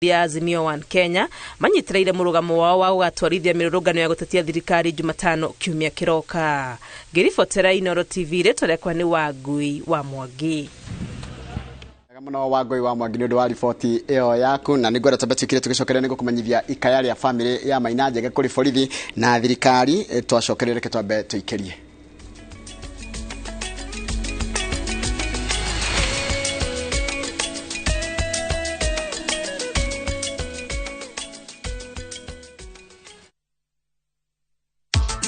Ya Azimio One Kenya manyitĩrĩire mũrũgamo wao wa gũgatwarithia mĩrũrũngano ya gũtetia thirikari Jumatano kiumia kĩroka. Ngĩribotera Inooro TV, rĩtwa rĩakwa nĩ Wangui wa Mwangi. Wega mũno Wangui wa Mwangi nĩ ũndũ wa riboti ĩyo yaku, na nĩngwenda twambe twĩkire tũgĩcokeria nĩ gũkũmenyithia ikaya rĩa bamĩrĩ ya Maina Njega kũrĩ borithi na thirikari. Twacokeria, reke twambe tũikĩrie.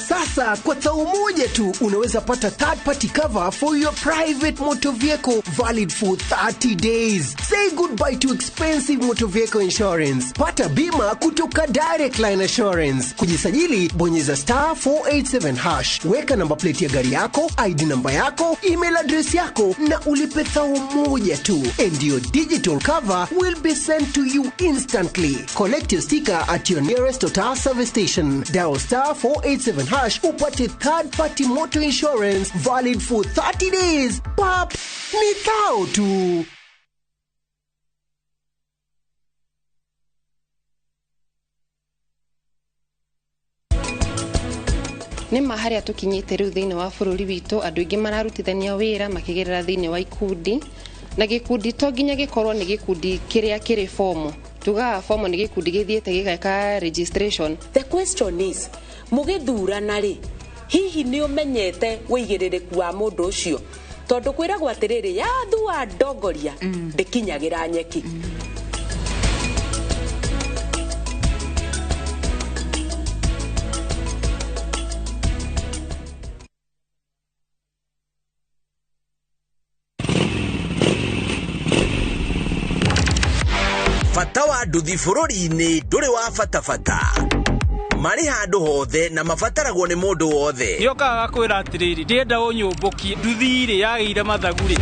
Sasa kwa thao moja tu unaweza pata third party cover for your private motor vehicle valid for 30 days. Say goodbye to expensive motor vehicle insurance. Pata bima kutoka Direct Line Assurance. Kujisajili, bonyeza *487#. Weka namba plate ya gari yako, ID namba yako, email address yako na ulipe thao moja tu. And your digital cover will be sent to you instantly. Collect your sticker at your nearest Total service station. Dial *487# upate third party motor insurance valid for 30 days. Pap, ni thao tu. Nĩ ma harĩa tũkinyĩte rĩu thĩinĩ wa bũrũri witũ, andũ aingĩ mararutithania wĩra makĩgerera thĩinĩ wa ikundi, na gĩkundi to nginya gĩkorwo nĩ gĩkundi kĩrĩa kĩrĩ fomo. Tugaga fomo nĩ gĩkundi gĩthiĩte gĩgeka registration. The question is, mũgĩthurana rĩ, hihi nĩ ũmenyete wĩigĩrĩrĩku wa mũndũ ũcio? Tondũ kwĩragwo atĩrĩrĩ, yathua ndongoria ndĩkinyagĩra nyeki. Bata wa nduthi bũrũri-inĩ ndũrĩ wa bata bata, marĩ handũ hothe na mabataragwo nĩ mũndũ wothe. Nĩokaga gakwĩra atĩrĩrĩ, ndĩrenda ũnyũmbũkie nduthi rĩ yagĩire mathagu rĩ.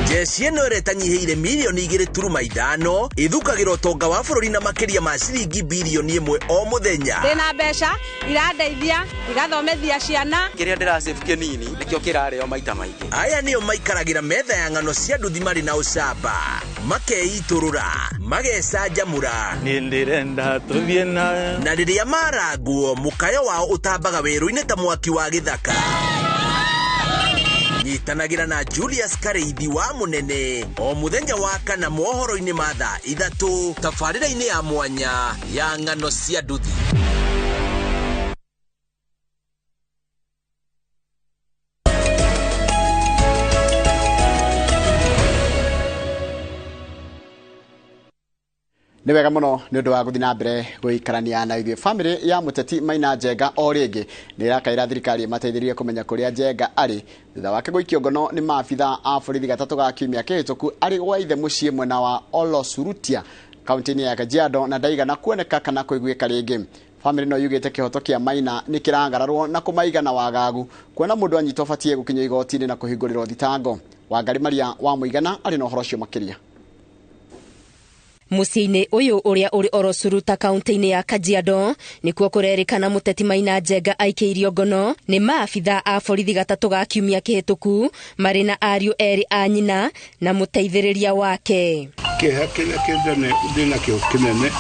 Jeshi ĩno ĩrĩa ĩtanyihĩire mirioni 2.5 ĩthukagĩra ũtonga wa bũrũri na makĩria ma ciringi birioni 1 o mũthenya. Ndĩna mbeca irandeithia igathomithia ciana. Kĩrĩa ndĩracĩbu kĩnini nĩkĩo kĩrarĩo maita maingĩ. Aya nĩo maikaragĩra metha ya ng'ano cia nduthi marĩ na ũcamba, makeitũrũra, magecanjamũra. Niĩ ndĩrenda tũthiĩ na Na rĩrĩa marangwo, mũkayo wao ũtambaga werũ-inĩ ta mwaki wa gĩthaka. Nyitanagĩra na Julius Karĩithi wa Mũnene o mũthenya wa kana mohoro-inĩ ma thaa 3, tabarĩra-inĩ ya mwanya ya ng'ano cia nduthi. Nĩ wega mũno nĩ ũndũ wa gũthiĩ na mbere gũikarania na ithuĩ. Bamĩrĩ ya mũteti Maina Njenga o rĩngĩ nĩ ĩrakaĩra thirikari ĩmateithĩrĩrie kũmenya kũrĩa Njenga arĩ thutha wake gũikio ngono nĩ maabitha a borithi gatatũ ga kiumia kĩhĩtũku arĩ gwa ithe mũciĩ mwena wa Olosurutia kaunti-inĩ ya Kajiado, na ndaigana kuoneka kana kũiguĩka rĩngĩ. Bamĩrĩ no yugĩte kĩhoto kĩa Maina nĩ kĩrangararwo na kũmaiga na wagagu, kuona mũndũ anyitwo batiĩ gũkinyio igoti-inĩ na kũhingũrĩrwo thitango. Wangari Maria wa Mũigana arĩ na ũhoro ũcio makĩria. Mũciĩ-inĩ ũyũ ũrĩa ũrĩ Orosuruta kaunti-inĩ ya Kajiado nĩkuo kũrerĩkana mũteti Maina Njenga aikĩirio ngono nĩ maabitha a borithi gatatũ ga kiumia kĩhĩtũku marĩ na ariũ erĩ a nyina na mũteithĩrĩria wake. Kĩeha kĩrĩa ndĩ nakĩo kĩnene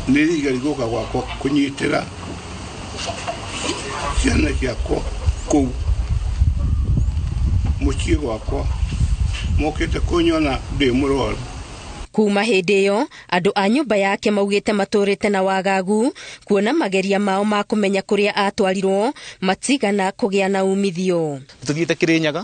nĩ thigari gũka gwakwa kũnyitĩra ciana ciakwa kũu mũciĩ gwakwa, mokĩte kũnyona ndĩ mũrwaru. Kuma hĩndĩ ĩyo andũ a nyũmba yake maugĩte matũrĩte na wagagu, kuona mageria mao ma kũmenya kũrĩa atwarirwo matigana kũgĩa na umithio. Tũthiĩte Kĩrĩnyaga,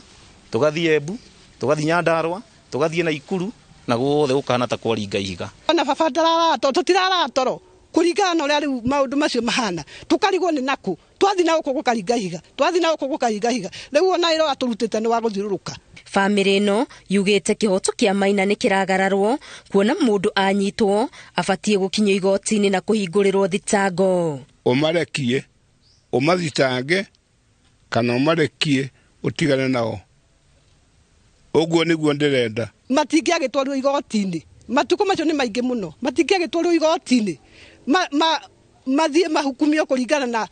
tũgathiĩ Embu, tũgathiĩ Nyandarũa, tũgathiĩ Naikuru, na guothe gũkahana ta kwaringa ihiga. Ona baba ndarara toro, tũtirarara toro kũringana na ũrĩa rĩu maũndũ macio mahana, tũkarigwo nĩ nakũ, twathiĩ na gũkũ gũkaringa ihiga, twathiĩ na gũkũ gũkaringa ihiga, rĩu ona wĩra ũrĩa tũrutĩte nĩ wa gũthiũrũrũka. Bamĩrĩ ĩno yugĩte kĩhoto kĩa Maina nĩ kĩragararwo, kuona mũndũ anyitwo abatiĩ gũkinyio igoti-inĩ na kũhingũrĩrwo thitango. Ũmarekie, ũmathitange kana ũmarekie ũtigane nao, ũguo nĩguo ndĩrenda. Matingĩagĩtwarirwo igoti-inĩ, matukũ macio nĩ maingĩ mũno, matingĩagĩtwarirwo igoti-inĩ mathiĩ mahukumio kũringana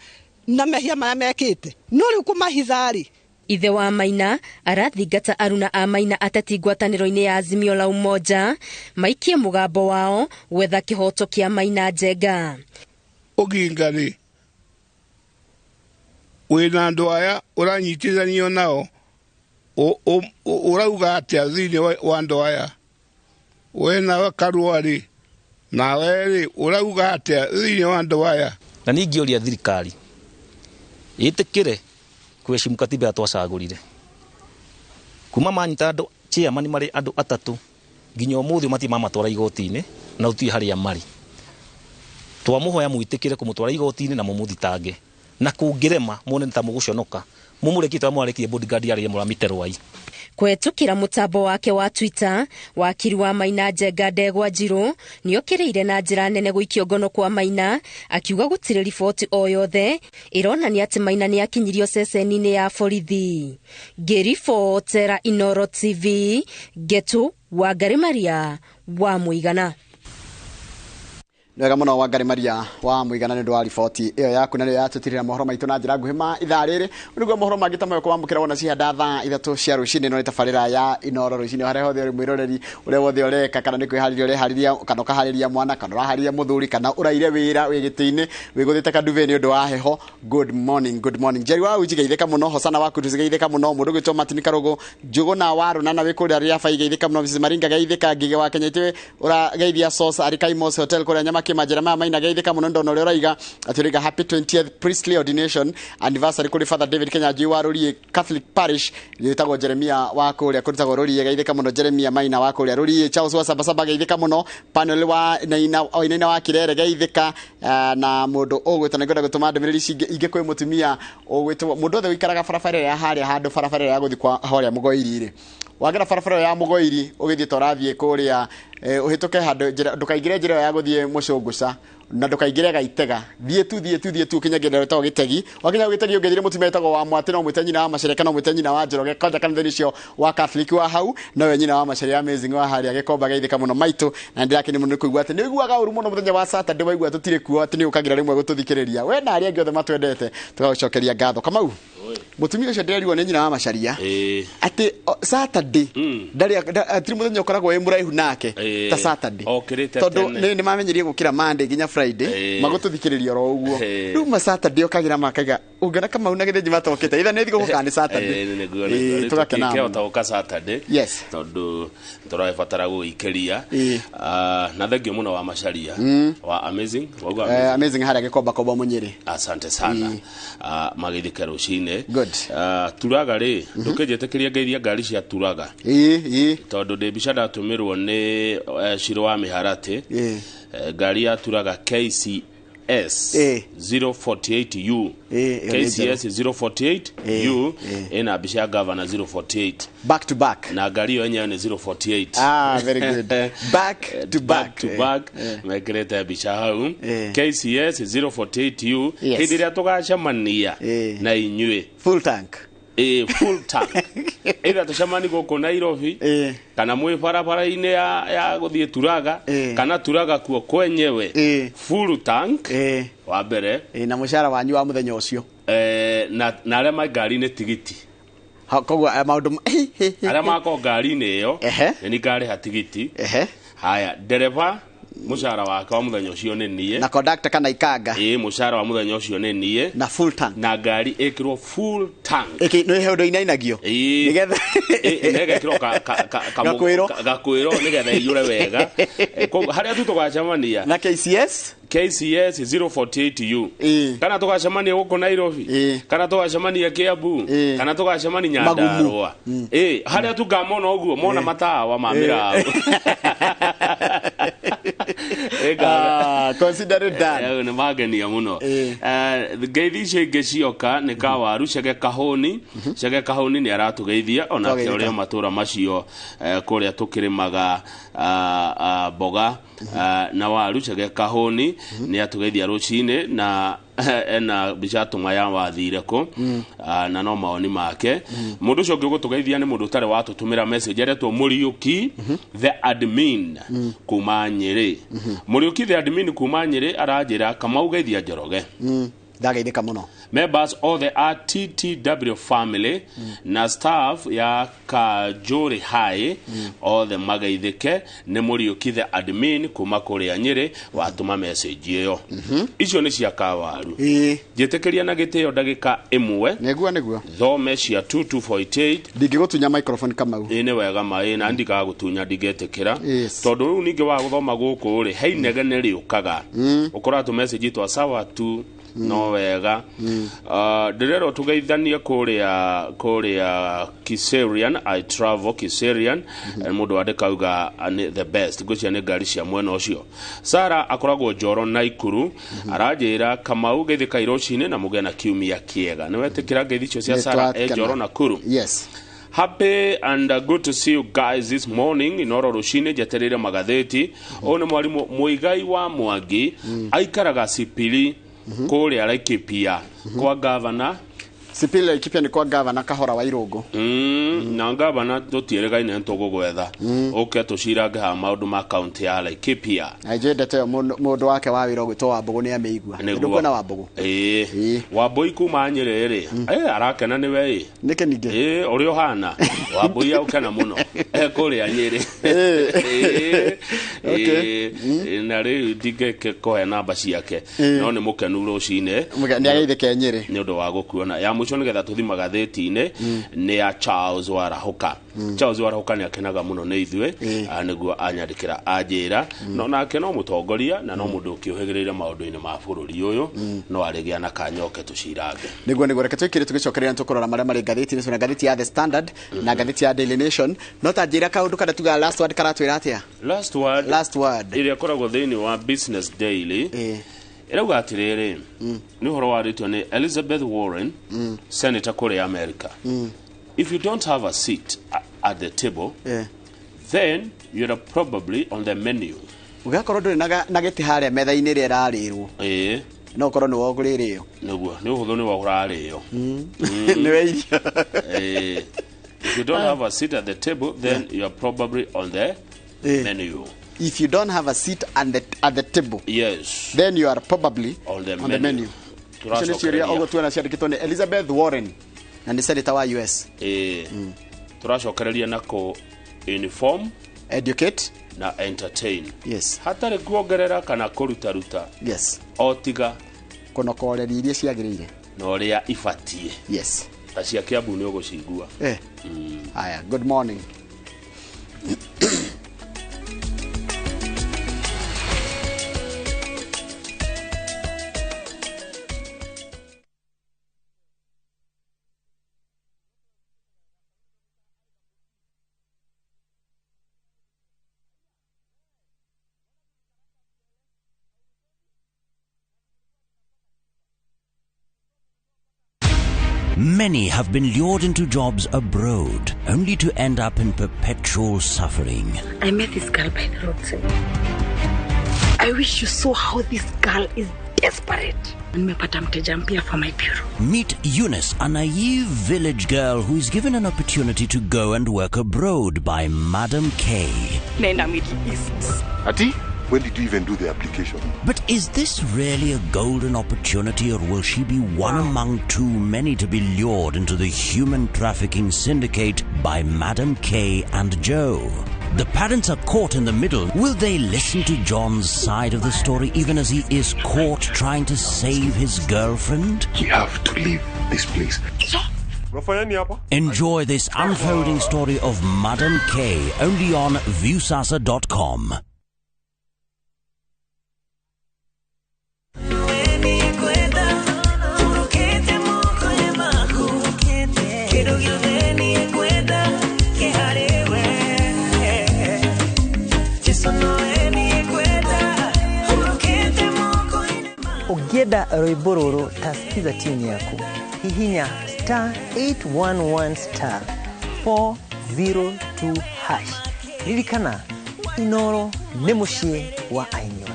na mehia marĩa mekĩte. No rĩu kũmahitha rĩ, Ithe wa Maina arathingata aruna a Maina ateti ngwatanĩro-inĩ ya Azimio la Umoja maikie mũgambo wao gwetha kĩhoto kĩa Maina Njenga. Oginga rĩ, wĩna andũ aya ũranyitithanio nao, ũrauga atĩa thĩinĩ wa andũ aya? We nawe Karua rĩ, nawe rĩ, ũrauga atĩa thĩinĩ wa andũ aya? Na ningĩ ũria thirikari ĩtĩkĩre kuheshimu katiba ya twacagũrire. Kuma manyita andũ chairman marĩ andũ atatũ nginya ũmũthĩ matirĩ mamatwara igoti-inĩ na tũtiũĩ harĩa marĩ. Twamũhoya mwĩtĩkĩre kũmũtwara igoti-inĩ na mũmũthitange, na kũngĩrema muone ta mũgũconoka mũmũrekie ta mwarekie bodyguard arĩa mũramĩte rwai. Kũhetũkĩra mũtambo wake wa Twitter, wakiri wa Maina Njenga Ndegwa Njirũ nĩokĩrĩire na njĩra nene gũikio ngono kwa Maina, akiuga gũtirĩ riboti o yothe ĩronania atĩ Maina nĩakinyirio ceceni-inĩ ya borithi. Ngĩribotera Inooro TV, Ngetu Wangari Maria wa Mũigana. Wega muno Wangari Maria wa Mũigana nĩ ũndũ wa riboti ĩyo yaku, na nĩyo yatũtirĩra mohoro maitũ na njĩra nguhĩ ma ithaa rĩrĩ. Nĩguo mohoro mangĩ ta mayo kwamũkĩra wona cihanda thaa 3 cia rũcinĩ, no nĩ tabarĩra ya Inooro rũcinĩ, harĩa hothe ũrĩ mwĩroreri, ũrĩa wothe ũreka, kana nĩ kwĩharĩria ũreharĩria, kana ũkaharĩria mwana, kana ũraharĩria mũthuri, kana ũraire wĩra wĩ gĩtĩ-inĩ wĩgũthĩte kaduve nĩ ũndũ wa heho. Good morning, good morning. Jerry wa Uji geithĩka mũno, Hosana wa Kuduzi geithĩka mũno, mũndũ gwĩtwo Martin Karũgũ, Njũgũna wa Rũnana wĩ kũrĩa Rĩaba geithĩka mũno, Mrs Maringa geithĩka, Ngige wa Kenya itĩ ũrageithia Sauce arĩ Kaimos Hotel kũrĩa Nyamakĩ Jeremiah Maina geithĩka mũno, ndona ũrĩa ũraiga atĩ ũraiga happy 20th priestly ordination anniversary kũrĩ Father David Kenyanjui wa Rũriĩ Catholic Parish, wĩtagwo Jeremiah wa kũrĩa kũrutagwo Rũriĩ, geithĩka mũno Jeremiah Maina wa kũrĩa Rũriĩ. Charles wa Sabasaba geithĩka mũno, panel wa Wainaina wa Kirere geithĩka, na mũndũ ũgwĩtwo na ngwenda gũtũma ndũmĩrĩri ici ingĩ kwĩ mũtumia ũgwĩtwo mũndũ othe ũikaraga barabara ĩrĩa ya harĩa handũ barabara ĩrĩa ya gũthiĩ kwa harĩa Mũgoiri rĩ, wagera barabara ya Mũgoiri ũgĩthiĩ ta ũrathiĩ kũrĩa, ũhĩtũke handũ njĩra, ndũkaingĩre njĩra ya gũthiĩ Mũcũngũca na ndũkaingĩre Gaitega, thiĩ tu thiĩ tu thiĩ tu ũkinye nginya wĩtagwo Gĩtegi. Wakinya Gĩtegi ũngĩthire mũtumia wĩtagwo wa Mwatĩ, no mwĩte nyina wa Macharia, kana mwĩte nyina wa Njoroge, kwanja kanitha-inĩ ũcio wa Catholic wa hau, nowe nyina wa Macharia amazing wa harĩa Gĩkomba geithĩka mũno maitũ. Na ndĩrakenia mũno nĩ kũigua atĩ nĩ ũiguaga ũru mũno mũthenya wa Saturday waigua tũtirĩ kuo, atĩ nĩ ũkagĩra rĩmwe gũtũthikĩrĩria. We na arĩa angĩ othe matwendete tũgagũcokeria ngatho. Kamau, mũtumia ũcio ndĩrerirwo nĩ nyina wa Macharia atĩ Saturday ndarĩ atirĩ mũthenya ũkoragwo wĩ mũraihu nake ta Saturday, tondũ nĩ mamenyerie gũkĩra Monday nginya Friday magũtũthikĩrĩria oro ũguo. Rĩu ma Saturday ũkagĩra makaiga ũngĩona Kamau na Gĩthĩnji matokĩte itha nĩ thikũ kana nĩ Saturday, tũgakena mũno gũka Saturday tondũ tũrabatara gũgĩikĩria. Na thengio mũno wa Macharia wa amazing, wauga amazing harĩa Gĩkomba Komba Mũnyĩrĩ, asante sana. Magĩthike rũcinĩ. Turaga rĩ, ndũkĩnjĩtĩkĩria ngeithia ngari cia Turaga tondũ ndĩ mbica ndatũmĩrwo nĩ Ciro wa Mĩharatĩ, ngari ya Turaga KCS 048U, KCS 048U ina mbica ya governor 048 back to back, na ngari ĩyo yenyewe nĩ 048. Very good. Back to back, to back mekĩrĩte mbica hau KCS 048U. Hĩndĩ ĩrĩa tũgacemania na inyuĩ full tank, full tank ĩrĩa tũcemani gũkũ Nairobi, kana mwĩ barabara-inĩ ya gũthiĩ Turaga, kana Turaga kuo kwenyewe, full tank wa mbere, na mũcara wanyu wa mũthenya ũcio, na arĩa ma ngari-inĩ tigiti, koguo maũndũ arĩa makorwo ngari-inĩ ĩyo nĩ ngarĩha tigiti. Haya, ndereba mũcara wake wa mũthenya ũcio nĩ niĩ, na conductor kana ikanga, mũcara wa mũthenya ũcio nĩ niĩ, na full tank, na ngari ĩkĩrwo full tank, nĩ he ũndũ inainagio nĩgetha nĩgekĩrwo gakwĩrwo nĩgetha ĩiyũre wega. Koguo harĩa tu tũgacemania na KCS KCS 048U, kana tũgacemania gũkũ Nairobi, kana tũgacemania Kiambu, kana tũgacemania Nyandarua, harĩa tu ngamona ũguo mona matawa ma mĩraũ. Consider it done. Nĩ mangenia mũno. Ngeithi icio ingĩ cioka nĩ kawaru Chege Kahũni. Chege Kahũni nĩ aratũgeithia onake ũrĩa matũra macio kũrĩa tũkĩrĩmaga mboga na waru. Chege Kahũni nĩ atũgeithia rũcinĩ na ena mbica tũma ya wathire kũ, na no maoni make. Mũndũ ũcio ũngĩ ũgũtũgeithia nĩ mũndũ ũtarĩ watũtũmĩra message, aretwo Mũriũki the admin kuma Nyĩrĩ. Mũriũki the admin kuma Nyĩrĩ aranjĩra Kamau geithia Njoroge. Ndageithĩka mũno. Members othe a TTW family na staff ya Kajuri High othe mageithĩke. Nĩ Mũriũki the admin kuma kũrĩa Nyĩrĩ watũma message ĩyo. Icio nĩ cia Kawaru. Njĩtĩkĩria na gĩtĩo ndagĩka ĩmwe. Nĩguo, nĩguo. Thome cia 2248. Ndingĩgũtunya microphone, Kamau. Ĩ, nĩ wega ma ĩ na ndikaga gũtunya, ndingĩtĩkĩra. Yes. Tondũ rĩu ningĩ wa gũthoma gũkũ rĩ, he inegene rĩũkaga ũkora tũ message twa sawa tu no wega. Ndĩrerwo tũgeithanie kũrĩa Kiserian. I travel Kiserian. Mũndũ wandĩka auga nĩ the best. Ngwĩciria nĩ ngari cia mwena ũcio. Sara akoragwo Njoro Naikuru, aranjĩra Kamau geithĩka rũcinĩ na mũgĩe na kiumia kĩega. Nĩ wetĩkĩra ngeithi icio cia Nĩ Sara e twakena. Njoro Nakuru? Yes. Happy and good to see you guys this morning. Inoro rucini njetereire magathĩti. Ũyũ nĩ mwarimũ Mũigai wa Mwangi, aikaraga Sipili kũrĩa Laikipia kwa gavana. Sipili Laikipia nĩ kwa gavana Kahora wa Irũngũ. Na gavana tũtiĩrĩgaine, nĩ tũgũgwetha ũke tũcirange haha maũndũ ma kaunti ya Laikipia. Na njũĩ ndeto ĩyo, mũndũ wake wa wĩra ũgwĩtwo Wambũgũ nĩ amĩigua. Nĩguo. Ndũkuona Wambũgũ? Ĩĩ, Wambũi kuma Nyĩrĩ rĩ, arakena nĩwe ĩ. Nĩkĩ ningĩ? Ĩĩ, ũrĩa ũhana Wambũi aukena mũno e kũrĩa Nyĩrĩ. Ĩĩ. Okay. Ĩĩ, na rĩu ndingĩkũhe namba ciake, no nĩ mũkenu rũcinĩ. Nĩ ageithĩke Nyĩrĩ. Nĩ ũndũ wa gũkuona. Ya mũico nĩgetha tũthi magathĩti-inĩ nĩ ya Charles Warahũka. Charles Warahũka nĩ akenaga mũno nĩ ithuĩ. Nĩguo anyandĩkĩra anjĩra, no nake no mũtongoria na no mũndũ ũkĩũhĩgĩrĩire maũndũ-inĩ ma bũrũri ũyũ, no arĩgĩa na kanyoke tũcirange. Nĩguo, reke tũikire tũgĩcokereria, tũkũrora marĩa marĩ ngathĩti-inĩ na ngathĩti ya The Standard na ngathĩti ya Daily Nation. No ta njĩra kaũndũ kana tuga last word karatwĩra atĩa? Last word. Last word. Ĩrĩa ĩkoragwo thĩinĩ wa Business Daily ĩrauga atĩrĩrĩ, nĩ ũhoro warĩtio nĩ Elizabeth Warren, senator kũrĩa America: "If you don't have a seat at the table, then you're probably on the menu." Ũgakorwo ndũrĩ na gĩtĩ harĩa metha-inĩ ĩrĩa ĩrarĩrwo, no ũkorwo nĩwe ũkũrĩrĩo. Nĩguo, nĩ ũhũthũ, nĩwe ũrarĩo. Nĩwe irio. Ĩĩ. If you don't have a seat at the table, then you are probably on the menu. If you don't have a seat at the table, then you are probably on the on the menu. Icio nĩ ciũria ũguo tuona ciandĩkĩtwo nĩ Elizabeth Warren na nĩ senator wa US. Ĩĩ, tũracokereria na kũ inform, educate na entertain, hatarĩ kuongerera kana kũrutaruta, o tiga kũnokoreria iria ciagĩrĩire na ũrĩa ibatiĩ. Ta cia Kiambu nĩ ũgũcigua. Haya, good morning. Many have been lured into jobs abroad, only to end up in perpetual suffering. I met this girl by the roadside. I wish you saw how this girl is desperate. Nimepata mteja mpya for my bureau. Meet Eunice, a naive village girl who is given an opportunity to go and work abroad by Madam K. Naenda Middle East. Ati? When did you even do the application? But is this really a golden opportunity, or will she be one among too many to be lured into the human trafficking syndicate by Madam K and Joe? The parents are caught in the middle. Will they listen to John's side of the story even as he is caught trying to save his girlfriend? We have to leave this place. Unafanya nini hapa? Enjoy this unfolding story of Madam K only on Viusasa.com. Ũngĩenda rwĩmbo rũrũ ta skiza tune yaku, hihinya *811 *402 hash. Ririkana, Inoro nĩ mũciĩ wa aini othe.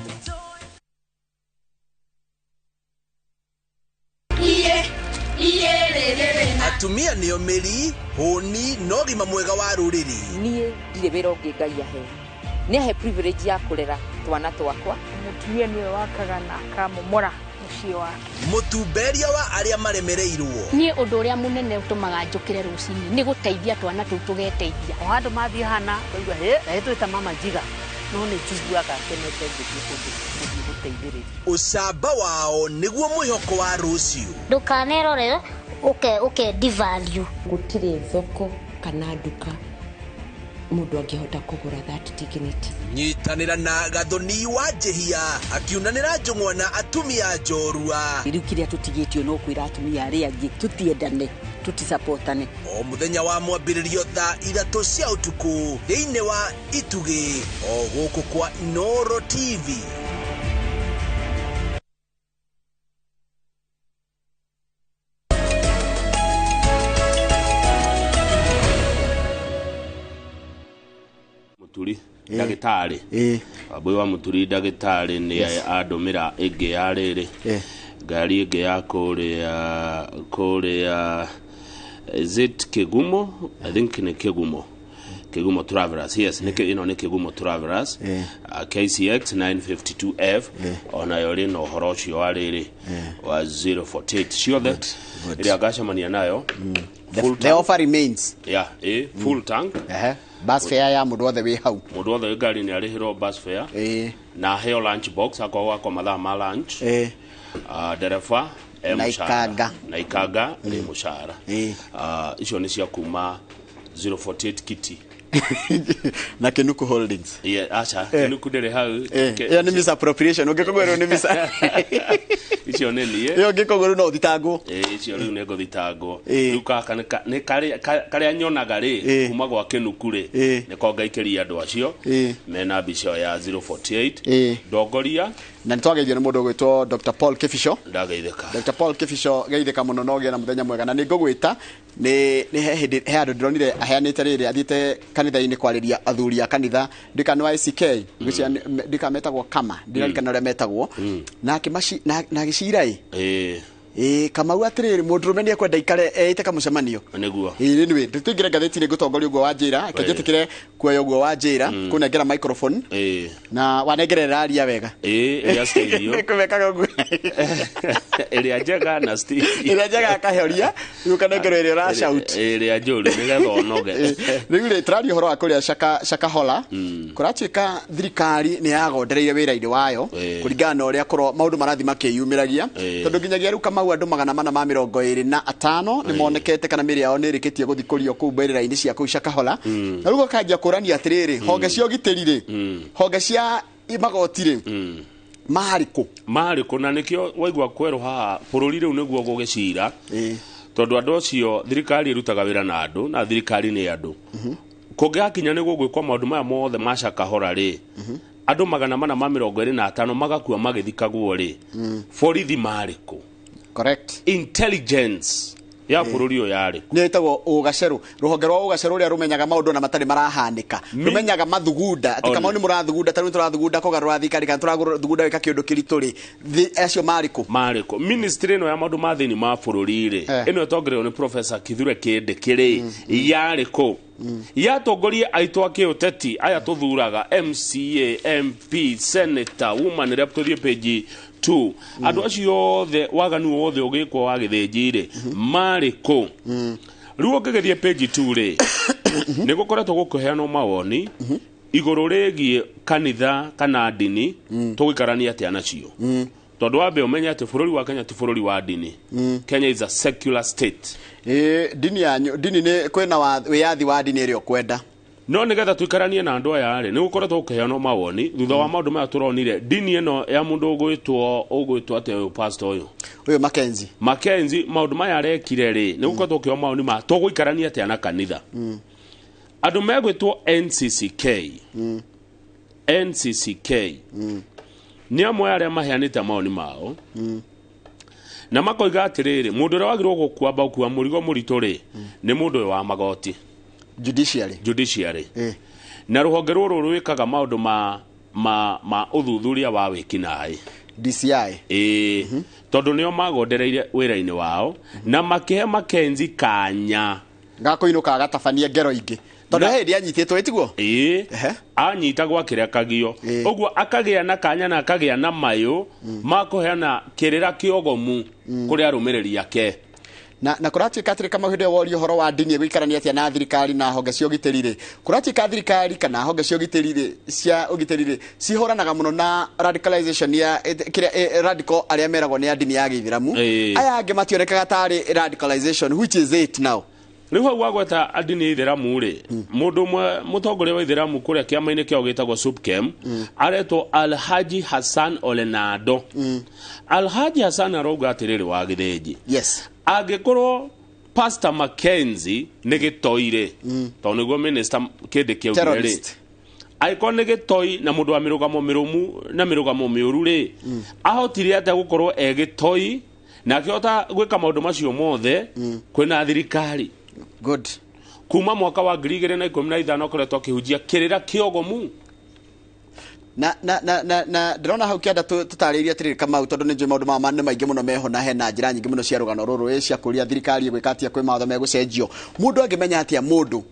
Atumia nĩo mĩri hũni na ũgima mwega wa rũrĩrĩ. Niĩ ndirĩ wĩra ũngĩ Ngai ahe, nĩ ahe privilege ya kũrera twana twakwa. Mũtumia nĩwe wakaga na akamomora. Mũciĩ wake. Mũtumberia wa arĩa maremereirwo. Niĩ ũndũ ũrĩa mũnene ũtũmaga njũkĩre rũcinĩ nĩ gũteithia twana tũu tũgeteithia. O handũ mathiĩ hana ũkaigua hĩ na twĩta mama njiga no nĩ njiguaga ngenete ngĩthiĩ kũndũ gũthiĩ gũteithĩrĩria. Ũcamba wao nĩguo mwĩhoko wa rũciũ. Ndũkanerore ũke devalue. Gũtirĩ thoko kana nduka mũndũ angĩhota kũgũra that dignity. Nyitanĩra na Gathoni wa Njĩhia akiunanĩra njũng'wa na atumia njorua. Rĩu kĩrĩa tũtigĩtio no kwĩra atumia arĩa angĩ tũtiendane, tũtisapotane. O mũthenya wa mwambĩrĩrio thaa 3 cia ũtukũ thĩinĩ wa Itugĩ o gũkũ kwa Inooro TV. Muturi ndagĩtarĩ Wambui wa Muturi ndagĩtarĩ nĩ andũmĩra ĩngĩ ya rĩrĩ ngari ĩngĩ ya kũrĩa is it Kigumo? I think nĩ Kigumo. Kigumo Travelers, yes, nĩ ĩno nĩ Kigumo Travelers KCX 952F onayo rĩ na ũhoro ũcio wa rĩrĩ wa 048 ciothe ĩrĩa ngacemania nayo. The offer remains. Yeah, full tank. Bus fare ya mũndũ wothe wĩ hau. Mũndũ wothe wĩ ngari nĩ arĩhĩrwo bus fare. Na aheo lunch box akorwo gwakwa mathaa ma lunch. Ndereba e mũcara. Na ikanga rĩ mũcara. Icio nĩ cia kuma 048 Kiti. Na Kinuku Holdings. Yeah, acha Kinuku ndĩrĩ hau. Ĩyo nĩ misappropriation. Ũngĩkũgwĩrwo nĩ misa. Icio nĩ niĩ. Ĩyo ũngĩkũgwĩrwo no ũthitangwo. Icio rĩu nĩ ngũthitangwo. Rĩu gaka nĩ karĩa nyonaga rĩ kuma gwa Kinuku rĩ nĩko ngaikĩria andũ acio mena mbica ya 048 ndongoria. Na nĩ twageithio nĩ mũndũ ũgwĩtwo Dr. Paul Kibicho. Ndageithĩka. Dr. Paul Kibicho geithĩka mũno na ũgĩe na mũthenya mwega. Na nĩ ngũgwĩta nĩ he hĩndĩ he andũ ndĩronire aheanĩte rĩrĩ athiĩte kanitha-inĩ kwarĩria athuri a kanitha ndikana wa ACK ndikana metagwo kama ndirarikana ũrĩa metagwo na agĩcira ĩ Kamau atĩrĩrĩ mũndũrũme nĩ ekwenda ikare eĩte kamũcemanio nĩguo. Anyway tũingĩre ngathĩti-inĩ ngũtongoria ũguo wa njĩra kĩnjĩtĩkĩre kuoya ũguo wa njĩra kũnengera microphone na wanengerera aria wega ĩrĩa Steve kũmekaga ũguo ĩrĩa njega na Steve ĩrĩa njega akaheria rĩu ũkanengerwo ĩrĩa ũra shout ĩrĩa njũru nĩgetha ũnoge. Rĩu rĩ tũraria ũhoro wa kũrĩa Shakahola kũratuĩka thirikari nĩ yagondereire wĩra-inĩ wayo kũringana na ũrĩa korwo maũndũ marathiĩ makĩyumĩragia tondũ nginyagia rĩu Kamau andũ 425 nĩ monekete kana mĩĩrĩ yao nĩ ĩrĩkĩtie gũthikũrio kũu mbĩrĩra-inĩ cia kũu Shakahola. Na rĩu ũkanjia kũrania atĩrĩrĩ honge cia ũgitĩri rĩ honge cia magoti rĩ marĩ kũ na nĩkĩo waigua kwerũ haha bũrũri rĩu nĩguo gũgĩcira tondũ andũ acio thirikari ĩrutaga wĩra na andũ na thirikari nĩ andũ. Kũngĩgakinya nĩ gũgwĩkwo maũndũ maya mothe ma Shakahola rĩ andũ 425 magakua magĩthikagwo rĩ borithi marĩ kũ? Correct. Intelligence ya bũrũri ũyũ yarĩ nĩ ĩtagwo ũgacerũ rũhonge rwa ũgacerũ rũrĩa rũmenyaga maũndũ na matarĩ marahanĩka rũmenyaga mathugunda atĩ Kamau nĩ mũrathugunda tarĩu tũrathugunda kũgarũra thirikari kana tũrathugunda gwĩka kĩũndũ kĩritũ rĩ acio marĩ kũ? Marĩ kũ? Ministry ĩno ya maũndũ ma thĩinĩ ma bũrũri rĩ ĩno ĩtongoreirwo nĩ Professor Kithure Kindiki rĩ yarĩ kũ? Yatongoria aitũ a kĩũteti aya tũthuraga MCA, MP, Senator, woman rep tũthiĩ page 2 andũ acio othe waganu wothe ũgĩkwo wa gĩthĩnji rĩ marĩ kũ? Rĩu ũngĩgĩthiĩ page 2 rĩ nĩ gũkoretwo gũkĩheanwo mawoni igũrũ rĩgiĩ kanitha kana ndini tũgũikarania atĩa nacio tondũ wambe ũmenye atĩ bũrũri wa Kenya ti bũrũri wa ndini. Kenya is a secular state. Ndini yanyu ndini nĩ kwĩna wĩyathi wa ndini ĩrĩa ũkwenda. No nĩgetha tũikaranie na andũ aya rĩ nĩ gũkoretwo gũkĩheanwo mawoni thutha wa maũndũ maya tũronire ndini ĩno ya mũndũ ũgwĩtwo atĩa ũyũ pastor ũyũ Mackenzie maũndũ maya arekire rĩ nĩ gũkoretwo gũkĩheanwo mawoni ma tũgũikarania atĩa na kanitha. Andũ megwĩtwo NCCK NCCK nĩ amwe arĩa maheanĩte mawoni mao na makoiga atĩrĩrĩ mũndũ ũrĩa wagĩrĩirwo gũkuamba gũkua mũrigo mũritũ rĩ nĩ mũndũ ũyũ wa magoti judiciary na rũhonge rũrũ rwĩkaga maũndũ ma ũthuthuria wa wĩkinaĩ DCI tondũ nĩo magondereire wĩra-inĩ wao na makĩhe Mackenzie kanya gakũinũka agatabanie ngero ingĩ Tondũ he hĩndĩ anyitĩtwo, ĩtiguo? Ĩĩ, anyitagwo akĩrekagio ũguo, akagĩa na kanya na akagĩa na mayũ ma kũheana kĩrĩra kĩogomu kũrĩ arũmĩrĩri ake. Na kũratuĩka atĩrĩ, kama hĩndĩ ĩyo woria ũhoro wa ndini ĩgũikarania atĩa na thirikari na honge cia ũgitĩri rĩ, kũratuĩka thirikari kana honge cia ũgitĩri rĩ, cia ũgitĩri rĩ, cihũranaga mũno na radicalization ya kĩrĩa radical arĩa meragwo nĩ a ndini ya gĩithĩramu. Aya angĩ mationekaga tarĩ radicalization. Which is it now? Rĩu hau wagweta ndini ya ithĩramu rĩ, mũndũ ũmwe mũtongoria wa ithĩramu kũrĩa kĩama-inĩ kĩao gĩtagwo Supkem aretwo Alhaji Hassan Olenado. Alhaji Hassan arauga atĩrĩrĩ, wa Gĩthĩnji, angĩkorwo Pastor Mackenzie nĩ gĩtoi rĩ, tondũ nĩguo minister kĩndĩ kĩaugire rĩ, Terrorist. Angĩkorwo nĩ gĩtoi na mũndũ wa mĩrũgamo mĩrũmu na mĩrũgamo mĩũru rĩ, ahotire atĩa gũkorwo e gĩtoi na akĩhota gwĩka maũndũ macio mothe kwĩna thirikari? Good. Kuma mwaka wa 2015 akoretwo akĩhunjia kĩrĩra kĩogomu. Na ndĩrona hau kĩanda tũtarĩirie atĩrĩrĩ, Kamau, tondũ nĩ njũĩ maũndũ maya nĩ maingĩ mũno meho na hena njĩra nyingĩ mũno cia rũgano rũrũ ĩ cia kũria thirikari ĩgwĩka atĩa, kwĩ mawatho megũcenjio, mũndũ angĩmenya atĩa mũndũ,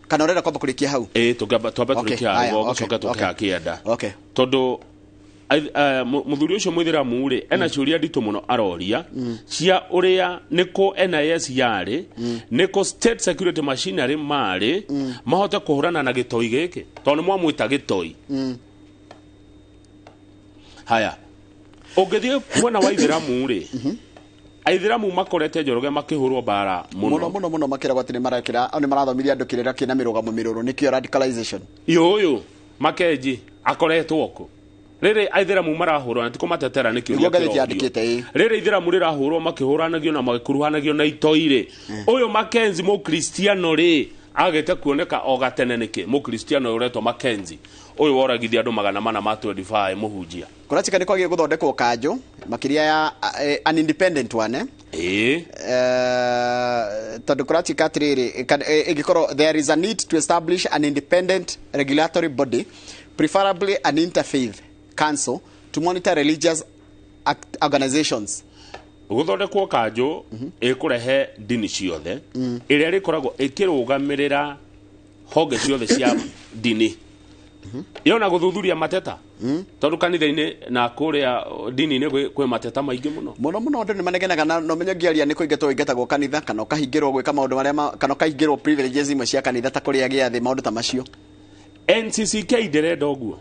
kana ũrenda kwamba kũrĩkia hau? Ĩ, tũngĩamba twambe tũrĩkie haya, hau, gũcoke tũke kĩanda. Tondũ mũthuri ũcio mũithĩramu rĩ, ena ciũria nditũ mũno aroria cia ũrĩa nĩkũ NIS yarĩ, nĩkũ state security machinery marĩ mahote kũhũrana na gĩtoi gĩkĩ, tondũ nĩ mwamwĩta gĩtoi. Haya, ũngĩthiĩ mwena wa ithĩramu rĩ, aithĩramu makorete Njoroge makĩhũrwo mbara mũno. Mũno. Mũno mũno, makĩragwo atĩ nĩ marekĩra, nĩ marathomithia andũ kĩrĩra kĩna mĩrũgamo mĩrũrũ, nĩkĩo radicalization. Yũyũ Makenji akoretwo kũ rĩrĩ aithĩramu marahũrwo na tikũmatetera nĩ kĩũria Nĩguo ngathĩti kĩrorio. yandĩkĩte, ĩ. Rĩrĩ ithĩramu rĩrahũrwo makĩhũranagio na magĩkuruhanagio na itoi rĩ, ũyũ Makenzi mũkristiano rĩ, agĩte kuoneka o gatene nĩkĩ? Mũkristiano ũyũ ũretwo Makenzi, ũyũ woragithia andũ 425, mũhunjia. Kũratuĩka nĩ kwagĩrĩire gũthondekwo kanjũ makĩria ya an independent one, eh? Tondũ kũratuĩka atĩrĩrĩ, ĩngĩkorwo there is a need to establish an independent regulatory body, preferably an interfaith council, to monitor religious organizations. Gũthondekwo kanjũ ĩkũrehe ndini ciothe, ĩrĩa ĩrĩkoragwo ĩkĩrũgamĩrĩra honge ciothe cia ndini, yona gũthuthuria mateta, tondũ kanitha-inĩ na kũrĩa ndini-inĩ kwĩ mateta maingĩ mũno. Mũno mũno, andũ nĩ manegenaga na ũmenye ngĩaria nĩ kũingatwo ũingatagwo kanitha, kana ũkahingĩrwo gwĩka maũndũ marĩa kana ũkahingĩrwo privileges imwe cia kanitha ta kũrĩa gĩathĩ, maũndũ ta macio. NCCK ndĩrenda ũguo.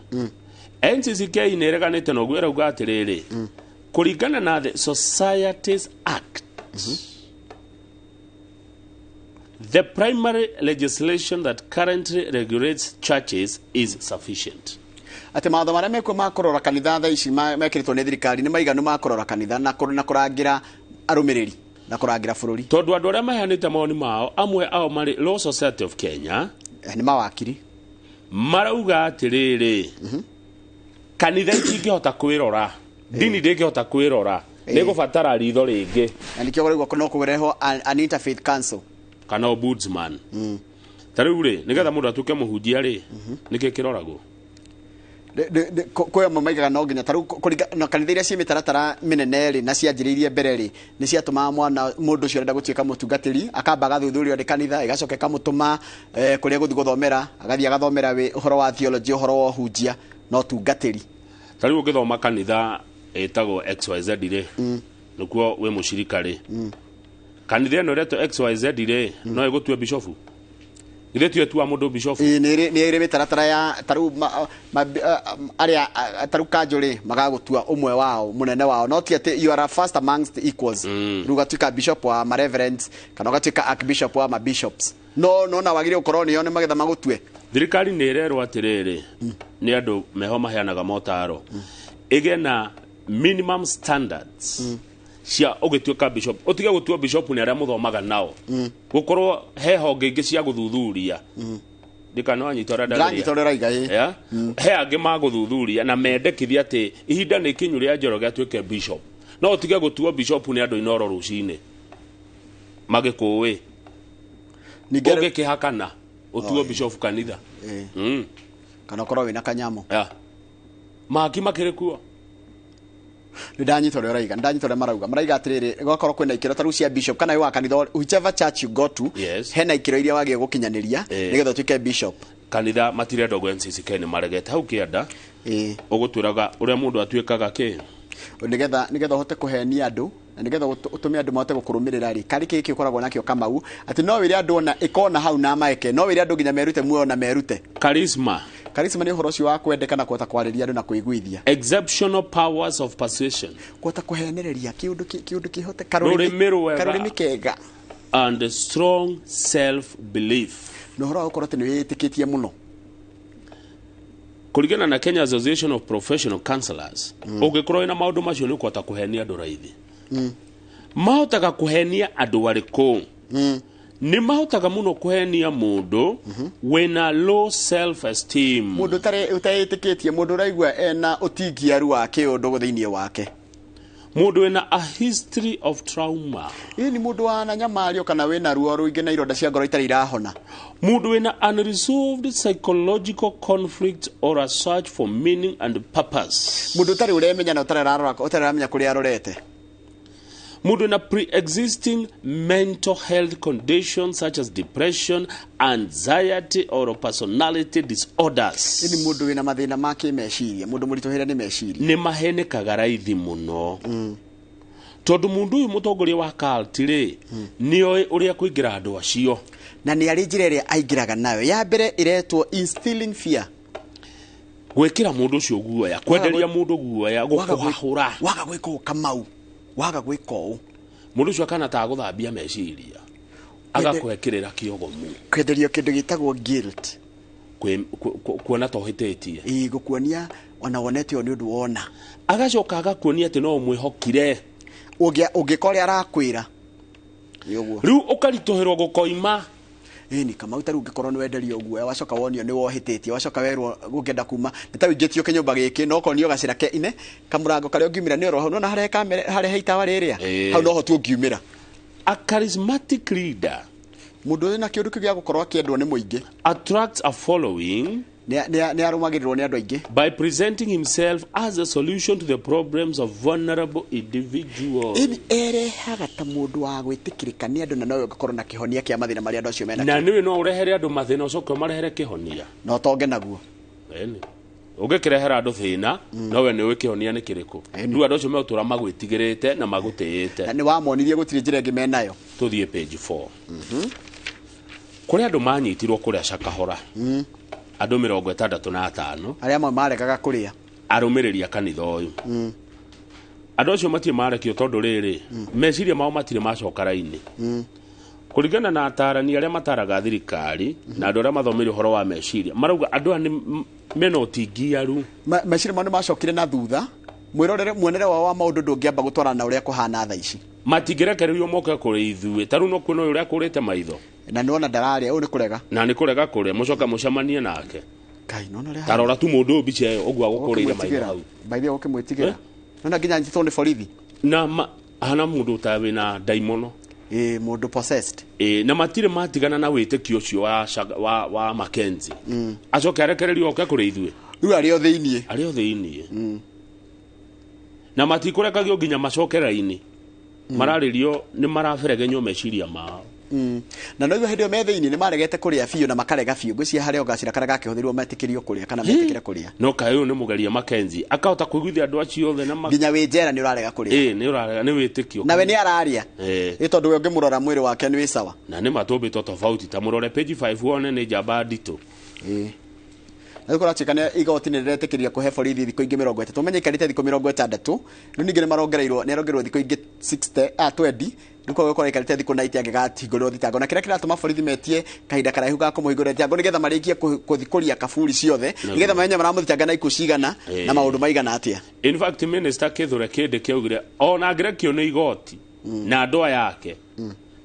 NCCK nĩ ĩreganĩte na ũguo, ĩrauga atĩrĩrĩ, kũringana na the Societies Act, the primary legislation that currently regulates churches is sufficient. Atĩ mawatho marĩa mekuo ma kũrora kanitha thaa ici mekĩrĩtwo nĩ thirikari nĩ maiganu ma kũrora kanitha na kũrangĩra arũmĩrĩri na kũrangĩra bũrũri. Tondũ andũ arĩa maheanĩte mawoni mao, amwe ao marĩ Law Society of Kenya. Nĩ mawakiri. Marauga atĩrĩrĩ, kanitha itingĩhota kwĩrora, ndini ndĩngĩhota kwĩrora, nĩ gũbatara ritho rĩngĩ. Na nĩkĩo kũraigua no kũrehwo an interfaith council. Kana ombudsman. Ta rĩu rĩ, nĩgetha mũndũ atuĩke mũhunjia rĩ, nĩkĩ kĩroragwo? Kwĩ amwe maigaga no nginya tarĩu na kanitha iria ciĩ mĩtaratara mĩnene rĩ, na cianjĩrĩirie mbere rĩ, nĩ ciatũmaga mwana mũndũ ũcio ũrenda gũtuĩka mũtungatĩri akamba agathuthurio nĩ kanitha, ĩgacoka ĩkamũtũma kũrĩa gũthiĩ gũthomera, agathiĩ agathomera wĩ ũhoro wa theology, ũhoro wa ũhunjia na ũtungatĩri. Ta rĩu ũngĩthoma kanitha ĩtagwo XYZ rĩ, nĩkuo wĩ mũcirika rĩ, kanitha ĩno ĩretwo XYZ rĩ, no ĩgũtue bishofu? Githĩ tiyo ĩtua mũndũ bishofu? Ĩĩ, nĩ ĩrĩ mĩtaratara ya tarĩu arĩa tarĩu kanjũ rĩ, magagũtua ũmwe wao, mũnene wao, no ti atĩ you are a first amongst equals. Rĩu ũgatuĩka bishop wa ma reverends kana ũgatuĩka archbishop wa ma bishops, no nona wagĩrĩire gũkorwo nĩo nĩ magetha magũtue. Thirikari nĩ ĩrerwo atĩrĩrĩ, nĩ andũ meho maheanaga motaro, ĩgĩe na minimum standards cia ũgĩtuĩka bishop, ũtige gũtua bishop nĩ arĩa mũthomaga nao, gũkorwo he honge ingĩ cia gũthuthuria. Ndikana wanyita ũrĩa Ndĩranyita ũrĩa ũraiga, ĩ. Yeah? He angĩ magũthuthuria na mendekithia atĩ ihinda nĩ ikinyu rĩa Njoroge atuĩke bishop, no ũtige gũtuo bishop nĩ andũ Inoro rũcinĩ magĩkũĩ. Ũngĩkĩhakana ũtuo bishop kanitha. Kana ũkorwo wĩna kanyamũ. Yeah. Maki makĩrĩ kuo. Nĩ ndanyita ũrĩa ũraiga, nĩ ndanyita ũrĩa marauga. Maraiga atĩrĩrĩ, gwakorwo kwĩna ikĩro ta rĩu cia bishop kana wĩ wa kanitha, whichever church you go to, Yes. hena ikĩro iria wagĩrĩirwo gũkinyanĩria nĩgetha ũtuĩke bishop. Kanitha matirenda ũguo, NCCK nĩ maregete hau kĩanda. Ũgũtwĩraga ũrĩa mũndũ atuĩkaga kĩ? Nĩgetha ũhote kũhenia andũ na nĩgetha ũtũme andũ mahote gũkũrũmĩrĩra rĩ, karĩ kĩĩ ũkoragwo nakĩo, Kamau, atĩ no wĩre andũ ona ĩkona hau na maeke, no wĩre andũ nginya merute muoyo na merute? Charisma. Charisma nĩ ũhoro ũcio wa kwendeka na kũhota kwarĩria andũ na kũiguithia. Exceptional powers of persuasion. Kũhota kũhenereria kĩũndũ kĩũndũ kĩhote Rũrĩmĩ rwega. Karũrĩmĩ kega. And strong self belief. Na ũhoro wa gũkorwo atĩ nĩ wĩĩtĩkĩtie mũno. Kũringana na Kenya Association of Professional Counselors, ũngĩkorwo wĩna maũndũ macio nĩ ũkũhota kũhenia andũ raithi. Mahotaga kũhenia andũ arĩkũ? Nĩ mahotaga mũno kũhenia mũndũ wĩna low self esteem. Mũndũ ũteĩtĩkĩtie, mũndũ ũraigua ena ũtingiaru wa kĩũndũ thĩinĩ wake. Mũndũ wĩna a history of trauma. Ĩ ni mũndũ wananyamario kana wĩna ruo rũingĩ na ironda cia ngoro itarĩ irahona. Mũndũ wĩna unresolved psychological conflict or a search for meaning and purpose. Mũndũ ũtarĩ ũremenya na ũtarĩ ararora, ũtarĩ aramenya kũrĩa arorete. Mũndũ wĩna pre-existing mental health conditions such as depression, anxiety or personality disorders. Ĩ ni mũndũ wĩna mathĩna ma kĩmeciria, mũndũ mũritũhĩre nĩ meciria. Nĩ mahenekaga raithi mũno, tondũ mũndũ ũyũ mũtongoria wa cult rĩ, nĩoĩ ũrĩa kũingĩra andũ acio. Na nĩ arĩ njĩra ĩrĩa aingĩraga nayo. Ya mbere ĩretwo instilling fear. Gwĩkĩra mũndũ ũcio guoya, kwenderia mũndũ guoya, gũkũhahũra. Waga gwĩka ũũ, Kamau, waga gwĩka ũũ. Mũndũ ũcio akana ta gũthambia meciria, agakũhe kĩrĩra kĩogomu. Kwenderio kĩndũ gĩtagwo guilt. Kuona ta ũhĩtĩtie. Ĩ, gũkuonia ona wonete ũyũ nĩ ũndũ wona. Agacoka agakuonia atĩ no ũmwĩhokire. Ũngĩka ũrĩa arakwĩra nĩ ũguo. Rĩu ũkaritũhĩrwo gũkoima. Ĩni Kamau, ta rĩu ũngĩkorwo nĩ wenderio guoya, wacoka wonio nĩ wohĩtĩtie, wacoka werwo ũngĩenda kuma nĩ ta ũingĩtio kĩnyũmba gĩkĩ, no ũkonio gacĩra ke ine kamũrango karĩa ũngiumĩra nĩ oro hau, nona harĩa kamera harĩa he itawa rĩrĩa, hau noho tu ũngiumĩra. A charismatic leader, mũndũ wĩna kĩũndũ kĩu gĩa gũkorwo akĩendwo nĩ mũingĩ, attracts a following nĩ arũmagĩrĩrwo nĩ andũ aingĩ by presenting himself as a solution to the problems of vulnerable individuals. Ĩni erehaga ta mũndũ wa gwĩtĩkĩrĩka nĩ andũ na nowe ũngĩkorwo na kĩhonia kĩa mathĩna marĩa andũ acio mena. Na nĩwe no ũrehere andũ mathĩna ũcoke ũmarehere kĩhonia. Na ũtonge naguo. Ĩni ũngĩkĩrehera andũ thĩna, nowe nĩ ũĩ kĩhonia nĩ kĩrĩkũ. Rĩu andũ acio megũtũra magwĩtigĩrĩte na magũtĩĩte. Na nĩ wamonirie gũtirĩ njĩra ĩngĩ menayo. Tũthiĩ page 4. Kũrĩ andũ manyitirwo kũrĩa Cakahora, andũ 65. Arĩa amwe maregaga kũrĩa. Arũmĩrĩri a kanitha ũyũ. Andũ acio matirĩ marekio tondũ rĩrĩ, meciria mao matirĩ macoka raini. Kũringana na atarani arĩa mataraga thirikari na andũ arĩa mathomeire ũhoro wa meciria, marauga andũ aya nĩ mena ũtingiaru. Meciria mao nĩ macokire na thutha, mwĩrorere muonere wao wa maũndũ ndũngĩamba gũtwarana na ũrĩa kũhana thaa ici. Matingĩrekererio moke kũrĩ ithuĩ, ta rĩu no kuona ũyũ ũrĩa akũrĩte maitho. Na nĩwona ndararĩa, ũyũ nĩ kũrega. Na nĩ kũrega kũrĩa, mũcoka mũcemanie nake. Ngai, nona ũrĩa Ta rora tu mũndũ ũyũ mbica ĩyo ũguo agũkũrĩire maitho hau. By the way, ũkĩmwĩtigĩra. Nona nginya anyitĩtwo nĩ borithi. Na hana mũndũ ta wĩna ndaimono. Ĩ, mũndũ possessed. Ĩ, na matirĩ matigana na wĩtĩkio ũcio wa Mackenzie. Acoke arekererio oke kũrĩ ithuĩ. Rĩu arĩ o thĩiniĩ. Arĩ o thĩiniĩ. Na matikũrekagio nginya macoke raini. Mararĩrio nĩ maraberegenywo meciria mao. Na no hĩndĩ ĩyo me thĩiniĩ nĩ maregete kũrĩa biũ na makarega biũ. Ngwĩciria harĩa o gacĩra karĩa gakĩhũthĩrwo metĩkĩrio kũrĩa kana metĩkĩre kũrĩa. No kaĩ ũyũ nĩ mũgeria Mackenzie akahota kũiguithia andũ acio othe na nginya wĩ njera nĩ ũrarega kũrĩa. Ĩ, nĩ ũrarega, nĩ wĩtĩkio. Nawe nĩ ararĩa. Ĩ, tondũ we ũngĩmũrora mwĩrĩ wake nĩ wĩ sawa. Na nĩ matũmbĩtwo tofauti, ta mũrore page 5 wone nĩ njamba nditũ. Ĩ. Na rĩu kũratuĩka nĩ igoti nĩ rĩretĩkĩria kũhe borithi thikũ ingĩ 30. Ũmenye ikarĩte thikũ 60. Rĩu ningĩ nĩ marongereirwo, nĩ arongereirwo thikũ ingĩ 60, 20. Rĩu koguo gũkorwo aikarĩte thikũ 90 angĩgahingũrĩrwo thitango. Na kĩrĩa kĩratũma borithi metie kahinda karaihu ga kũmũhingũrĩra thitango nĩgetha marĩkie kũthikũria kaburi ciothe, nĩgetha mamenye maramũthitanga na ikuũ cigana na maũndũ maigana atĩa. In fact, Minister Kithure Kindiki augire ona angĩrekio nĩ igoti na andũ aya ake,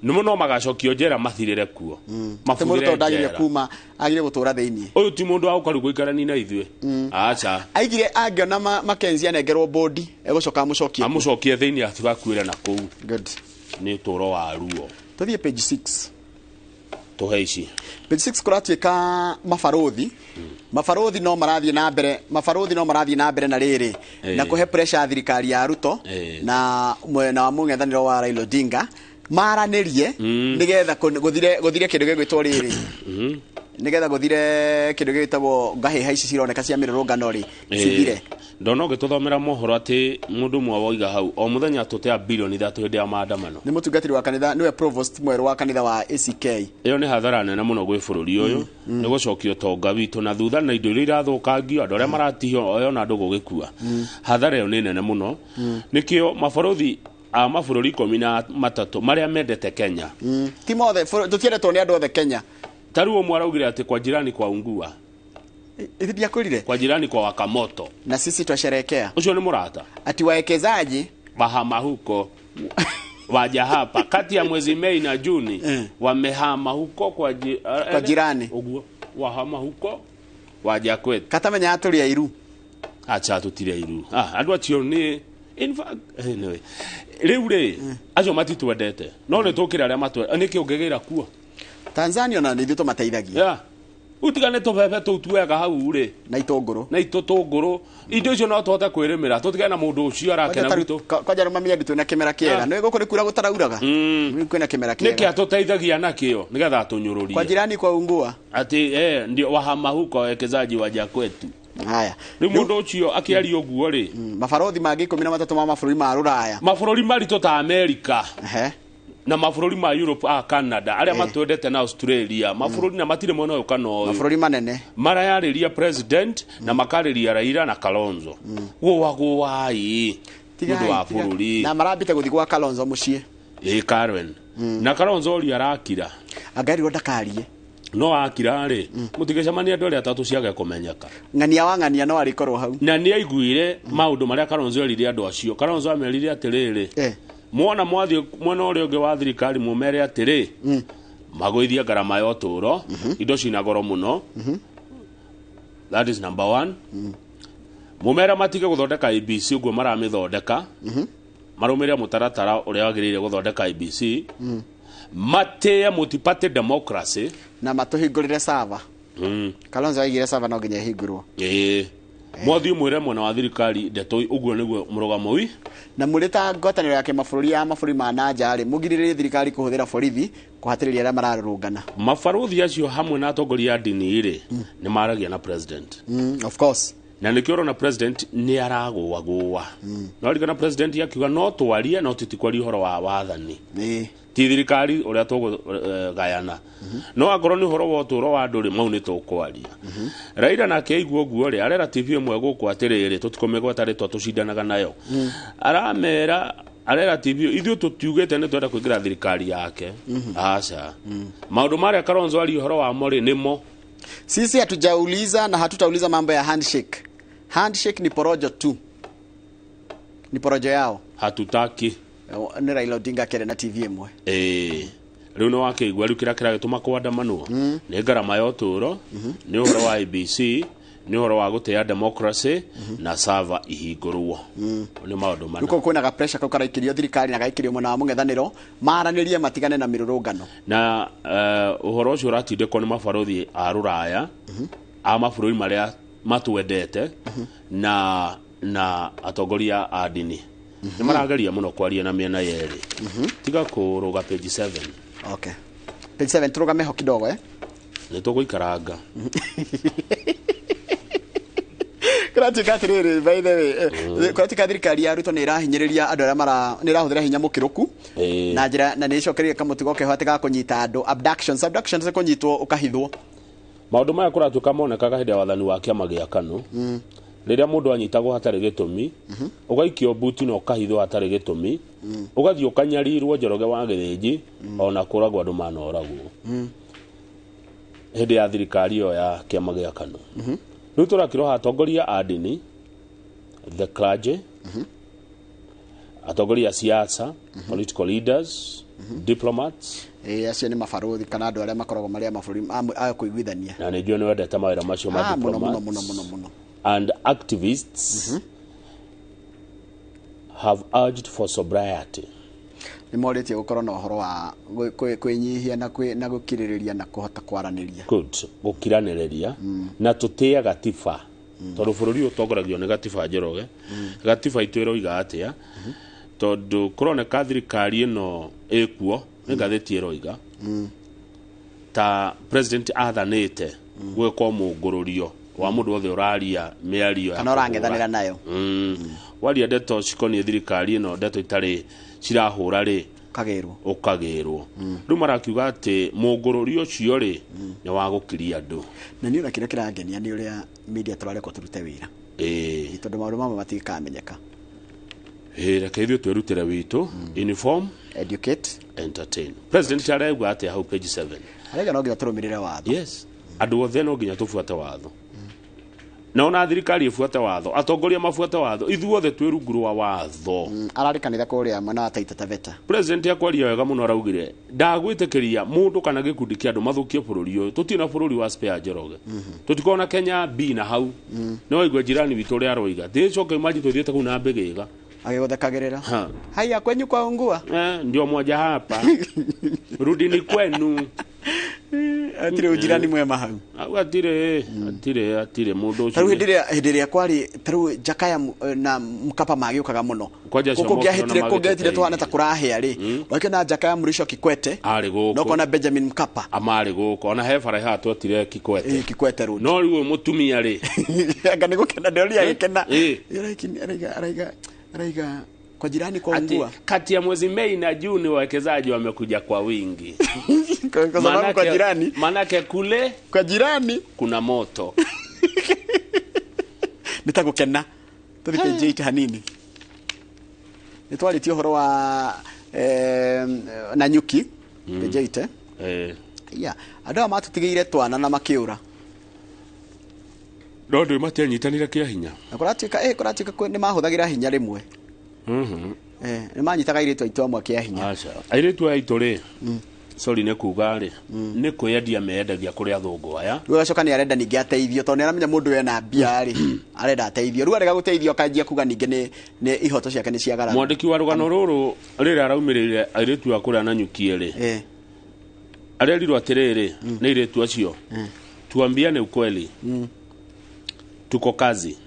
nĩmo no magacokio njera mathirĩre kuo. Atĩ mũndũ tondũ ndagĩrĩire njera. kuma, agĩrĩire gũtũra thĩiniĩ. Ũyũ ti mũndũ wa gũka rĩu gũikarania na ithuĩ. Aca. Aigire angĩona Mackenzie anengerwo bodi, egũcoka amũcokie. Amũcokie thĩiniĩ atigakuĩre na kũu. Good. Nĩ ũtũũro wa ruo. Tũthiĩ page 6. Tũhe ici. Page 6 kũratuĩka mabarũthi, mabarũthi no marathiĩ na mbere, mabarũthi no marathiĩ na mbere na rĩrĩ na kũhe pressure thirikari ya Ruto na mwena wa mũng'ethanĩro wa Raila Odinga maranĩrie nĩgetha gũthire kĩndũ gĩgwĩtwo rĩrĩ, nĩgetha gũthire kĩndũ gĩgwĩtagwo ngahĩha ici cironeka cia mĩrũrũngano rĩ cithire. Ndona ũgĩtũthomera mohoro atĩ mũndũ ũmwe woiga hau o mũthenya tũtea bilioni 3 hĩndĩ ya maandamano. Nĩ mũtungatĩri wa kanitha, nĩwe provost mwerũ wa kanitha wa ACK. Ĩyo nĩ hathara nene mũno gwĩ bũrũri ũyũ, nĩ gũcokia ũtonga witũ na thutha na indo iria irathũkangio, andũ arĩa maratihio oyo na andũ gũgĩkua. Hathara ĩyo nĩ nene mũno. Nĩkĩo mabarũthi a mabũrũri 13 marĩa mendete Kenya. Ti mothe, tũtiendetwo nĩ andũ othe Kenya. Ta rĩu ũmwe araugire atĩ kwa jirani kwa ungua. Ithi ndiakwĩrire? Kwa jirani kwa wakamoto. Na sisi twasherekea. Ucio nĩ mũrata. Ati wawekezaji wahama huko waja hapa kati ya mwezi Mei na Juni wamehama huko kwa, kwa jirani. Uguo wahama huko waja kwetu. Katamenya atũrĩ airu. Acha tũtirĩ airu. Andũ acio nĩ in fact anyway. Rĩu rĩ acio matitwendete no nĩ tũkĩra arĩa matwendete. Nĩkĩ ũngĩgĩra kuo? Tanzania na nĩ ithuĩ tũmateithagia. Yeah. Utigane tũbebe tũu tuoyaga hau rĩ na itũngũrũ, na itũtũngũrũ, indo icio no tũhote kwĩrĩmĩra tũtigane na mũndũ ũcio arakena gwitũ. Kwanja rũma mĩendi twĩna kĩmera kĩega. Nĩ gũkũ nĩ kura gũtarauraga. Kwĩna kĩmera kĩega. Nĩkĩ atũteithagia nakĩo nĩgetha atũnyũrũrie. Kwa jirani kwa ungua. Atĩ ndio wahama huko wawekezaji waja kwetu. Haya. Rĩu mũndũ ũcio akĩaria ũguo rĩ, mabarũthi mangĩ 13 ma mabũrũri ma Rũraya, mabũrũri maritũ ta Amerika na mabũrũri ma Europe, a Canada, arĩa matwendete na Australia, mabũrũri na matirĩ mwena ũyũ kana ũyũ, mabũrũri manene marayarĩria president na makarĩria Raila na Kalonzo. Gũa gũai nĩ ũndũ wa bũrũri. Na marambĩte gũthiĩ gwa Kalonzo mũciĩ. Karen. Na Kalonzo ũria arakira. Angarirwo ndakarie. No akira rĩ, mũtigĩcemania andũ arĩa atatũ ciage kũmenyeka. Ng'ania wa ng'ania no arĩkorwo hau. Na nĩ aiguire maũndũ marĩa Kalonzo erire andũ acio. Kalonzo amerire atĩrĩrĩ, mwona mwathiĩ mwena ũrĩa ũngĩ wa thirikari mũmere atĩrĩ, magũithie ngarama ya ũtũũro, indo cina goro mũno. That is number one. Mũmere matige gũthondeka ABC ũguo maramĩthondeka, marũmĩrĩre mũtaratara ũrĩa wagĩrĩire gũthondeka ABC, matĩe multi-party democracy na matũhingũrĩre server. Kalonzo aigire server no nginya ĩhingũrwo. Mwathiĩ mwĩre mwena wa thirikari ndeto ũguo nĩguo mũrũgamo wi. Na mũrĩ ta ngwatanĩro ya kĩmabũrũri ya mabũrũri ma nanja rĩ, mũgirĩrĩrie thirikari kũhũthĩra borithi kũhatĩrĩria arĩa mararũrũngana. Mabarũthi acio hamwe na atongoria a ndini rĩ, nĩ maragia na president. Of course. Na nĩkĩo ũrona president nĩ aragũagũa. No ririkana president akiuga no twarie no tũtikwaria ũhoro wa wathani. Ti thirikari ũrĩa tũgũgayana. No akorwo nĩ ũhoro wa ũtũũro wa andũ rĩ, mau nĩ tũkwaria. Raila nake aigua ũguo rĩ, arera TV ĩmwe gũkũ atĩrĩrĩ, tũtikũmĩgweta rĩtwa tũcindanaga nayo. Aramera, arera TV ithuĩ tũtiugĩte nĩ twenda kũingĩra thirikari yake. Aca. Maũndũ marĩa Kalonzo aria ũhoro wamo rĩ, nĩmo. Sisi hatujauliza na hatutauliza mambo ya handshake. Handshake ni porojo tu. Ni porojo yao. Hatutaki. Nĩ Raila Odinga akĩaria na TV ĩmwe. Rĩu nĩ wakĩigua rĩu kĩrĩa kĩragĩtũma kũandamanwo nĩ ngarama ya ũtũũro, nĩ ũhoro wa ABC, nĩ ũhoro wa gũtĩa democracy na server ihingũrwo. Nĩ maũndũ mana. Rĩu kwĩna ga pressure kau karaikĩrio thirikari na gaikĩrio mwena wa mũng'ethanĩro maranĩrie matigane na mĩrũrũngano. Na ũhoro ũcio ũratindĩkwo nĩ mabarũthi a Rũraya, a mabũrũri marĩa matwendete na atongoria a ndini. Nĩ marageria mũno kwaria na mĩena yerĩ. Tiga kũrũga page 7. Okay. Page 7 tũrũgame ho kidogo Nĩ tũgũikaranga. Kũratuĩka atĩrĩrĩ, by the way, kũratuĩka thirikari ya Ruto nĩ ĩrahinyĩrĩria andũ arĩa nĩ ĩrahũthĩra hinya mũkĩrũku na njĩra na nĩ ĩcokereirie kamũtugo keho atĩ ga kũnyita andũ abductions, abductions nĩ kũnyitwo ũkahithwo. Maũndũ maya kũratuĩka monekaga hĩndĩ ya wathani wa kĩama gĩa KANU. Rĩrĩa mũndũ anyitagwo hatarĩ gĩtũmi, ũgaikio buti na ũkahithwo hatarĩ gĩtũmi, ũgathiĩ ũkanyarirwo Njoroge wa Gĩthĩnji, ona kũragwo andũ manoragwo. Hĩndĩ ya thirikari ĩyo ya kĩama gĩa KANU. Rĩu tũrakĩrwo atongoria a ndini, the clergy, atongoria a siasa, political leaders, diplomats. Acio nĩ mabarũthi kana andũ arĩa makoragwo marĩ a mabũrũri a kũiguithania. Na nĩ njũĩ nĩ wendete mawĩra macio ma diplomats. Mũno, mũno, mũno. And activists have urged for sobriety. Nĩ morĩtie gũkorwo na ũhoro wa kwĩnyihia na na gũkirĩrĩria na kũhota kwaranĩria. Good, gũkiranĩrĩria na tũtĩe gatiba, tondũ bũrũri ũyũ ũtongoragio nĩ gatiba. Njoroge, gatiba itũ ĩroiga atĩa? Tondũ kũroneka thirikari ĩno ĩkuo nĩ ngathĩti ĩroiga ta president athanĩte gwĩkwo mũngũrũrio wa mũndũ wothe ũraria mĩario ya Kana ũrang'ethanĩra kũhũra. Nayo. Waria ndeto cikoniĩ thirikari ĩno, ndeto itarĩ cirahũra rĩ, Ũkagĩrwo. Ũkagĩrwo. Rĩu marakiuga atĩ mũngũrũrio ũcio rĩ, nĩ wa gũkiria andũ. Na niĩ ona kĩrĩa kĩrangenia nĩ ũrĩa media tũrarekwo tũrute wĩra, tondũ maũndũ mamwe matingĩkamenyeka. Ĩĩ, reke ithuĩ twĩrutĩre witũ, inform, educate, entertain. President arauga atĩa hau page 7? Arauga no nginya tũrũmĩrĩre watho. Yes, andũ othe no nginya tũbuate watho, na ona thirikari ĩbuate watho, atongoria mabuate watho, ithuothe twĩ rungu rwa watho. Ararĩ kanitha kũrĩa mwena wa Taita Taveta. President akwaria wega mũno, araugire ndagwĩtĩkĩria mũndũ kana gĩkundi kĩa andũ mathũkie bũrũri ũyũ. Tũtirĩ na bũrũri wa spare, Njoroge. Tũtikorwo na Kenya B na hau nĩ waigua jirani witũ ũrĩa aroiga thĩcoke imaji tũthiĩte kũu na mbĩgĩga. Agĩgũthekagĩrĩra. Ha. Haya, kwenyu kwaungua. Eh, ndio moja hapa, rudini kwenu. Atirĩ ujirani mwema hau. Hau atirĩ, atirĩ, atirĩ mũndũ ũcio. Tarĩu hĩndĩ ĩrĩa kwarĩ, tarĩu Jakaya na Mkapa magĩũkaga mũno. Kwanja acio Gũkũ mokire ngĩahĩtire na kũngĩahĩtire magĩtũteithia. tũhana ta kũrahĩa rĩ, wakĩona Jakaya Mrisho Kikwete arĩ gũkũ. Na ũkona Benjamin Mkapa. Amarĩ gũkũ, ona he bara haha twetire Kikwete. Kikwete Road. No rĩu ũyũ mũtumia rĩ, anga nĩ gũkena, ndĩronire agĩkena. Ĩ. Araiga araiga araiga kwa jirani Ati, kwaungua. Kati ya mwezi Mei na Juni wawekezaji wamekuja kwa wingi. Kwa sababu kwa jirani, manake kule kwa jirani kuna moto. Nĩ ta gũkena. Tũthi page 8 hanini, nĩ twarĩtie ũhoro wa Nanyuki, page 8. Eh. Yeah, andũ aya matũtigĩire twana na makĩũra. No ndũ matianyitanire kĩa hinya. Na kũratuĩka nĩ mahũthagĩra hinya rĩmwe. Nĩ manyitaga airĩtu aitũ amwe kĩa hinya. Aca, airĩtu aya aitũ rĩ, sorry nĩ kuga rĩ, nĩ kwĩyendia meyendagia kũrĩ athũngũ aya. Rĩu agacoka nĩ arenda ningĩ ateithio, tondũ nĩ aramenya mũndũ ena mbia rĩ, arenda ateithio. Rĩu arega gũteithio, akanjia kuga ningĩ nĩ ihoto ciake nĩ ciagarara. Mwandĩki wa rũgano rũrũ rĩrĩa araumĩrĩire airĩtu a kũrĩa Nanyukie rĩ, arerirwo atĩrĩrĩ nĩ airĩtu acio, tuambiane ukweli, tuko kazi.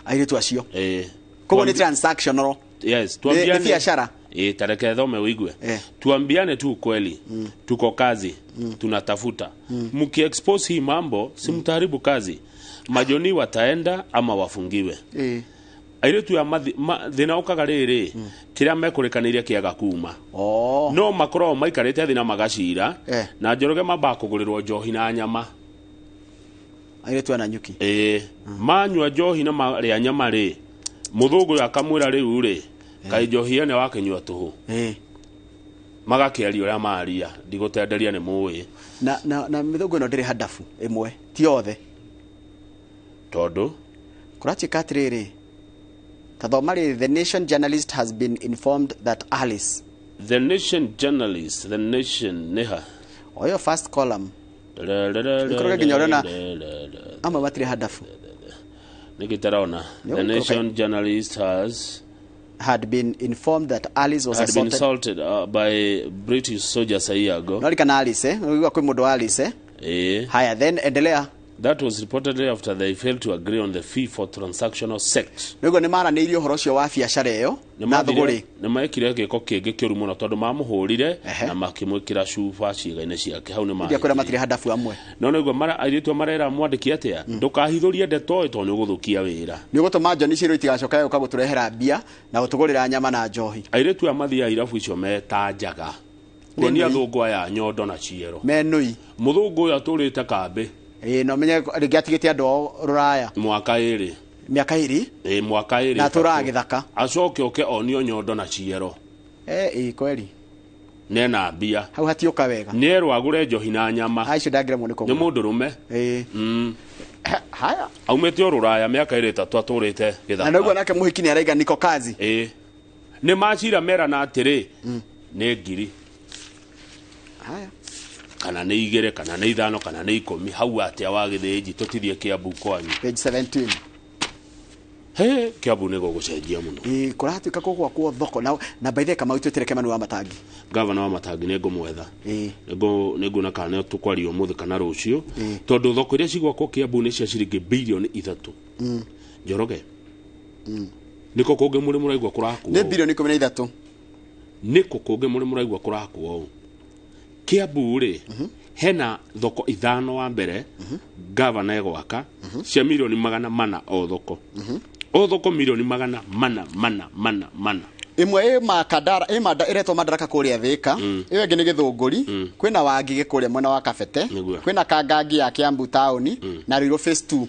Airĩtu acio. Eh. Koguo nĩ transactional. Yes, Nĩ tuambiane. biashara. Eh, tareke thome uigue. Tuambiane tu ukweli, tuko kazi, tunatafuta. Mkiexpose hii mambo, si mtaharibu kazi? Majoni wataenda ama wafungiwe. Airĩtu ya thĩna ũkaga rĩrĩ, kĩrĩa mekũrĩkanĩire kĩaga kuma, no makoragwo maikarĩte thĩ na magacira na Njoroge, mambaga kũgũrĩrwo njohi na nyama. Airĩtu a Nanyuki. Ĩĩ, manyua njohi na marĩa nyama rĩ, mũthũngũ ũyũ akamwĩra rĩu rĩ, kaĩ njohi ene wakĩnyua tũhũ. Magakĩaria ũrĩa maria, ndigũtenderia nĩ mũĩ. Na mĩthũngũ ĩno ndĩrĩ handabu ĩmwe, ti othe. Tondũ kũratuĩka atĩrĩrĩ, tathoma rĩrĩ: The Nation journalist has been informed that Alice The Nation journalist, The Nation nĩha? O ĩyo first column. Ikũrũke nginya ũrĩona amwe matirĩ handabu. Nĩkĩ tarona Nĩ The ũgũikũrũka. Nation journalist has had been informed that Alice was had been assaulted. assaulted by British soldiers a year ago. No rikana Alice, eh? Ũigua kwĩ mũndũ wa Alice, eh? Eh. Haya, then endelea. That was reportedly after they failed to agree on the fee for transactional sex. Nĩguo nĩ maranĩirie ũhoro ũcio wa biacara ĩyo na thũgũrĩ. Nĩ maekire gĩko kĩngĩ kĩũru mũno, tondũ mamũhũrire na makĩmwĩkĩra cuba ciĩga-inĩ ciake. Hau nĩ Ndia kwĩra matirĩ handabu amwe. No nĩguo airĩtu marera mwandĩki atĩa, ndũkahithũrie ndeto ĩ, tondũ nĩ ũgũthũkia wĩra. Nĩ ũgũtũma John Ciro itigacoke gũka gũtũrehera mbia na gũtũgũrĩra nyama na njohi. Airĩtu aya mathiaga irabu icio meta njaga kuonia athũngũ aya nyondo na ciero. Menũi. Mũthũngũ ũyũ atũrĩte kambĩ. Ĩĩ, no menye rĩngĩ atigĩte andũ ao rũraya. Mwaka 2. Mĩaka 2. Ĩĩ, mwaka 2. Na atũraga gĩthaka. Acoke oke onio nyondo na ciero. Eh, ĩĩ kweri. Nena mbia. Hau hatiũka wega. Nĩerwo agũre njohi na nyama. Aicio ndangĩremwo nĩ nĩ kũgũra. mũndũrũme. Ĩĩ. Haya. Aumĩte o rũraya, mĩaka 23 atũrĩte gĩthaka. Na nĩguo nake mũhiki nĩ araiga niko kazi. Ĩĩ, nĩ macira merana atĩrĩ, nĩ ngiri Haya. kana nĩ 2 kana nĩ 5 kana nĩ 10, hau atĩa wa gĩthĩnji tũtithie Kĩambu kwanyu. Page 17. He Kiambu nĩ gũgũcenjia mũno. Ĩĩ, kũratuĩka kũgwakwo thoko na by the way, Kamau, twĩtĩre Kĩmani wa Matangi. Gavana wa Matangi nĩ ngũmwetha. Nĩ nguona kana nĩ tũkwaria ũmũthĩ kana rũciũ, tondũ thoko iria cigwakwo Kiambu nĩ cia ciringi bilioni 3. Njoroge, nĩkũ kũngĩ mũrĩ mũraigua kũrakwo? Nĩ bilioni 13. Nĩkũ kũngĩ mũrĩ mũraigua kũrakwo ũũ? Kiambu rĩ, hena thoko ithano. Wa mbere, gavana egwaka cia milioni 400 o thoko, o thoko milioni 400 mana mana mana. Ĩmwe ĩ Makandara, ĩ manda ĩretwo Madaraka kũrĩa Thĩka. Ĩyo ĩngĩ nĩ Gĩthũngũri, kwĩna Wangigĩ kũrĩa mwena wa Kabete, kwĩna Kangangi ya Kiambu taũni na Ruiru phase 2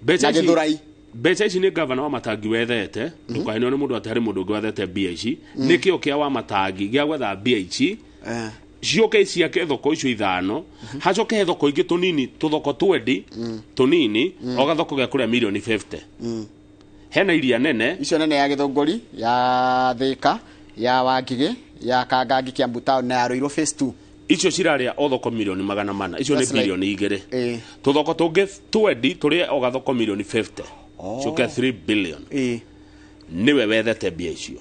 Mbeca na ici- Gĩthũrai. Mbeca ici nĩ gavana wa Matangi wethete. Ndũkahenio nĩ mũndũ atĩ harĩ mũndũ ũngĩ wethete mbia ici. Nĩkĩo kĩa wa Matangi gĩa gwetha mbia ici ciũke ciake thoko icio ithano, hacoke he thoko ingĩ tũnini, tũthoko twendi tũnini, o gathoko gĩa kũrĩa milioni 50. Hena iria nene. Icio nene ya Gĩthũngũri, ya Thĩka, ya Wangigĩ, ya Kangangi Kiambu town na ya Ruiru phase 2. Icio cirarĩa o thoko milioni 400. Icio nĩ That's like- bilioni 2. Tũthoko tũngĩ twendi tũrĩe o gathoko milioni 50, ciũke 3 billion. Nĩwe wethete mbia icio.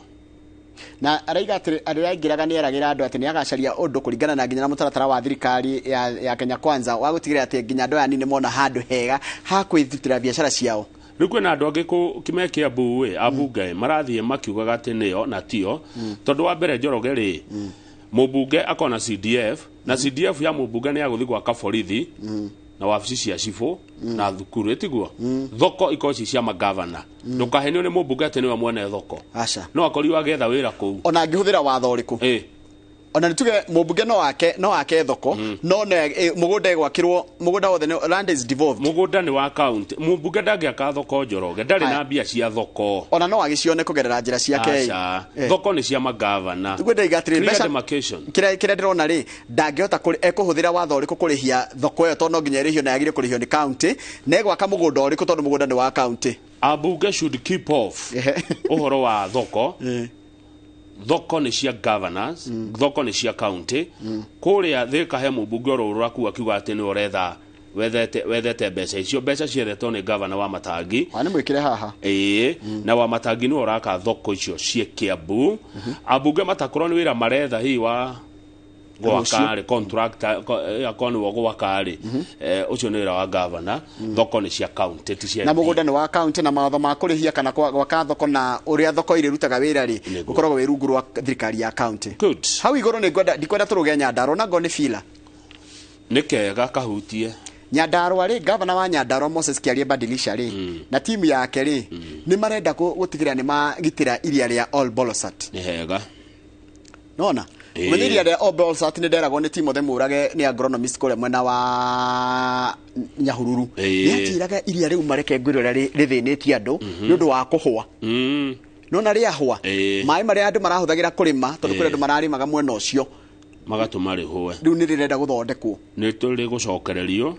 Na araiga atĩ arĩa aingĩraga nĩ eragĩra andũ atĩ nĩ agacaria ũndũ kũringana na nginya na mũtaratara wa thirikari ya Kenya Kwanza wa gũtigĩrĩra atĩ nginya andũ aya anini mona handũ hega ha kwĩrutĩra biacara ciao. Rĩu kwĩna andũ angĩ kĩme Kĩambu ĩ, ambunge marathiĩ makiugaga atĩ nĩo na tio, tondũ wa mbere, Njoroge rĩ, mũmbunge akona CDF, na CDF ya mũmbunge nĩ ya gũthiĩ gwaka borithi na wabici cia cibũ na thukuru. Ĩtiguo thoko ikorwo ci cia magavana. Ndũkahenio nĩ mũmbunge atĩ nĩwe mwene thoko. Aca. No akorirwo agĩetha wĩra kũu. Ona angĩhũthĩra watho ũrĩkũ, ona nĩ tuge mũmbunge no ake thoko, no mũgũnda ĩgwakĩrwo, mũgũnda wothe land is devolved. Mũgũnda nĩ wa county. Mũmbunge ndangĩaka thoko, Njoroge, ndarĩ na mbia cia thoko. Ona no agĩcione kũgerera njĩra ciake. Aca. Thoko nĩ cia magavana. Nĩguo ndaiga atĩrĩ, Clear demarcation. Kĩrĩa ndĩrona rĩ, ndangĩhota ekũhũthĩra watho ũrĩkũ kũrĩhia thoko ĩyo, tondũ no nginya ĩrĩhio na yagĩrĩire kũrĩhio nĩ county, na egwaka mũgũnda ũrĩkũ, tondũ mũgũnda nĩ wa county? Ambunge should keep off ũhoro wa thoko. Thoko nĩ cia governors, thoko nĩ cia county. Kũrĩa Thĩka he mũmbunge oro ũraku akiuga atĩ nĩ ũretha wethete mbeca icio. Mbeca ciethetwo nĩ gavana wa Matangi. Nĩ mwĩkĩre haha. Ĩĩ, na wa Matangi nĩwe ũraka thoko icio ciĩ Kĩambu. Ambunge matakorwo nĩ wĩra maretha hihi wa gwaka rĩ, contractor akorwo nĩwe gwaka rĩ, ũcio nĩ wĩra wa gavana. Thoko nĩ cia county, ti cia Na MP. mũgũnda nĩ wa county, na mawatho ma kũrĩhia kana gwaka thoko na ũrĩa thoko irĩrutaga wĩra rĩ, ũkoragwo wĩ rungu rwa thirikari ya county. Good. Hau igũrũ nĩ ngwenda, ndikwenda tũrũge Nyandarua na ngo nĩ fila. Nĩ kega kahutie. Nyandarua rĩ, gavana wa Nyandarua Moses Kiarie Badilisha rĩ, na timu yake rĩ, nĩ marenda gũtigĩrĩra nĩ magitĩra iria rĩa Ol Bolosat. Nĩ hega. Nona ũmenye iria rĩa Ol Bolosat nĩ nderagwo nĩ Timothy Mũrage, nĩ agronomist kũrĩa mwena wa Nyahururu, nĩ anjĩraga iria rĩu mareke ngwĩre ũrĩa rĩthĩnĩtie andũ nĩ ũndũ wa kũhũa. Nona rĩahũa, maĩ marĩa andũ marahũthagĩra kũrĩma, tondũ kũrĩ andũ mararĩmaga mwena ũcio, magatũma rĩhũe. Rĩu nĩ rĩrenda gũthondekwo. Nĩ tũrĩ gũcokererio.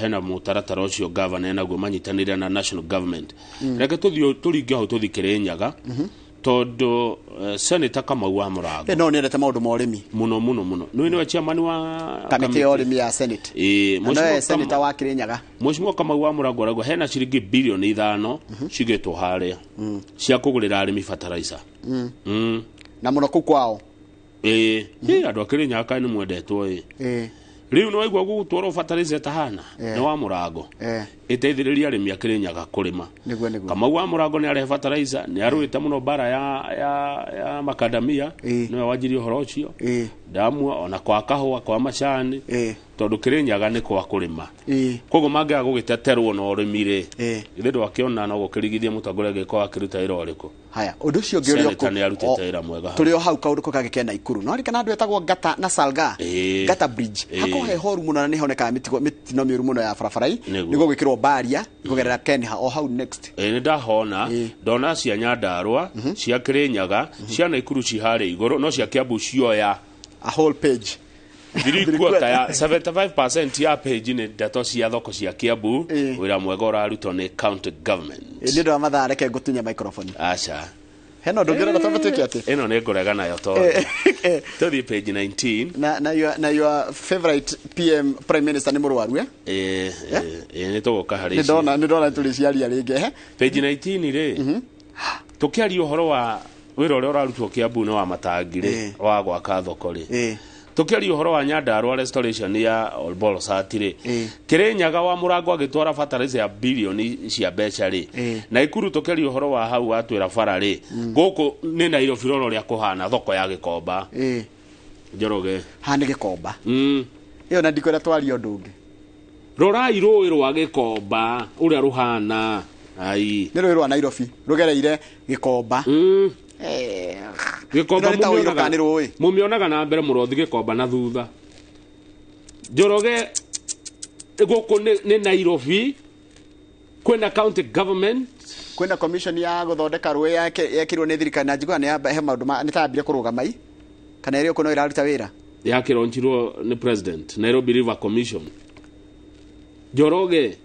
Hena mũtaratara ũcio gavana enaguo manyitanĩire na national government. Reke tũthiĩ tũringe hau tũthiĩ Kĩrĩnyaga, tondũ Senator Kamau wa Mũrango. No nĩendete maũndũ ma ũrĩmi. Mũno mũno mũno. Nĩwe chairman wa kamĩtĩ ya ũrĩmi ya Senate. Ĩĩ. Na nowe senator wa Kĩrĩnyaga. Mheshimiwa Kamau wa Mũrango arauga hena ciringi bilioni 5 cigĩtwo harĩa cia kũgũrĩra arĩmi fertilizer. Na mũno kũu kwao. Ĩĩ. Ĩ, andũ a Kĩrĩnyaga kaĩ nĩ mwendetwo ĩ. Rĩu nĩ waigua gũgũtwarwo fertilizer ĩtahana nĩ wa Mũrango, ĩteithĩrĩria arĩmi a Kĩrĩnyaga kũrĩma. Nĩguo. Kamau wa Mũrango nĩ arehe fertilizer, nĩ arũĩte mũno mbara ya makadamia, nĩwe wanjirie ũhoro ũcio ndamua, ona kwa kahũa, kwa macani, tondũ Kĩrĩnyaga nĩ kwa kũrĩma. Koguo mangĩaga gũgĩteterwo na ũrĩmi rĩ, ithe ndwakĩona no gũkĩrigithia mũtongoria angĩkorwo akĩruta wĩra ũrĩkũ. Haya, ũndũ ũcio ũngĩ ũrĩa Senator nĩ arutĩte wĩra mwega hau. Tũrĩ o hau, kaũndũ kau kangĩ ke Naikuru no rikana andũ etagwo Ngata na Salga. Ngata Bridge hakorwo he horu mũno na nĩ honekaga mĩtino mĩũru mũno ya barabara-i. Nĩguo. Nĩ gũgwĩkĩrwo baria kũgerera Kenha o hau next. Ĩ, nĩ ndahona ndona cia Nyandarua, cia Kĩrĩnyaga, cia Naikuru ci harĩa igũrũ, no cia Kiambu cioya a whole page. 3/4 ya 75% ya page nĩ ndeto cia thoko cia Kiambu. Wĩra mwega ũrarutwo nĩ county government. Nĩ ũndũ wa mathaa, reke ngũtunya microphone. Aca. Hena ũndũ ũngĩ ũrenda twambe twĩke atĩ? Ĩno nĩ ngũrega nayo tondũ tũthiĩ page 19. Na your favorite PM, prime minister, nĩ mũrwaru, eh? Ĩ, nĩ tũgũka harĩ Nĩ icio. ndona, nĩ ndona tũrĩciaria rĩngĩ, eh? Page 19 rĩ, tũkĩaria ũhoro wa wĩra ũrĩa ũrarutwo Kiambu nĩ wa matangi rĩ, wa gwaka thoko rĩ, tũkĩaria ũhoro wa Nyandarua restoration ya Olbolosat rĩ, Kĩrĩnyaga wa mũrango agĩtwara fertilizer ya bilioni cia mbeca rĩ, Naikuru tũkĩaria ũhoro wa hau watwĩra bara rĩ, gũkũ nĩ Nairobi, rora ũrĩa kũhana thoko ya Gĩkomba. Njoroge. Haha nĩ Gĩkomba. Ĩyo na ndikwenda twarie ũndũ ũngĩ. Rorai rũĩ rwa Gĩkomba ũrĩa rũhana, ai. Nĩ rũĩ rwa Nairobi rũgereire Gĩkomba. Gĩkomba. Ĩno nĩ ta ũirũ kana nĩ rũĩ? Mũmĩonaga na mbere, mũrothi Gĩkomba na thutha. Njoroge, gũkũ nĩ Nairobi, kwĩna county government. Kwĩna commission ya gũthondeka rũĩ yekĩrwo nĩ thirikari, na njiguaga nĩ he maũndũ nĩ tayambire kũrũgama i kana ĩrĩ no ĩraruta wĩra. Yakĩronchirwo nĩ president, Nairobi River Commission. Njoroge,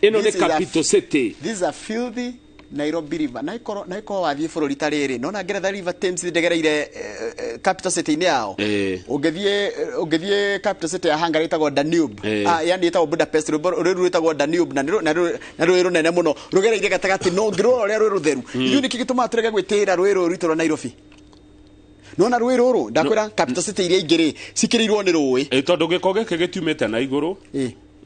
ĩno nĩ This is a capital city. This is a filthy Nairobi River. Na ikorwo wathiĩ bũrũri ta rĩrĩ, nona Ngeretha, River Thames ndĩgereire capital city-inĩ yao. Ũngĩthiĩ capital city ya Hungary ĩtagwo Danube. Ah, yani ĩtagwo Budapest, rũĩ rũu rwĩtagwo Danube, na nĩ rũĩ rũnene mũno rũgereire gatagatĩ, no ũngĩrora ũrĩa rwĩ rũtheru. Ithuĩ nĩkĩ gĩtũmaga tũrege gwĩtĩĩra rũĩ rũrũ rwitũ rwa Nairobi? Nona rũĩ rũrũ, ndakwĩra capital city iria ingĩ rĩ, cikĩrĩirwo nĩ rũĩ. Ĩ, tondũ gĩko gĩkĩ gĩtiumĩte na igũrũ,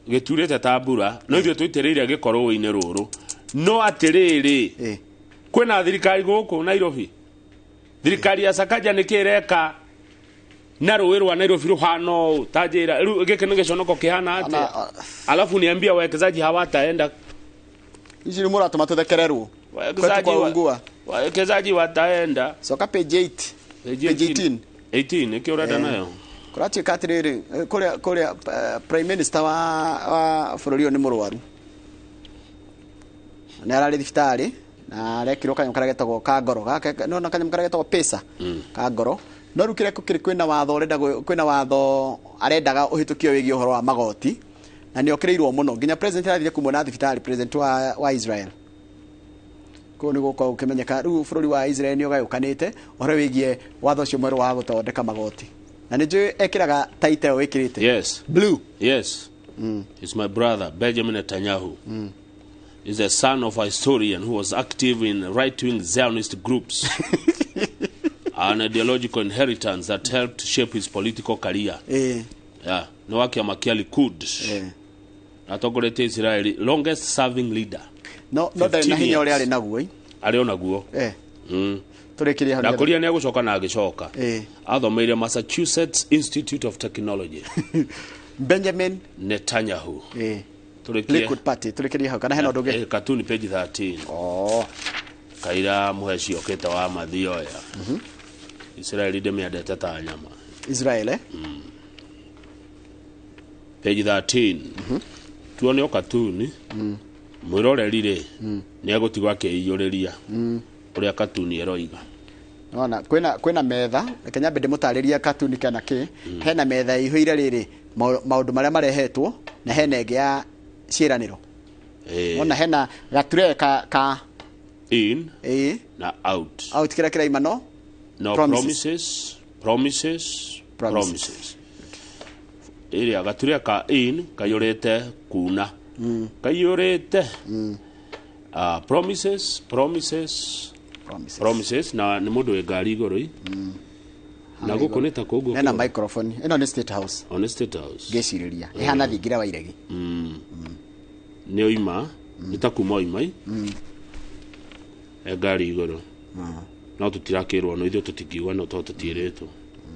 gĩturĩte ta mbura, no ithuĩ tũitĩrĩire gĩko rũĩ-inĩ rũrũ. No atĩrĩrĩ, kwĩna thirikari gũkũ Nairobi, thirikari ya Sakaja nĩkĩ ĩreka na rũĩ rwa Nairobi rũhana ũũ? Ta njĩra rĩu, gĩkĩ nĩ gĩconoko kĩhana atĩa? Alafu niambia wawekezaji hawataenda. Ici nĩ mũratũma tũthekererwo. Wawekezaji Kwetu kwa ungua. Wawekezaji wataenda. Coka page 8. Page Page 18. 18 nĩkĩ ũrenda nayo? Kũratuĩka atĩrĩrĩ, kũrĩa prime minister wa bũrũri ũyũ nĩ mũrwaru, nĩ ararĩ thibitarĩ na arekirwo kanyamũ karĩa getagwo ka ngoro gaka, nona kanyamũ karĩa getagwo pesa ka ngoro. No rĩu kĩrĩa kũkĩrĩ, kwĩna watho ũrenda kwĩna watho arendaga ũhĩtũkio wĩgiĩ ũhoro wa magoti, na nĩ okĩrĩirwo mũno nginya president arathire kumuona thibitarĩ, president wa Israel. Kũu nĩ gũkorwo gũkĩmenyeka rĩu bũrũri wa Israel nĩ ũgayũkanĩte ũhoro wĩgiĩ watho ũcio mwerũ wa gũthondeka magoti, na nĩ njũĩ ekĩraga taita ĩyo wĩkĩrĩte. Yes. Blue. Yes. It's my brother, Benjamin Netanyahu. He's the son of a historian who was active in right-wing Zionist groups, an ideological inheritance that helped shape his political career. Yeah. Nĩ wa kĩama kĩa Likud. Atongoretie Israeli, longest serving leader. No ndarĩ na 15 hinya ũrĩa years. arĩ naguo ĩ. Arĩ o naguo. Tũrĩkĩrie hau. Ndakũria nĩ agũcoka na agĩcoka. Athomeire Massachusetts Institute of Technology. Benjamin Netanyahu. Tũrĩkie. Likud Party, tũrĩkĩrie hau kana hena ũndũ ũngĩ? Katuni page 13. Oh. Kaira mũheci okĩte wa mathioya. Israeli ndĩmĩendete ta nyama. Israel, eh? Page 13. Tuone o katuni. Mwĩroreri rĩ, nĩ egũtigwo akĩiyũrĩria ũrĩa katuni ĩroiga. Nona kwĩna metha, reke nyambe ndĩmũtarĩrie katuni kana kĩ. Hena metha ĩihũire rĩrĩ maũndũ marĩa marehetwo, na hena ĩngĩ ya ciĩranĩro. Ona hena gature ka In na out. Out kĩrĩa kĩraima no No. Promises. Promises, promises, Promises. promises. Ĩrĩa gaturia ka in kaiyũrĩte kuna, kaiyũrĩte promises, promises, promises, promises, na nĩ mũndũ wĩ ngari igũrũ i na gũkũ nĩ ta kũguo. Nena microphone ĩno nĩ State House. On State House. Ngĩcirĩria ĩhana thingira wa iregi. Nĩ oima, nĩ ta kuma oima i e ngari igũrũ, no tũtirakĩrwo, no ithuĩ tũtingiuga, no tondũ tũtiĩrĩtwo.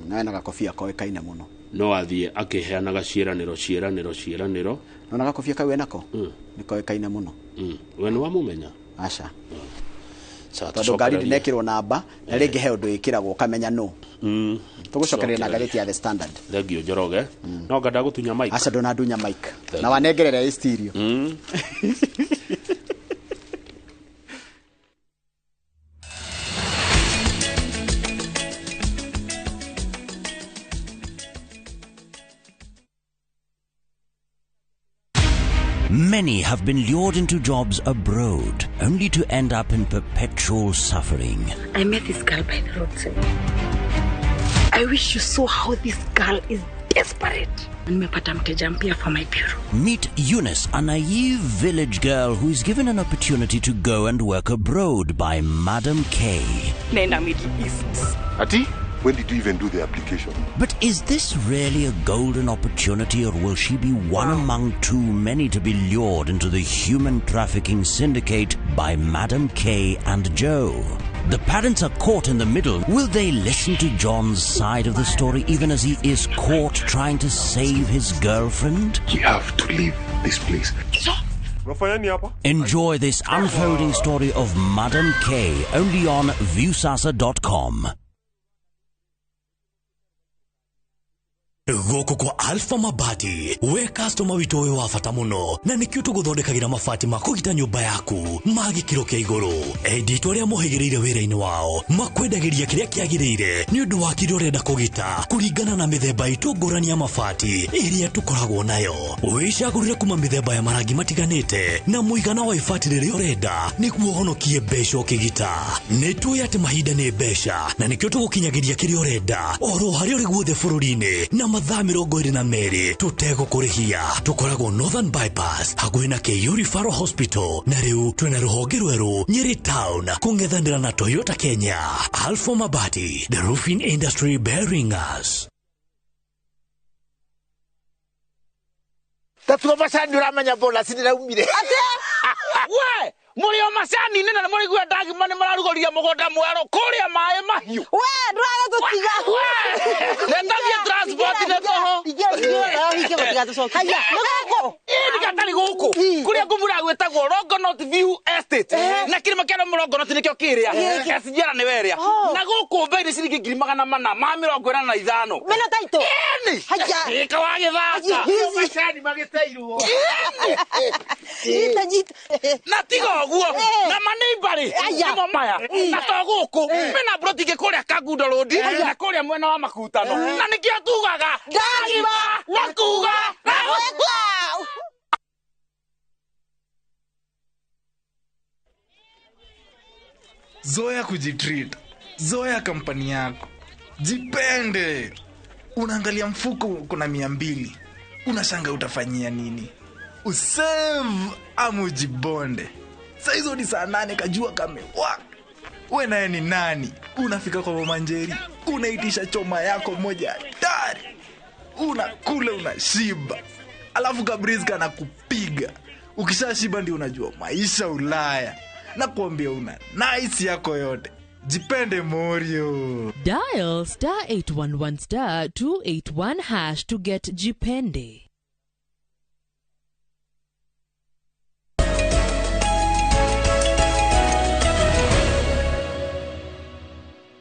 Na ena gakobia koĩkaine mũno. No athiĩ akĩheanaga ciĩranĩro, ciĩranĩro, ciĩranĩro. Nona gakobia kau enako nĩ koĩkaine mũno. We nĩ wamũmenya? Aca. Sawa, Tondũ ngari tũcokererie. ndĩnekĩrwo namba na rĩngĩ he ũndũ ĩkĩragwo ũkamenya nũ. Tũgũcokereria na ngathĩti ya The Standard. Thengio, Njoroge. No nganda gũtunya mic. Aca, ndũnandunya mic. Thank Na you. wanengerera ĩ stereo. Many have been lured into jobs abroad, only to end up in perpetual suffering. I met this girl by the roadside. I wish you saw how this girl is desperate. Nimepata mteja mpya for my bureau. Meet Eunice, a naive village girl who is given an opportunity to go and work abroad by Madam K. Nenda Middle East. Ati, when did you even do the application? But is this really a golden opportunity, or will she be one among too many to be lured into the human trafficking syndicate by Madam K and Joe? The parents are caught in the middle. Will they listen to John's side of the story even as he is caught trying to save his girlfriend? We have to leave this place. Enjoy this unfolding story of Madam K only on Viusasa.com. Gũkũ kwa Alpha Mabati we customer witũ wĩ wa bata mũno na nĩkĩo tũgũthondekagĩra mabati ma kũgita nyũmba yaku ma gĩkĩro kĩa igũrũ. Endi itũ arĩa mohĩgĩrĩire wĩra-inĩ wao makwendagĩria kĩrĩa kĩagĩrĩire nĩ ũndũ wa kĩrĩa ũrenda kũgita kũringana na mĩthemba itũ ngũrani ya mabati ĩrĩa tũkoragwo nayo. Wĩcagũrĩre kuma mĩthemba ya marangi matiganĩte na mũigana wa ibati rĩrĩa ũrenda nĩguo ũhonokie mbeca ũkĩgita. Nĩ tũĩ atĩ mahinda nĩ mbeca na nĩkĩo tũgũkinyagĩria kĩrĩa ũrenda oro harĩa ũrĩ guothe bũrũri-inĩ na mathaa 22 tũtegũkũrĩhia. Tũkoragwo Northern Bypass hakuhĩ na KU Referral Hospital na rĩu twĩna rũhonge rwerũ Nyeri Town kũng'ethanĩra na Toyota Kenya. Alpha Mabati, the roofing industry bearing us. Tatuo macani ũramenya bonus nĩraumire. Atĩa? We, mũrĩ o macani-inĩ na nĩmũraigua ndagima nĩmararugũria mũgũnda mwerũ kũrĩa maĩ mahiũ. We, ndũragĩtũtiga. Netathie transport nĩ tũhũ. Haya, nĩ gũkũ? Ĩĩ nĩ gatarĩ gũkũ. Kũrĩa ngũmura gwĩtagwo Longonot View Estate. Na kĩrĩma kĩa Longonot nĩkĩo kĩrĩa. SGR nĩwe ĩrĩa. Na gũkũ mbei nĩ ciringi 485. Mena taitũ? Ĩni. Haya. Gĩka wa gĩthaka. Macani magĩteirwo. Nyita, nyita. Na tiga ũguo. Na maneimbari nĩmo maya. Na to gũkũ mena broti ingĩ kũrĩa Kangundo Road na kũrĩa mwena wa Makutano. Na nĩkĩo tugaga ndagima na kuga na gwĩka. Zoea kujitreat, zoea kampani yako, jipende. Unaangalia mfuko kuna 200, unashanga utafanyia nini? Usave ama ujibonde. Saizo ni saa 8 kajua kamewaka. We naye ni nani? Unafika kwa Mama Njeri, unaitisha choma yako moja hatari, unakula unashiba, alafu kabrizka na kupiga. Ukishashiba ndio unajua maisha Ulaya. Na kuambia una nice yako yote. Jipende Morio. Dial star 811 star 281 hash to get Jipende.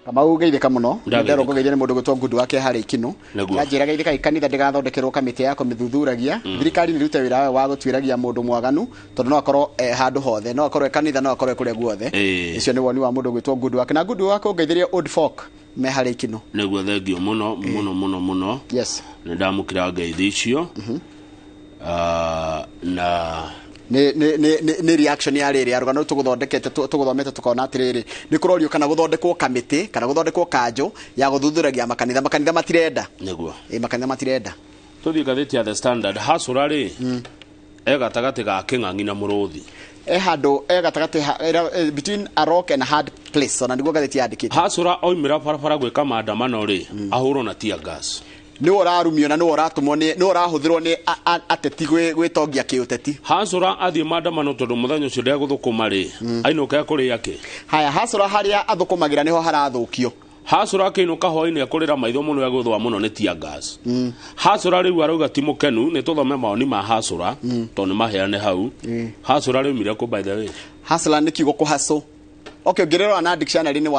Kamau geithĩka mũno nderwo ngũgeithia nĩ mũndũ gwĩtwo Ngudu wake harĩa Ikinu anjĩra geithĩka kanitha ndĩgathondekerwo kamĩtĩ ya kũmĩthuthuragia. Thirikari nĩ ĩrute wĩra wayo wa gũtuĩragia mũndũ mwaganu tondũ no akorwo handũ hothe, no akorwo kanitha, no akorwo kũrĩa guothe. Ũcio nĩ woni wa mũndũ gwĩtwo Ngudu wake. Na Ngudu wake ũngeithĩrie Old Folk me harĩa Ikinu. Nĩguo thengio mũno mũno mũno mũno. Yes. Nĩ ndamũkĩra ngeithi icio. Na nĩ reaction ya rĩrĩ rũgano tũgũthondekete tũgũthomete tũkona atĩrĩrĩ nĩ kũrorio kana gũthondekwo kamĩtĩ kana gũthondekwo kanjũ ya gũthuthuragia makanitha. Makanitha matirenda. Nĩguo. Makanitha matirenda. Tũthiĩ ngathĩti ya The Standard. Hasũra rĩ e gatagatĩ ga kĩng'ang'i na mũrũthi. E handũ e gatagatĩ between a rock and a hard place, ona nĩguo ngathĩti yandĩkĩte. Hasũra oimĩra barabara gwĩka maandamano rĩ ahũrwo na tear gas. Nĩwe ũrarumio na nĩwe ũratũmwo nĩ nĩwe ũrahũthĩrwo nĩ ateti gwĩtongia kĩũteti. Hasũra athiĩ maandamano tondũ mũthenya ũcio ndegũthũkũma rĩ ainũke kũrĩa kĩ. Haya, hasũra harĩa athũkũmagĩra nĩho harathũkio. Hasũra akĩinũka hwaĩ-inĩ ekũrĩra maitho mũno egũthũa mũno nĩ tear gas. Hasũra rĩu arauga ti mũkenu. Nĩ tũthome mawoni ma hasũra tondũ nĩ maheane hau. Hasũra rĩumire kũ by the way? Hasũra nĩ kiugo kũhacũ. Okay, ũngĩrora na dictionary nĩ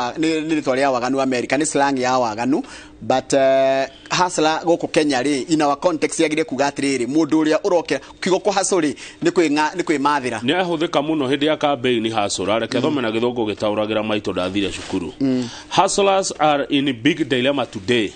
rĩtwa rĩa waganu America, nĩ slang ya waganu. But hustler gũkũ Kenya rĩ, in our context yagire kuga atĩrĩrĩ, mũndũ ũrĩa ũrokera kiugo kũ hustle rĩ, nĩ kwĩng'a nĩ kwĩmathĩra. Nĩ ahũthĩka mũno hĩndĩ ya campaign hustler. Reke thome na gĩthũngũ gĩtaũragĩra maitũ ndathire cukuru. Hustlers are in big dilemma today,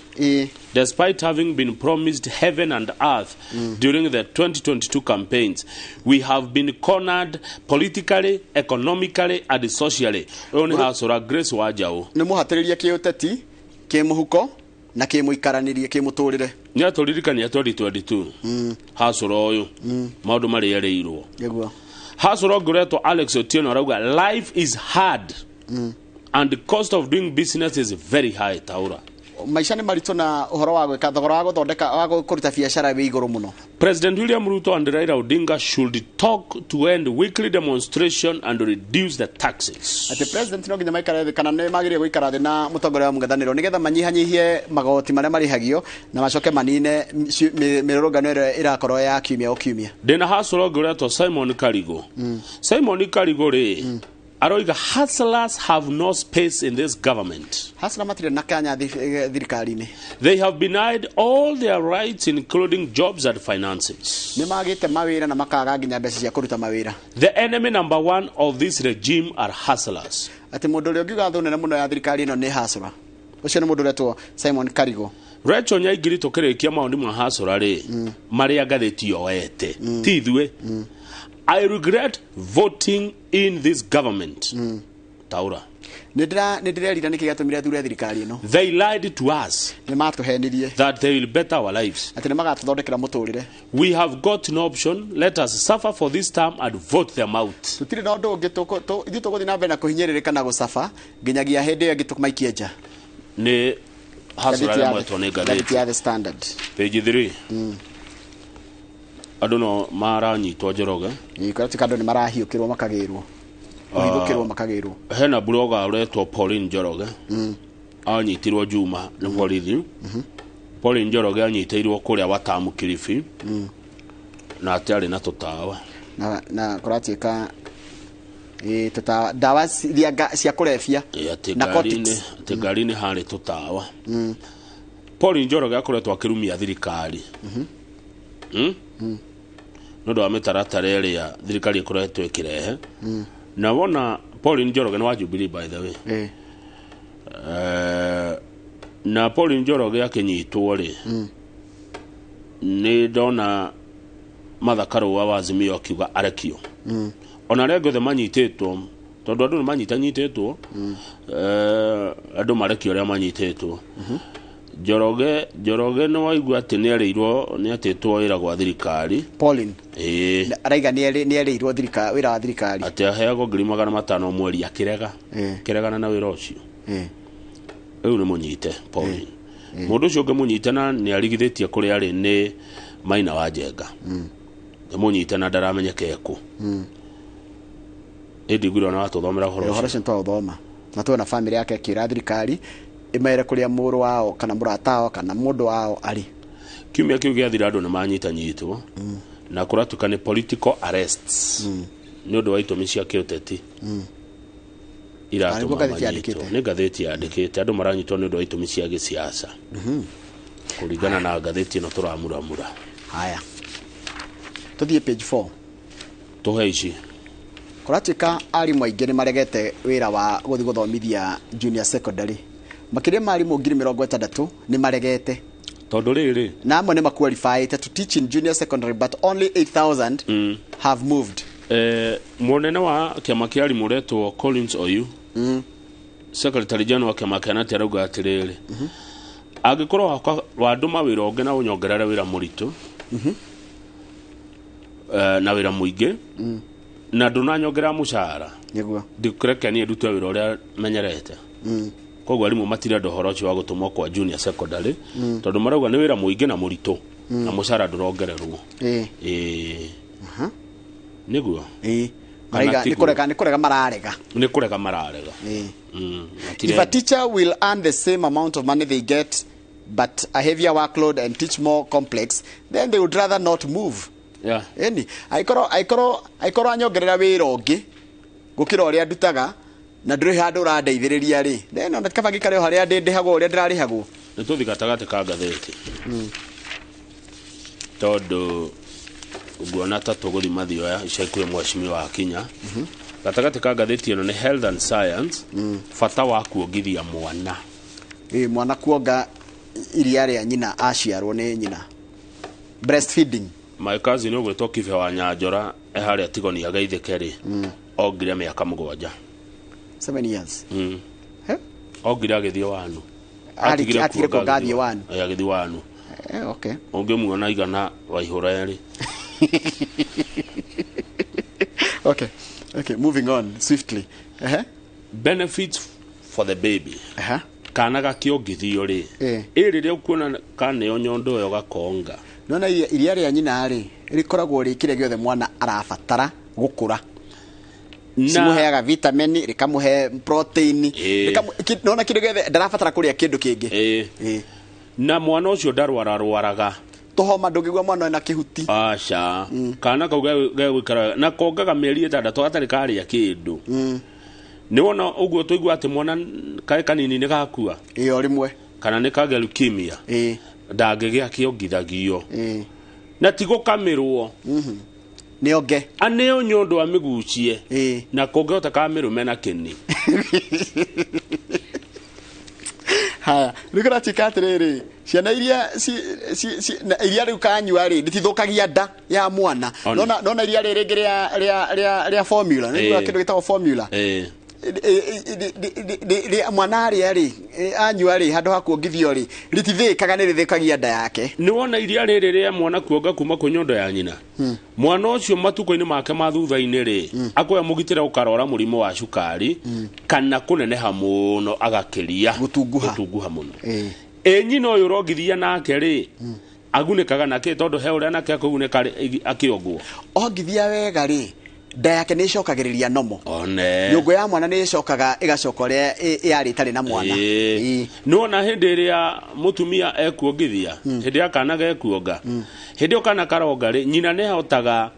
despite having been promised heaven and earth during the 2022 campaigns. We have been cornered politically, economically and socially. Ũyũ nĩ hustler Grace Wanjaũ. Nĩ mũhatĩrĩrie kĩũteti, kĩmũhuko na kĩmũikaranĩrie, kĩmũtũrĩre. Nĩ atũririkania 2022 hustler ũyũ maũndũ marĩa erĩirwo. Nĩguo. Hustler ũngĩ ũretwo Alex Otieno arauga life is hard and the cost of doing business is very high. Taura. Maica nĩ maritũ na ũhoro wa gwĩka thogora wa gũthondeka wa kũruta biacara wĩ igũrũ mũno. President William Ruto and Raila Odinga should talk to end weekly demonstration and reduce the taxes. Atĩ president no nginya maikare thĩ kana nĩ magĩrĩire gũikara thĩ na mũtongoria wa mũng'ethanĩro nĩgetha manyihanyihie magoti marĩa marĩhagio na macoke manine mĩrũrũngano ĩrĩa ĩrakorwo ya kiumia o kiumia. Ndĩna hustler ũngĩ ũretwo Simon Karigo. Simon Karigo rĩ, aroiga hustlers have no space in this government. Hustler matirĩ na kanya thirikari-inĩ. They have been denied all their rights, including jobs and finances. Nĩ magĩte mawĩra na makaga nginya mbeca cia kũruta mawĩra. The enemy number one of this regime are hustlers. Atĩ mũndũ ũrĩa ũngiuga thũ nene mũno ya thirikari ĩno nĩ hustler. Ũcio nĩ mũndũ ũretwo Simon Karigo. Rachel Nyaigiri, tũkĩrĩkia maũndũ ma hustler rĩ, marĩa ngathĩti yoete ti ithuĩ. I regret voting in this government. Taura. Nĩ ndĩrerira nĩkĩ gĩatũmire thure thirikari ĩno. They lied to us Nĩ matũhenirie that they will better our lives. atĩ nĩ magatũthondekera mũtũrĩre. We have got no option. Let us suffer for this term and vote them out. Tũtirĩ na ũndũ ũngĩ, ithuĩ tũgũthiĩ na mbere na kũhinyĩrĩrĩka na gũcaba nginyagia hĩndĩ ĩyo ĩngĩ tũmaikie nja. Nĩ hustler Ngathĩti arĩa ya mwetwo nĩ ngathĩti ngathĩti. ya The Standard. Page 3. Andũ no maranyitwo, Njoroge. Ĩĩ, kũratuĩka andũ nĩ marahiũkĩrwo makagĩrwo, kũhithũkĩrwo makagĩrwo. Hena blogger ũretwo Pauline Njoroge. Anyitirwo Juma nĩ borithi. Pauline Njoroge anyitĩirwo kũrĩa Watamu, Kilifi, na atĩ arĩ na tũtawa. Na kũratuĩka ĩĩ, tũtawa, ndawa iria cia kũrebia. Ĩ, atĩ Narcotics. ngari-inĩ, atĩ ngari-inĩ harĩ tũtawa. Pauline Njoroge akoretwo akĩrumia thirikari nĩ ũndũ wa mĩtaratara ĩrĩa thirikari ĩkoretwo ĩkĩrehe. Na wona Pauline Njoroge nĩ wa Jubilee, by the way. Na Pauline Njoroge akĩnyitwo rĩ, nĩ ndona Martha Karua wa Azimio akiuga arekio, ona arĩa angĩ othe manyitĩtwo, tondũ andũ nĩ manyitanyitĩtwo, andũ marekio arĩa manyitĩtwo. Njoroge nĩ waigua atĩ nĩ erĩirwo nĩ atĩtwo wĩra gwa thirikari. Pauline? Ĩĩ. Araiga nĩ erĩirwo wĩra wa thirikari. Atĩ aheagwo 500,000 mweri, akĩrega, akĩregana na wĩra ũcio. Rĩu nĩ mũnyite Pauline. Mũndũ ũcio ũngĩ mũnyite na nĩ arigithĩtie kũrĩa arĩ nĩ Maina wa Njenga. Nĩ mũnyite na ndaramenyeka ekũ. Ĩndĩ ngwĩra ona watũthomera ũhoro Ũhoro ũcio. ũcio nĩtwaũthoma na tuona famĩlĩ yake ĩkĩra thirikari ĩmere kũrĩa mũrũ wao kana mũrata wao kana mũndũ wao arĩ. Kiumia kĩu gĩathira andũ nĩ manyitanyitwo na kũratuĩka nĩ political arrests nĩ ũndũ wa itũmi cia kĩũteti iratũma Nĩguo ngathĩti manyitwo. yandĩkĩte. Nĩ ngathĩti yandĩkĩte andũ maranyitwo nĩ ũndũ wa itũmi cia gĩsiasa, kũringana na ngathĩti ĩno tũramuramura. Haya, tũthiĩ page 4. Tũhe ici. Kũratuĩka arimũ aingĩ nĩ maregete wĩra wa gũthiĩ gũthomithia junior secondary. Makĩria ma arimũ 60,000 nĩ maregete. Tondũ rĩrĩ, na amwe nĩ maqualified to teach in junior secondary, but only 8000 have moved. Mũnene wa kĩama kĩa arimũ ũretwo Collins Oyu, secretary general wa kĩama kĩa NAT, arauga atĩrĩrĩ, angĩkorwo wandũma wĩra ũngĩ na ũnyongerere wĩra mũritũ na wĩra mũingĩ na ndũnanyongerera mũcara, nĩguo ndikũreke niĩ ndute wĩra ũrĩa menyerete. Koguo arimũ matirenda ũhoro ũcio wa gũtũmwo kwa junior secondary, tondũ marauga nĩ wĩra mũingĩ na mũritũ na mũcara ndũrongererwo. Ĩĩ, nĩguo. Kana Maraiga nĩ tiguo? kũrega, nĩ kũrega mararega. Nĩ kũrega mararega. If a teacher will earn the same amount of money they get but a heavier workload and teach more complex, then they would rather not move. Eni aikorwo anyongerera wĩra ũngĩ gũkĩra ũrĩa ndutaga na ndũrĩ handũ ũrandeithĩrĩria rĩ, then ona kaba ngĩkare o harĩa ndĩhagwo ũrĩa ndĩrarĩhagwo. Nĩ tũthi gatagatĩ ka ngathĩti tondũ nguona ta tũgũthi mathioya ica ikuhĩ mheshimiwa akinya. Gatagatĩ ka ngathĩti ĩno nĩ health and science, bata wa kuongithia mwana. Ĩ, mwana kuonga iria rĩa nyina aciarwo nĩ nyina, breastfeeding. My cousin ũgwĩtwo Kibe wa Nyanjora e harĩa Tigoni Agaithĩke rĩ, ongire mĩaka 7. 7 years. Ongire agĩthiĩ wanu. Atigire kuonga athiĩ wanu. Ĩ, agĩthiĩ wanu. Okay. Ũngĩmuona igana waihũra erĩ. Okay, moving on swiftly. Ehe. Benefits for the baby. Kana gakĩongithio rĩ, ĩ rĩrĩa ũkuona kaneo nyondo ĩyo gakonga. Nona iria rĩa nyina rĩ rĩkoragwo rĩ kĩrĩa gĩothe mwana arabatara gũkũra. Cimuheaga vitamin, rĩkamũhe protein, nona kĩndũ gĩothe ndarabatara kũrĩa kĩndũ kĩngĩ. Na mwana ũcio ndarwararwaraga. Tũhoma ndũngĩgua mwana ena kĩhuti. Aca. Kana kau gegũikara na kongaga mĩeri 6 gatarĩ karĩa kĩndũ. Nĩ wona ũguo tũigua atĩ mwana kaĩ kanini nĩ gakua. Ĩ, o rĩmwe. Kana nĩ kagĩa leukemia. Ndangĩgĩa kĩongithagio. Na ti gũkamĩrwo. Nĩ onge. Aneo nyondo amĩgucie. Na kũngĩhota kamĩrũme na kĩni. Haya, rĩu kũratuĩka atĩrĩrĩ, ciana iria iria rĩu kanyua rĩ rĩtithũkagia nda ya mwana. Nona iria rĩrĩ rĩngĩ rĩa formula, nĩ kĩndũ gĩtagwo formula. Mwana arĩa rĩ anyua rĩ handũ ha kuongithio rĩ rĩtithĩkaga, nĩ rĩthĩkagia nda yake. Nĩ wona iria rĩrĩ rĩa mwana kuonga kuma kwĩ nyondo ya nyina. Mwana ũcio matukũ-inĩ make ma thutha-inĩ rĩ akoya mũgitĩra ũkarora mũrimũ wa cukari kana kũneneha mũno agakĩria gũtunguha mũno. Ĩ nyina ũyũ ũrongithia nake rĩ agunĩkaga nake tondũ he ũrĩa nake akũgunĩka akĩongwo. Ongithia wega rĩ nda yake nĩ ĩcokagĩrĩria nomo. Nyũngũ ya mwana nĩ ĩcokaga ĩgacoka ũrĩa yarĩ ĩtarĩ na mwana. Nĩ wona hĩndĩ ĩrĩa mũtumia ekuongithia, hĩndĩ ya kana gekuonga, hĩndĩ ĩyo kana karonga rĩ, nyina nĩ ahotaga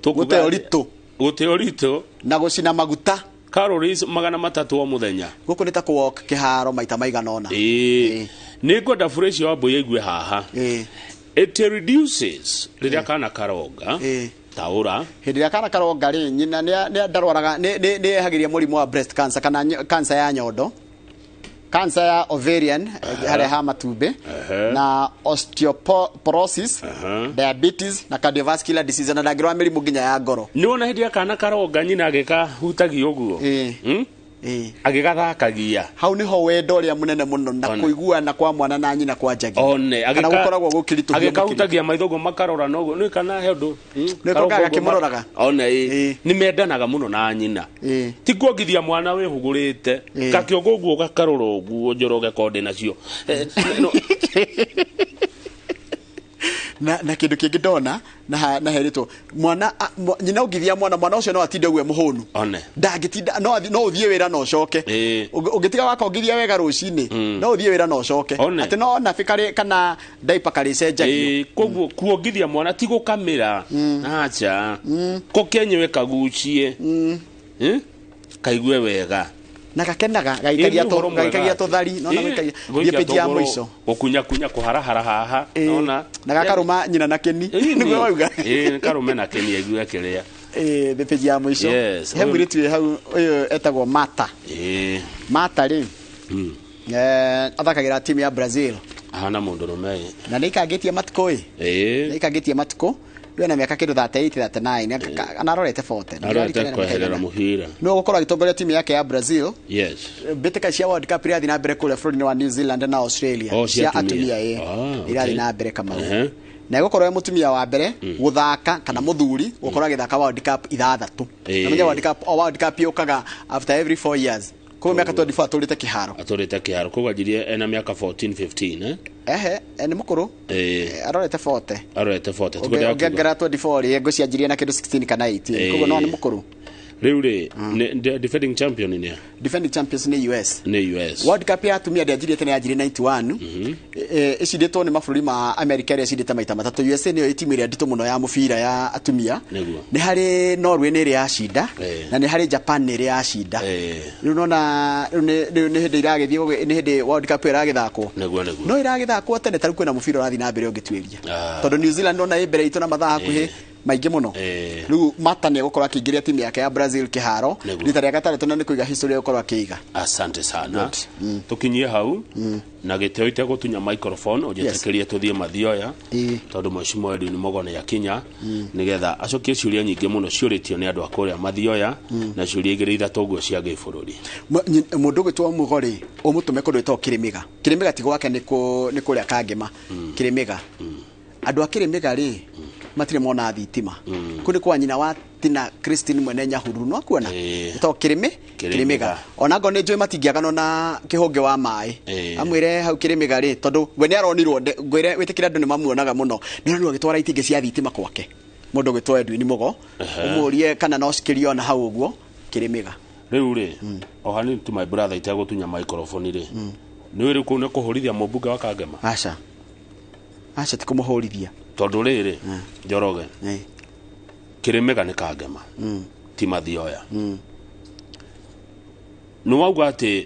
gũte ũritũ na gũcina maguta calories 300 o mũthenya. Gũkũ nĩ ta kũwalk kĩharo maita maigana ũna. Nĩ ngwenda Furacia wa Mbui aigue haha. It reduces rĩrĩa kana karonga. Taura hĩndĩ ĩrĩa kana karonga rĩ nyina nĩ ndarwaraga, nĩ ehagĩria mũrimũ wa breast cancer kana cancer ya nyondo, cancer ya ovarian harĩa ha matumbĩ, na osteoporosis, diabetes na cardiovascular disease, na ndangĩrwara mĩrimũ nginya ya ngoro. Nĩ wona hĩndĩ ya kana karonga nyina agĩkahutagia ũguo, agĩgathakagia, hau niho wendo ũrĩa mũnene mũno na kũiguana kwa mwana na nyina kwanjagia. Kana gũkoragwo gũkĩritũhio agĩkahutagia maitho ũguo makarora noguo nĩ kana he ũndũ gakĩmũroraga. Nĩ mendanaga mũno na nyina. Ti kuongithia mwana wĩhũgũrĩte gakĩongo ũguo gakarora ũguo Njoroge konde nacio. Na kĩndũ kĩngĩ ndona na herĩtwo mwana nyina ũngithia mwana ũcio no atinde ũguo mũhũnu. Ndangĩtinda, no ũthiĩ wĩra na ũcoke. Ũngĩtiga wakongithia wega rũcinĩ no ũthiĩ wĩra na ũcoke. Atĩ no nabi kana diaper karĩcenjagio. Koguo kuongithia mwana ti gũkamĩra. Acha. Ko kenyewe kagucie. Kaigue wega. Na gakenaga gaikagia tũthari, nona gaikagia page ya mũico gũkunyakunya kũharahara haha, nona na gakarũma nyina na kĩni nĩguo wauga. Karume na kĩni aigue kĩrĩa. The page ya mũico he mũirĩtu wĩ hau ũyũ etagwo Mata. Mata rĩ athakagĩra timu ya Brazil. Ahana mũndũ rũme na nĩ ikangĩtie matukũ. Nĩ ikangĩtie matukũ we na miaka kindu 38 39 anarorete 40 arorete kweherera muhira no gukorwo agitongoria timu yake ya Brazil. Yes, mbĩtĩka cia World Cup irathi na mbere kũrĩa bũrũri-inĩ wa New Zealand na Australia cia atumia irathi na mbere Kamau na ĩgũkorwo mũtumia wa mbere gũthaka kana mũthuri gũkorwo agĩthaka World Cup ithathatũ. Na menya World Cup o World Cup yũkaga after every 4 years. Koguo mĩaka 24 atũrĩte kĩharo. Atũrĩte kĩharo koguo anjirie ena mĩaka 14 15 Ehe, nĩ mũkũrũ. Arorete 40. Arorete 40. Ũngĩongera 24 rĩ ngũcianjirie na kĩndũ 16 kana 18. Koguo no nĩ mũkũrũ. Rĩu rĩ, defending champion nĩ a? Defending champions nĩ US. Nĩ US. World Cup ya atumia ndĩanjirie tene, yanjirie 91. Ĩcindĩtwo nĩ mabũrũri ma America ĩrĩa ĩcindĩte maita matatũ. USA nĩyo timu ĩrĩa nditũ mũno ya mũbira ya atumia. Nĩ harĩ Norway nĩ ĩrĩ yacinda, na nĩ harĩ Japan nĩ ĩrĩ yacinda. Rĩu nona rĩu nĩ hĩndĩ iragĩthiĩ, nĩ hĩndĩ World Cup ĩragĩthakwo. Nĩguo nĩguo. No ĩragĩthakwo tene, ta rĩu kwĩna mũbira ũrathiĩ na mbere ũngĩtuĩria, tondũ New Zealand ona ĩ mbere itũ na mathaa hakuhĩ maingĩ mũno. Rĩu Mata nĩ egũkorwo akĩingĩria timu yake ya Brazil kĩharo rita rĩa gatandatũ, na nĩ kũiga history egũkorwo akĩiga. Asante sana. Tukinyie hau na gĩtĩo itegũtunya microphone, ũnjĩtĩkĩrie tũthiĩ mathioya, tondũ mheshimiwa Edwin Mugo nĩ akinya nĩgetha acokie ciũria nyingĩ mũno ciũrĩtio nĩ andũ a kũrĩa mathioya, na ciũria igĩrĩ ithatũ ũguo cia gĩbũrũri. Mũndũ ũgwĩtwo Mugo rĩ, ũmũtũme kũndũ gwĩtagwo Kĩrĩmĩga. Kĩrĩmĩga ti gwake, nĩ kũrĩa Kangema. Kĩrĩmĩga, andũ a Kĩrĩmĩga rĩ, matirĩ mona thitima. Kũu nĩ kwa nyina wa Tina Christine mwene Nyahururu, no kuona ĩtagwo Kĩrĩmĩga. Ona ngorwo nĩ njũĩ matingĩaganwo na kĩhũngĩ wa maĩ, amwĩre hau Kĩrĩmĩga rĩ, tondũ we nĩ aronirwo, ngwĩre wĩtĩkĩre andũ nĩ mamuonaga mũno, nĩ aronirwo agĩtwara itingĩ cia thitima gwake, mũndũ ũgwĩtwo Edwin Mugo. Ũmũrie kana no cikĩrio ona hau ũguo Kĩrĩmĩga. Rĩu rĩ, o hanini tu my brother, itegũtunya microphone rĩ, nĩ wĩrĩ kũu nĩ kũhũrithia mũmbunge wa Kangema? Aca, aca, ti kũmũhũrithia. Tondũ rĩrĩ, Njoroge, Kĩrĩmĩga nĩ Kangema, ti mathioya. Nĩ wauga atĩ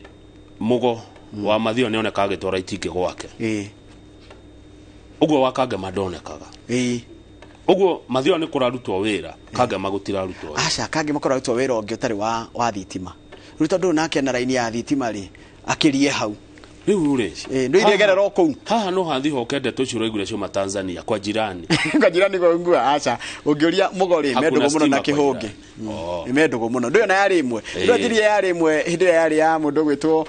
Mugo wa mathioya nĩ oneka agĩtwara itingĩ gwake, ũguo wa Kangema ndonekaga. Ũguo mathioya nĩ kũrarutwo wĩra, Kangema gũtirarutwo wĩra. Aca, Kangema kũrarutwo wĩra ũngĩ ũtarĩ wa thitima. Rĩu tondũ nake na raini ya thitima rĩ, akĩrie hau. Rĩu rĩ, nĩ iregerera o kũu. Haha no hathi hoke ndeto icio ũraiguire ciuma Tanzania kwa jirani. Kwa jirani kwa aca, ũngĩũria Mugo rĩ, Hakuna mendũgũ mũno na stima kwa kĩhũngĩ. jirani. Nĩ mendũgũ mũno. Ndũyona yarĩ ĩmwe, ndũanjirie yarĩ ĩmwe hĩndĩ ĩrĩa yarĩ ya mũndũ ũgwĩtwo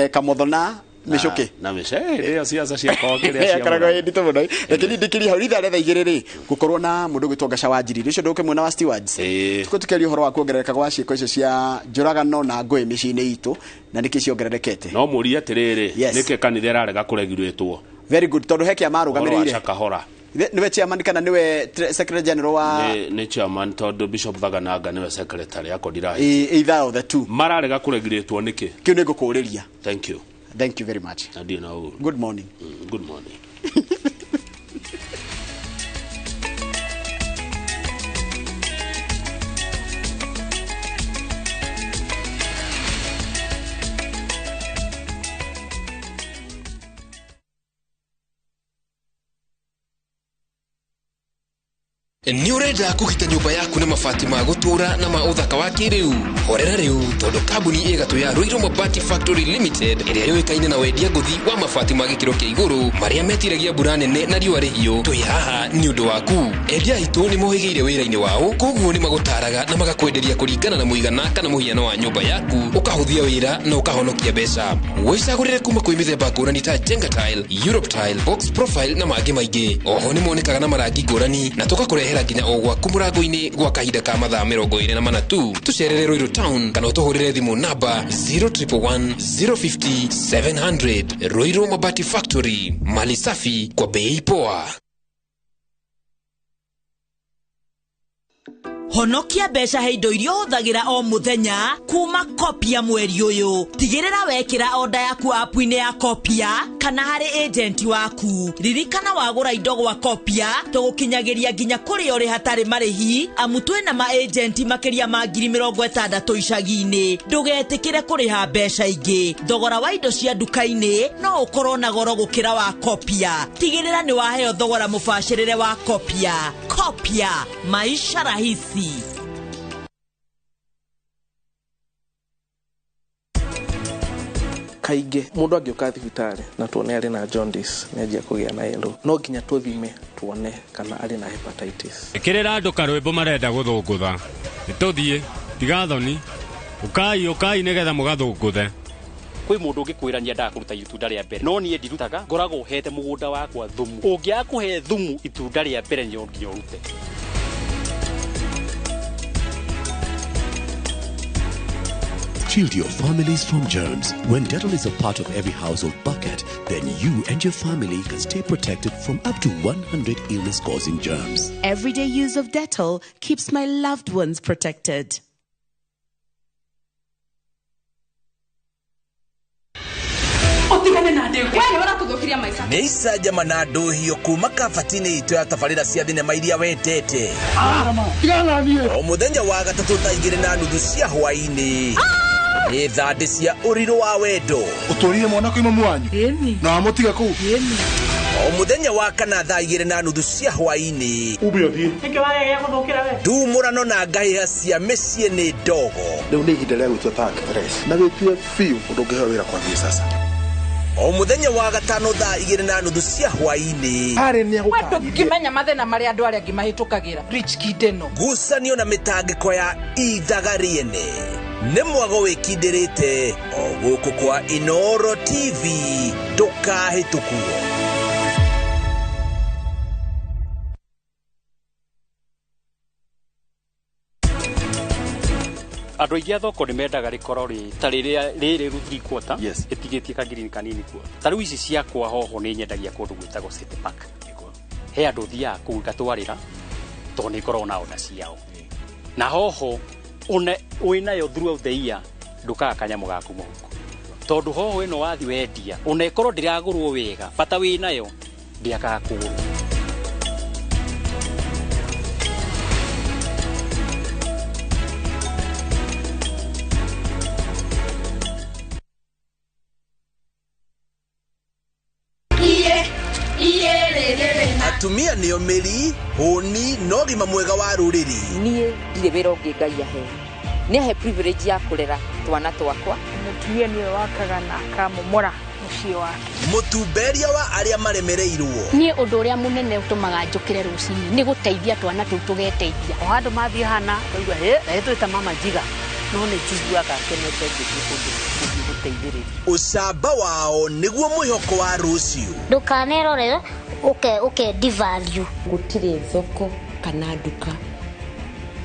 Kamotho na Mĩcũkĩ. Na mĩcũkĩ ĩyo siasa ciakwa kĩrĩa cia Yakoragwo mũno. ĩ nditũ mũno. Reke niĩ ndikĩrie hau rithaa rĩa thaa 2 rĩ, gũkorwo na mũndũ ũgwĩtwo Ngaca wa Njiriri, ũcio ndũke mwena wa stewards. Tukũ tũkĩaria ũhoro wa kuongerereka gwa ciĩko icio cia njũragano na ngũĩ mĩciĩ-inĩ itũ, na nĩkĩ ciongererekete. No mũrie atĩrĩrĩ, nĩkĩ kanitha ĩrarega kũregurĩtwo? Very good, tondũ he kĩama Ũhoro wa arũgamĩrĩire. Shakahola. Nĩwe chairman kana nĩwe secretary general wa Nĩ chairman, tondũ Bishop Thagananga nĩwe secretary akwa ndirahi. Either of the two. Mararega kũregurĩtwo nĩkĩ? Kĩu nĩ ngũkũrĩria. Thank you. Thank you very much. Na ndirĩ na ũru. Good morning. Good morning. Nĩ ũrenda kũgita nyũmba yaku na mabati ma gũtũũra na ma ũthaka wa kĩrĩu? Horera rĩu, tondũ kambuni ĩgatũ ya Ruiru Mabati Factory Limited, ĩrĩa yũĩkaine na wendia ngũthi wa mabati ma gĩkĩro kĩa igũrũ marĩa metiragia mbura nene na riũa rĩhiũ, twĩ haha nĩ ũndũ waku. Endia aitũ nĩ mohĩgĩire wĩra-inĩ wao, koguo nĩ magũtaraga na magakwenderia kũringana na mũigana kana mũhiano wa nyũmba yaku, ũkahũthia wĩra na ũkahonokia mbeca. Wĩcagũrĩre kuma kwĩ mĩthemba ngũrani ta Jenga Tile, Europe Tile, Box Profile na mangĩ maingĩ. Oho nĩ monekaga na marangi ngũrani, na tũgakũrehera nginya o gwaku mũrango-inĩ gwa kahinda ka mathaa 24 tu. Tũcerere Ruiru Town kana ũtũhũrĩre thimũ namba 0111 050 700. Ruiru Mabati Factory, mali safi kwa bei poa. Honokia mbeca he indo iria ũhũthagĩra o mũthenya kuma Kopia mweri ũyũ. Tigĩrĩra wekĩra oda yaku app-inĩ ya Kopia kana harĩ agent waku. Ririkana wagũra indo gwa Kopia tũgũkinyagĩria nginya kũrĩa ũrĩ hatarĩ marĩhi, amu twĩna ma agent makĩria ma 60,000 icagi-inĩ. Ndũgetĩkĩre kũrĩha mbeca ingĩ. Thogora wa indo cia nduka-inĩ no ũkorwo na goro gũkĩra wa Kopia. Tigĩrĩra nĩ waheo thogora mũbacĩrĩre wa Kopia. Kopia, maisha rahisi. Kaingĩ mũndũ angĩũka thibitarĩ na tuone arĩ na jaundice, nĩ anjia kũgĩa na yellow, no nginya tũthime tuone kana arĩ na hepatitis. Ĩkĩrĩra andũ karwĩmbo marenda gũthũngũtha. Nĩtũthiĩ, tiga thoni. Ũkai, ũkai nĩgetha mũgathũngũthe. Kwĩ mũndũ ũngĩkwĩra nĩendaga kũruta itunda rĩa mbere, no niĩ ndirutaga, ngoragwo hete mũgũnda wakwa thumu. Ũngĩaga kũhe thumu itunda rĩa mbere no nginya ũrute. Shield your families from germs. When Dettol is a part of every household bucket, then you and your family can stay protected from up to 100 illness-causing germs. Everyday use of Dettol keeps my loved ones protected. Ndũgũthũkĩria maica. Nĩ icanjama na ndũhio kuma kabati-inĩ itũ ya tabarĩra cia thinema iria wendete. O mũthenya wa gatatũ thaa 2:30 cia hwaĩ-inĩ. Nĩ thandĩ cia ũrirũ wa wendo. Ũtũrire mwana kwĩ mamu wanyu na wamũtiga kũu. O mũthenya wa kana thaa 2:30 cia hwaĩ-inĩ. Ube ũthiĩ. Nĩkĩ wagegea gũthũkĩra we? Ndumũrano na ngahĩha cia mĩciĩ nĩ ndogo. Rĩu nĩ ihinda rĩa gwĩtua ta actress na wĩtue biũ ũndũ ũngĩheo wĩra kwambia sasa. O mũthenya wa gatano thaa 2:30 cia hwaĩ-inĩ. Harĩ nĩ We ndũngĩmenya mathĩna marĩa andũ arĩa angĩ mahĩtũkagĩra. Rich kid ĩno. Ngucanio na mĩtangĩko ya ithaga rĩene. Nĩ mwago wĩkindĩrĩte o gũkũ kwa Inooro TV ndũkahĩtũkwo. Andũ aingĩ a thoko nĩ mendaga rĩkorwo rĩ ta rĩrĩa rĩrĩ rũ three quarter ĩtigĩtie kagirini kanini kuo. Ta rĩu ici ciakwa hoho nĩ nyendagia kũndũ gwĩtagwo City Park. He andũ thiaga kũu ngatwarĩra tondũ nĩ ngoragwo na order ciao. Na hoho wĩnayo throughout the year ndũkaga kanyamũ gaku mũhuko. Tondũ hoho ĩno wathi wendia ona ĩkorwo ndĩragũrwo wega bata wĩnayo ndĩagaga kũgũrwo. Atumia nĩo mĩri hũni na ũgima mwega wa rũrĩrĩ. Niĩ ndirĩ wĩra ũngĩ Ngai ahe. Nĩ ahe privilege ya kũrera twana twakwa. Mũtumia nĩwe wakaga na akamomora mũciĩ wake. Mũtumberia wa arĩa maremereirwo. Niĩ ũndũ ũrĩa mũnene ũtũmaga njũkĩre rũcinĩ nĩ gũteithia twana tũu tũgeteithia. O handũ mathiĩ hana ũkaigua hĩ na ĩtwĩta mama njiga no nĩ njiguaga ngenete ngĩthiĩ kũndũ gũthiĩ gũteithĩrĩria. Ũcamba wao nĩguo mwĩhoko wa rũciũ. Ndũkanerorere ũke devalue. Gũtirĩ thoko kana nduka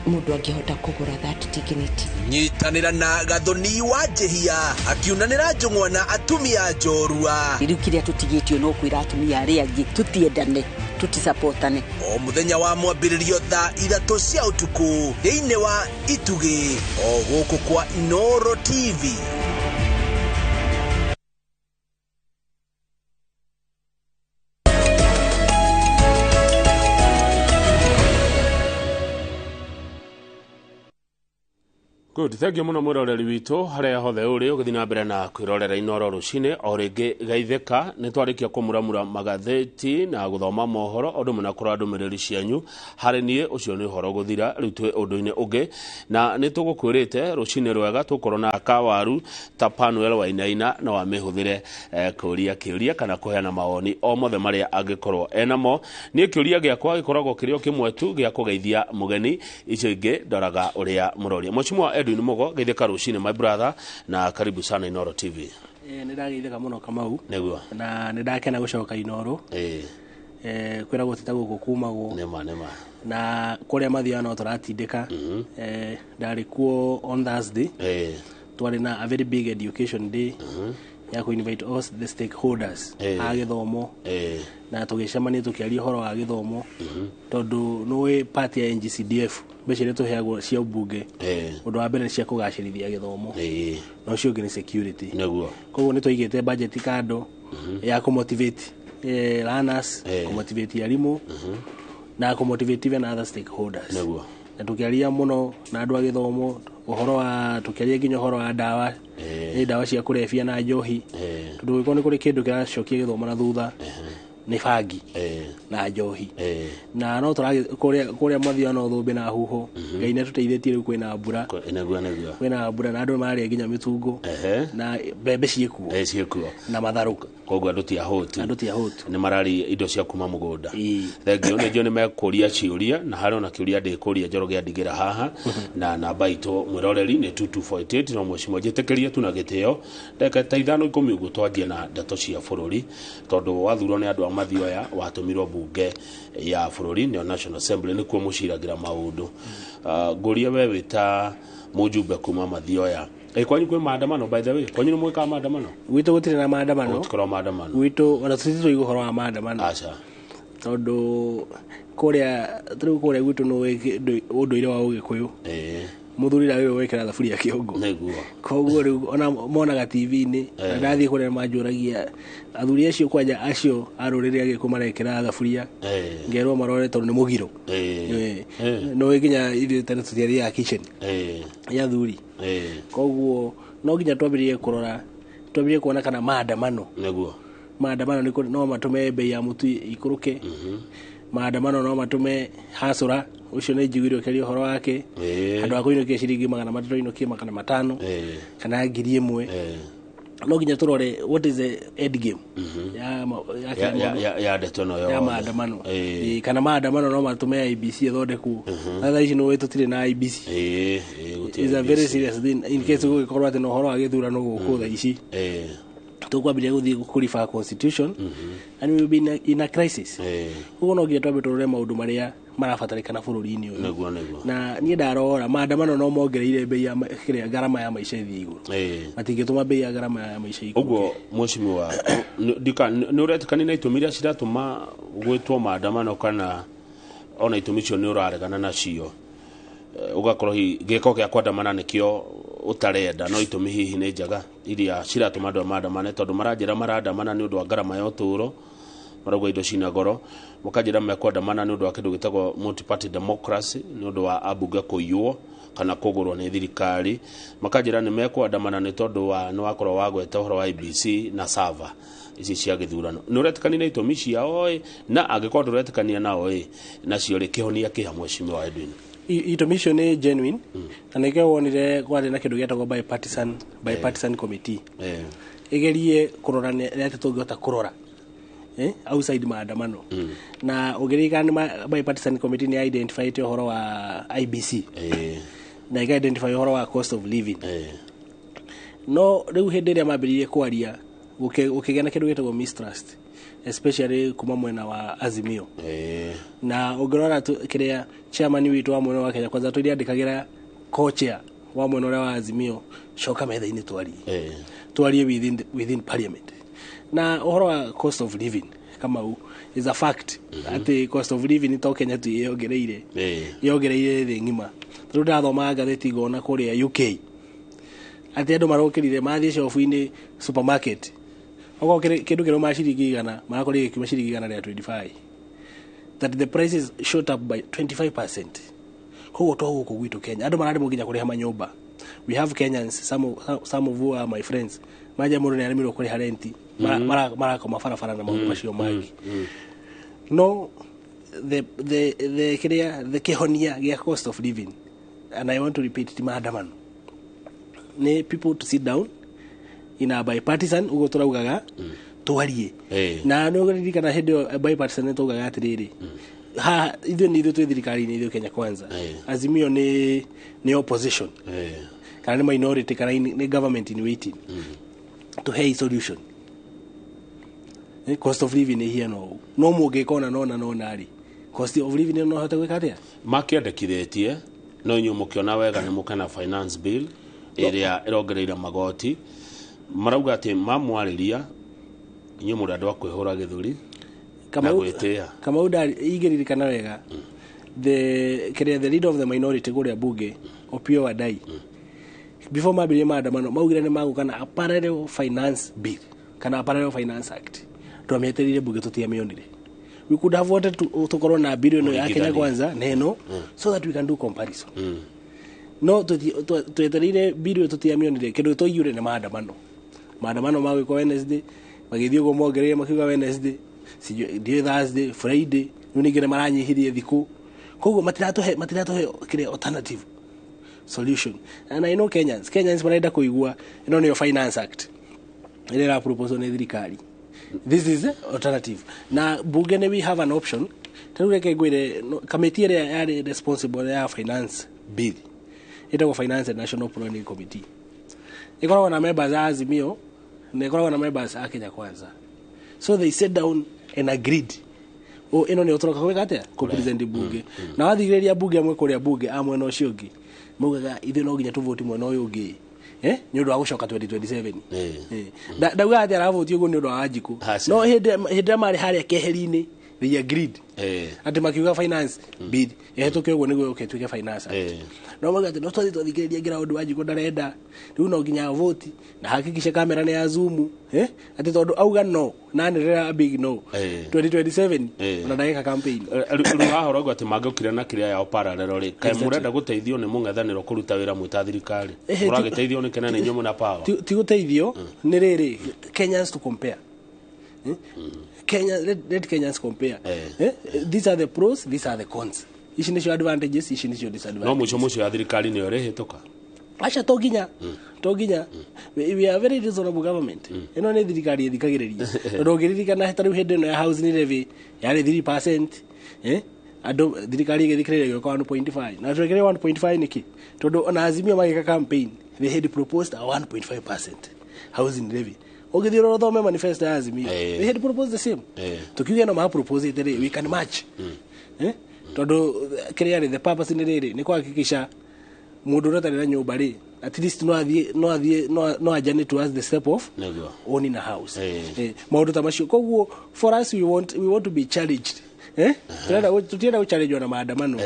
mũndũ angĩhota kũgũra that dignity. Nyitanĩra na Gathoni wa Njĩhia akiunanĩra njũng'wa na atumia njorua. Rĩu kĩrĩa tũtigĩtio no kwĩra atumia arĩa angĩ tũtiendane tũtisapotane. O mũthenya wa mwambĩrĩrio thaa 3 cia ũtukũ thĩinĩ wa Itugĩ o gũkũ kwa Inooro TV. Good, thank you muno mwiroreri witũ harĩa hothe ũrĩ ũgĩthiĩ na mbere na kwĩrorera Inooro rũcinĩ o rĩngĩ geithĩka nĩ twarĩkia kũmuramura magathĩti na gũthoma mohoro o ũndũ ũmwe na kũrora ndũmĩrĩri cianyu harĩ niĩ ũcio nĩ ũhoro gũthira rĩu twĩ ũndũ-inĩ ũngĩ na nĩ tũgũkwĩrĩte rũcinĩ rwega tũkorwo na kawaru ta Panuel Wainaina no amĩhũthĩre kũria kĩũria kana kũheana mawoni o mothe marĩa angĩkorwo enamo. Niĩ kĩũria gĩakwa gĩkoragwo kĩrĩ o kĩmwe tu gĩa kũgeithia mũgeni, icio ingĩ ndoraga ũrĩa mũroria. Mheshimiwa Edwin Mugo, geithĩka rũcinĩ my brother na karibu sana Inooro TV. Nĩ ndageithĩka mũno Kamau. Nĩguo. Na nĩ ndakena gũcoka Inooro. Kwĩragwo ti ta gũkũ kumagwo. Nĩma nĩma. Na kũrĩa mathiaga no tũratindĩka. Ndarĩ kuo on Thursday. Twarĩ na a very big education day. Ya kũ invite us the stakeholders a gĩthomo. Na tũgĩcemania tũkĩaria ũhoro wa gĩthomo. Tondũ nĩũĩ part ya NGCDF mbeca iria tũheagwo cia ũmbunge ũndũ wa mbere nĩ cia kũgacĩrithia gĩthomo na ũcio ũngĩ nĩ security. Nĩguo. Koguo nĩ twaigĩte budget kando ya kũmotivate learners, kũmotivate arimũ na kũmotivate even other stakeholders. Nĩguo. Na tũkĩaria mũno na andũ a gĩthomo ũhoro wa tũkĩaria nginya ũhoro wa ndawa nĩ ndawa cia kũrebia na njohi tondũ gũkorwo nĩ kũrĩ kĩndũ kĩracokia gĩthomo na thutha nĩ bangi na njohi na no tũragĩ kũrĩa mathiaga no thũmbĩ na huho. Ngai nĩ atũteithĩtie rĩu kwĩna mbura. Nĩguo nĩguo. Kwĩna mbura na andũ marĩa nginya mĩtungo na mbembe ciĩkuo ciĩkuo na matharũ. Koguo andũ ti ahũtu. Andũ ti ahũtu. Nĩ mararĩa indo cia kuma mũgũnda. Thengiũ nĩ njũĩ nĩ mekũria ciũria na harĩ ona kĩũria ndĩkũria Njoroge andigĩra haha na namba itũ mwĩroreri nĩ 2248 no mheshimiwa njĩtĩkĩrie tu na gĩtĩo ndagĩka ta 5 10 ũguo twanjie na ndeto cia bũrũri tondũ wathurwo nĩ andũ a Mathioya watũmirwo mbunge ya bũrũri nĩyo National Assembly nĩkuo mũciragĩra maũndũ. Ngũrie we wĩ ta mũjumbe kuma Mathioya. Kwanyu kwĩ maandamano by the way? Kwanyu nĩ mwĩkaga maandamano? Gwitũ gũtirĩ na maandamano. Gũtikoragwo maandamano. Gwitũ ona tũtirĩ tũigua ũhoro wa maandamano. Aca. Tondũ kũrĩa rĩu kũrĩa gwitũ nĩ ũndũire wa Ũgĩkũyũ. Muthuri ndagĩrĩirwo gwĩkĩra thaburia kĩongo. Nĩguo. Koguo rĩu ona monaga TV-inĩ na ndathiĩ kũrĩa manjũragia athuri acio kwanja acio a rũrĩrĩ agĩkũ marekĩra thaburia, ngerwo marore tondũ nĩ mũgiro. No nginya ithuĩ tene tũtiathiaga kitchen ya athuri. Koguo no nginya twambĩrĩrie kũrora, twambĩrĩrie kuona kana maandamano, Nĩguo. maandamano no matũme bei ya mũtu ikũrũke. Maandamano no matũme hasũra ũcio nĩ njiguire ũkĩaria ũhoro wake, handũ ha kũinũkia ciringi 300 inũkie 500 kana 1000. No nginya tũrore what is the end game ya ya ndeto ĩno ya yothe. maandamano. Kana maandamano no matũme IBC ĩthondekwo. Na thaa ici nĩ ũĩ tũtirĩ na IBC. Gũtirĩ Is a very IBC. serious thing in case gũgĩkorwo atĩ na ũhoro wa gĩthurano gũkũ thaa ici tũkwambĩrĩria gũthiĩ kũriba constitution and we will be in a crisis. Ũguo no nginya twambe tũrore maũndũ marĩa marabatarĩkana bũrũri-inĩ ũyũ. Nĩguo, nĩguo. Na niĩ ndarora maandamano no mongereire bei ya kĩrĩa ngarama ya maica ĩthiĩ igũrũ, matingĩtũma bei ya ngarama ya maica ikũrũke. Ũguo mheshimiwa, nĩ ũretĩkania na itũmi iria ciratũma gwĩtwo maandamano kana ona itũmi icio nĩ ũraregana nacio? Ũgakorwo hihi gĩko gĩa kwandamana nĩkĩo ũtarenda, no itũmi hihi nĩ njega iria ciratũma andũ maandamane, tondũ maranjĩra marandamana nĩ ũndũ wa ngarama ya ũtũũro, marauga indo cina goro, makanjĩra mekwandamana nĩ ũndũ wa kĩndũ gĩtagwo multi-party democracy, nĩ ũndũ wa ambunge kũiywo kana kũgũrwo nĩ thirikari, makanjĩra nĩ mekwandamana nĩ tondũ wa nĩ wakorwo wagweta ũhoro wa IBC na server ici cia gĩthurano. Nĩ ũretĩkania na itũmi ciao ĩ? Na angĩkorwo ndũretĩkania nao ĩ, nacio rĩ, kĩhonia kĩ ha, mheshimiwa Edwin? Itũmi icio nĩ genuine, na nĩkĩo wonire kwarĩ na kĩndũ gĩetagwo bipartisan committee ĩgerie kũrora nĩ atĩ tũngĩhota kũrora outside maandamano. Na ũngĩririkana nĩ bipartisan committee nĩ identified ũhoro wa IBC na ĩka identify ũhoro wa cost of living. No rĩu hĩndĩ ĩrĩa mambĩrĩirie kwaria, gũkĩgĩa na kĩndũ gĩtagwo mistrust, especially kuma mwena wa Azimio. Na ũngĩrora kĩrĩa chairman witũ wa mwena wa Kenya Kwanza tũrĩandĩkagĩra co-chair wa mwena ũrĩa wa Azimio, coka metha-inĩ twarie, twarie within parliament. Na ũhoro wa cost of living, Kamau, is a fact atĩ cost of living to Kenya tu yongereire, yongereire thĩ ng'ima. Tondũ ndathomaga ngathĩti ngona kũrĩa UK atĩ andũ marokĩrire mathiĩ shopu-inĩ, supermarket, okorwo kĩndũ kĩrauma ciringi 100 marakorire gĩkiuma ciringi 125, that the prices shot up by 25%. Koguo to gũkũ gwitũ Kenya andũ mararemwo nginya kũrĩha manyũmba. We have Kenyans, some of who are my friends, manja mũndũ nĩ aremirwo kũrĩha renti, marakoma barabara na maũndũ macio mangĩ. No the kĩrĩa the kĩhonia gĩa cost of living, and I want to repeat, ti maandamano, nĩ people to sit down in a bipartisan, ũguo tũraugaga twarie. Na nĩ ũririkana hĩndĩ ĩyo bipartisan nĩ twaugaga atĩrĩrĩ, ha ithuĩ nĩ ithuĩ twĩ thirikari-inĩ, ithuĩ Kenya Kwanza, Azimio nĩ opposition kana nĩ minority kana nĩ government in waiting, tuhei solution. Cost of living ĩhiana ũũ, no mũngĩka ona nona nona rĩ, cost of living no hote gwĩka atĩa? Makĩendekithĩtie, no inyuĩ mũkĩona wega nĩ mũke na finance bill ĩrĩa ĩrongereire magoti. Marauga atĩ mamwarĩria inyuĩ mũrĩ andũ a kwĩhũra gĩthũri na gwĩtĩĩa. Kamau, ingĩririkana wega, the kĩrĩa the leader of the minority kũrĩa bunge, Opiyo Wandayi, before mambĩrĩrie maandamano maugire nĩ magũka na a parallel finance bill kana a parallel finance act. Twamĩetereire bunge, tũtiamĩonire. We could have wanted to tukorwo na bill ĩno ya Kenya Mũringithanie. Kwanza na ĩno so that we can do comparison. No twetereire bill ĩyo, tũtiamĩonire. Kĩndũ twaiguire nĩ maandamano, maandamano magwĩkwo Wednesday, magĩthiĩ ũguo mongereire makiuga Wednesday, sijui ndiũĩ Thursday, Friday, rĩu ningĩ nĩ maranyihirie thikũ. Koguo matiratũhe kĩrĩa alternative solution. And I know Kenyans marenda kũigua ĩno nĩyo finance act ĩrĩa ĩraproposwo nĩ thirikari, this is the alternative. Na bunge nĩ we have an option. Ta rĩu reke ngwĩre, kamĩtĩ ĩrĩa yarĩ responsible ya finance bill ĩtagwo Finance and National Planning Committee, ĩkoragwo na members a Azimio na ĩkoragwo na members a Kenya Kwanza. So they sat down and agreed, o ĩno nĩyo tũroka gwĩka atĩa, kũpresent bunge. Na wathikĩrĩria bunge amwe kũrĩa bunge a mwena ũcio ũngĩ maugaga ithuĩ no nginya tũvoti mwena ũyũ ũngĩ nĩ ũndũ wa gũcoka 2027. Ndauga atĩ aravoti ũguo nĩ ũndũ wa Wanjikũ, no hĩndĩ ĩrĩa marĩ harĩa keheri-inĩ They agreed atĩ makiuga finance bill ĩhetũke ũguo nĩguo yũke ĩtuĩke finance act. No mauga atĩ no twathiĩ twathikĩrĩria ground Wanjikũ ndarenda rĩu no nginya vote na hakikishe kamera nĩ ya zoom, atĩ tondũ auga no na anĩrĩra a big no 2027 ona ndagĩka campaign. Rĩu haha ũrauga atĩ mangĩokire na kĩrĩa yao parallel rĩ, kaĩ mũrenda gũteithio nĩ mũng'ethanĩro kũruta wĩra mwĩ ta thirikari? Mũragĩteithio nĩ kena nĩ inyuĩ mwĩna power? Ti gũteithio, nĩ rĩrĩ, Kenyans to compare. Kenya, let Kenyans compare. These are the pros, these are the cons. Ici nĩcio advantages, ici nĩcio disadvantages. No mũico mũico ya thirikari nĩyo ĩrĩhĩtũka. Aca, to nginya, to nginya. We are very reasonable government. Ĩno nĩ thirikari ĩthikagĩrĩria, tondũ ũngĩririkana ta rĩu hĩndĩ ĩno ya housing levy yarĩ 3%, andũ thirikari ĩgĩthikĩrĩria ĩgĩũka 1.5, na twekire 1.5 nĩkĩ? Tondũ ona Azimio magĩka campaign they had proposed a 1.5% housing levy. Ũngĩthiĩ ũrore ũthome manifesto ya Azimio, they had proposed the same. Tukiuga no ma-propose rĩ, we can match, tondũ kĩrĩa rĩ, the purpose nĩ rĩrĩ, nĩ kuhakikisha mũndũ ũrĩa ũtarĩ na nyũmba rĩ, at least no athiĩ no ajane towards the step of owning a house. Maũndũ ta macio. Koguo for us we want to be challenged. Tũtienda gũchallenge na maandamano,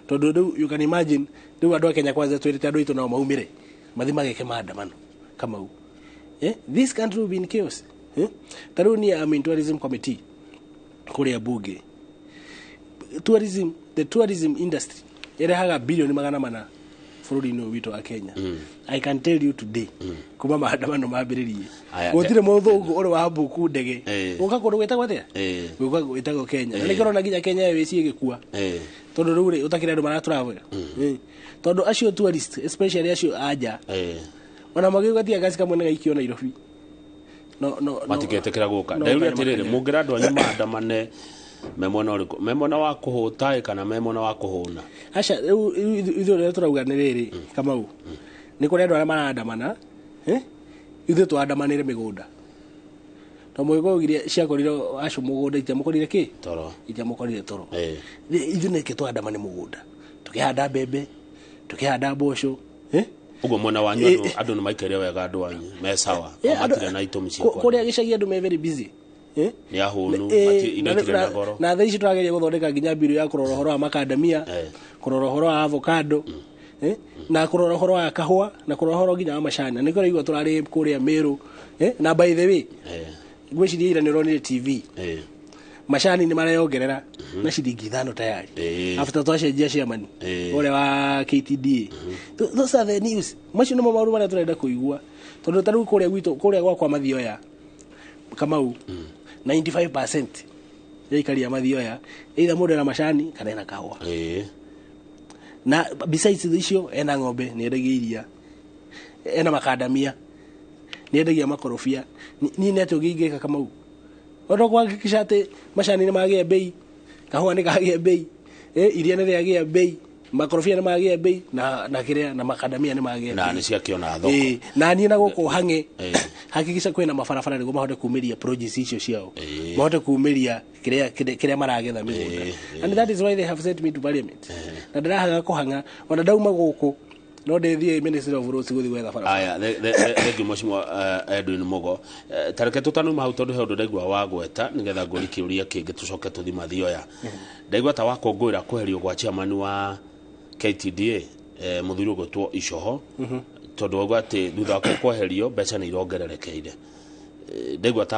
tondũ rĩu you can imagine rĩu andũ a Kenya Kwanza twĩrĩte andũ aitũ nao maumĩre mathi mageke maandamano kamau, this country will be in chaos. Ta rĩu niĩ am in tourism committee kũrĩa bunge. Tourism, the tourism industry ĩrehaga bilioni 400 bũrũri-inĩ ũyũ witũ wa Kenya. I can tell you today, kuma maandamano mambĩrĩrie, Aya, gũtirĩ mũthũngũ ũrĩ wa mbuku ndege gũka kũndũ gwĩtagwo atĩa, gũka gwĩtagwo Kenya. Na nĩkĩo ũrona nginya Kenya Airways ĩgĩkua, tondũ rĩu rĩ, ũtakĩrĩ andũ maratravel. Tondũ acio tourist, especially acio anja, ona magĩũka tia gasi kamwe nĩ gaikio Nairobi, no. Matigetĩkĩra gũka. No, ndaiuria kana atĩrĩrĩ, makanya. Mũngĩra andũ anyu maandamane me mwena ũrĩkũ? Me mwena wa kũhũta ĩ kana me mwena wa kũhũna? Aca, rĩu ithuĩ ũrĩa tũrauga nĩ rĩrĩ, Kamau, nĩ kũrĩ andũ arĩa marandamana, ithuĩ twandamanĩre mĩgũnda, to mũgĩkũyũ augire ciakorire acio mũgũnda itiamũkorire kĩ? Toro. Itiamũkorire toro. Ithuĩ nĩkĩ twandamane mũgũnda tũkĩhanda mbembe, tũkĩhanda mboco? Ũguo mwena wanyu andũ nĩ maikaire wega, andũ anyu me sawa? Matirĩ na itũmi cia Kũrĩa gĩcagi andũ me very busy. Nĩ ahũnu, indo itirĩ na goro. Na thaa ici tũrageria gũthondeka nginya mbiru ya kũrora ũhoro wa makandamia, kũrora ũhoro wa avocado, na kũrora ũhoro wa kahũa, na kũrora ũhoro nginya wa macani. Na nĩkĩo ũraigua tũrarĩ kũrĩa Meru, na by the way, ngwĩciria ira nĩ ũronire TV, macani nĩ mareyongerera na ciringi 5 tayari after twacenjia chairman ũrĩa wa KTDA. Those are the news. Macio nĩmo maũndũ marĩa tũrenda kũigua, tondũ ta rĩu kũrĩa gwitũ, kũrĩa gwakwa Mathioya, Kamau, 95% ya aikari a Mathioya either mũndũ ena macani kana ena kahũa. Na besides icio, ena ng'ombe nĩ endagia iria, ena makandamia, nĩ endagia makorobia. Niĩ nĩ atĩ ũngĩingĩka, Kamau, ondo kuhakikisha atĩ macani nĩ magĩa bei, kahũa nĩ kagĩa bei, iria nĩ rĩagĩa bei, makorobia nĩ magĩa bei, na kĩrĩa na makandamia nĩ magĩa na bei. nĩ ciakĩona thoko. Na niĩ na gũkũ hang'e hakikisha kwĩna mabarabara nĩguo mahote kumĩria produce icio ciao, mahote kumĩria kĩrĩa maragetha mĩgũnda. And that is why they have sent me to parliament. Na ndĩrahaga kũhang'a, ona ndauma gũkũ no ndĩthiĩ Ministry of Roads gũthiĩ gwetha barabara. Aya, thengiũ mheshimiwa Edwin Mugo. Tareke tũtanuma hau, tondũ he ũndũ ndaigua wagweta, nĩgetha ngũri kĩũria kĩngĩ tũcoke tũthi Mathioya. Ndaigua ta wakũngũĩra kweherio gwa chairman wa KTDA, mũthuri ũgwĩtwo Icoho, tondũ wauga atĩ thutha wake kweherio mbeca nĩ irongererekeire. Ndaigua ta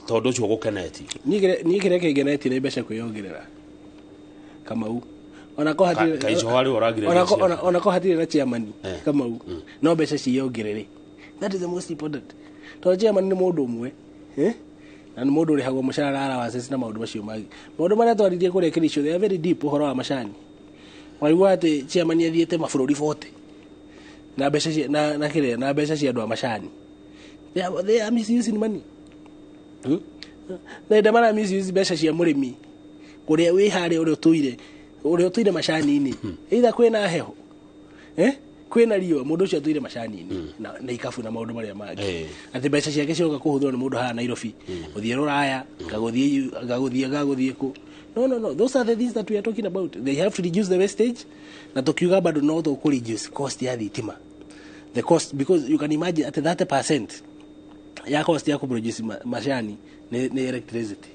tondũ ũcio ũgũkenetie. Niĩ kĩrĩa kĩngenetie nĩ mbeca kwĩyongerera, Kamau, ona ko hatirĩ Ka Icoho arĩ ũragirĩrĩria ciana. Ona ko hatirĩ na chairman, Kamau, no mbeca ciyongerere. That is the most important, tondũ chairman nĩ mũndũ ũmwe, na nĩ mũndũ ũrĩhagwo mũcara, allowances na maũndũ macio mangĩ. Maũndũ marĩa twaririe kũrĩa Kericho, they are very deep. Ũhoro wa macani, waigua atĩ chairman athiĩte mabũrũri 40 na mbeca na kĩrĩa, na mbeca cia andũ a macani. They are misusing money. Na enda mara misuse mbeca cia mũrĩmi ũrĩa wĩ harĩa, ũrĩa ũtũire macani-inĩ, either kwĩna heho, kwĩna riũa, mũndũ ũcio atũire macani-inĩ na ikabu na maũndũ marĩa mangĩ, atĩ mbeca ciake cioka kũhũthĩrwo nĩ mũndũ haha Nairobi, gũthiĩ rũraya, ngagũthiĩ kũ. No, no, no, those are the things that we are talking about. They have to reduce the wastage, na tukiuga bado no tũkũ reduce cost ya thitima, the cost, because you can imagine at 30% ya cost ya kuproduce macani nĩ electricity.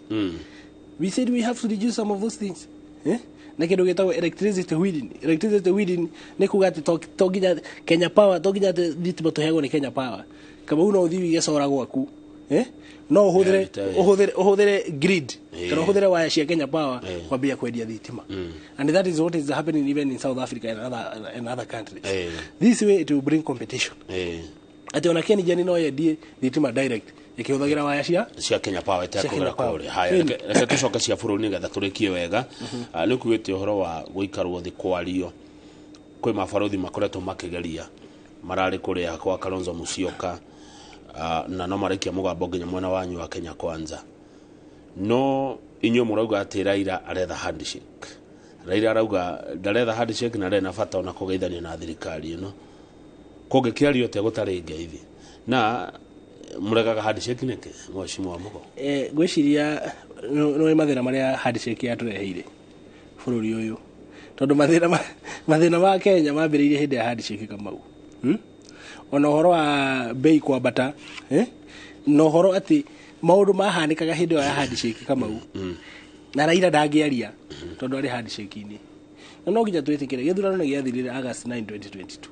We said we have to reduce some of those things. Eh? Na kĩndũ gĩtagwo electricity wheeling. Electricity wheeling nĩ kuga atĩ to nginya Kenya Power, to nginya atĩ thitima tũheagwo nĩ Kenya Power. Kamau no ũthiĩ wĩige solar gwaku. Eh? No ũhũthĩre ũhũthĩre grid kana ũhũthĩre waya cia Kenya Power kwambia kwendia thitima. And that is what is happening even in South Africa and other countries. This way it will bring competition. Atĩ ona Kengen no yendie thitima direct ĩkĩhũthagĩra waya cia Kenya Power cia Kenya ĩtekũgera Power. kũrĩa. Haya, reke tũcoke cia bũrũri nĩgetha tũrĩkie wega. Nĩ ũkuĩte ũhoro wa gũikarwo thĩ kwario, kwĩ mabarũthi makoretwo makĩgeria, mararĩ kũrĩa kwa Kalonzo Musyoka, na no maraikia mũgambo nginya mwena wanyu wa Kenya Kwanza. No inyuĩ mũrauga atĩ Raila aretha handshake. Raila arauga ndaretha handshake na ndarĩ na bata ona kũgeithania na thirikari ĩno. Kũngĩkĩario atĩa gũtarĩ ngeithi? Na mũregaga handshake nĩkĩ, mheshimiwa Mugo? Ngwĩciria nĩ mathĩna marĩa handshake yatũreheire bũrũri ũyũ, tondũ mathĩna ma Kenya mambĩrĩirie hĩndĩ ya handshake Kamau. Ona ũhoro wa bei kwambata, na ũhoro atĩ maũndũ mahanĩkaga hĩndĩ ĩyo ya handshake Kamau, na Raila ndangĩaria tondũ arĩ handshake-inĩ. Na no nginya twĩtĩkĩre gĩthurano nĩ gĩathirire August 9 2022,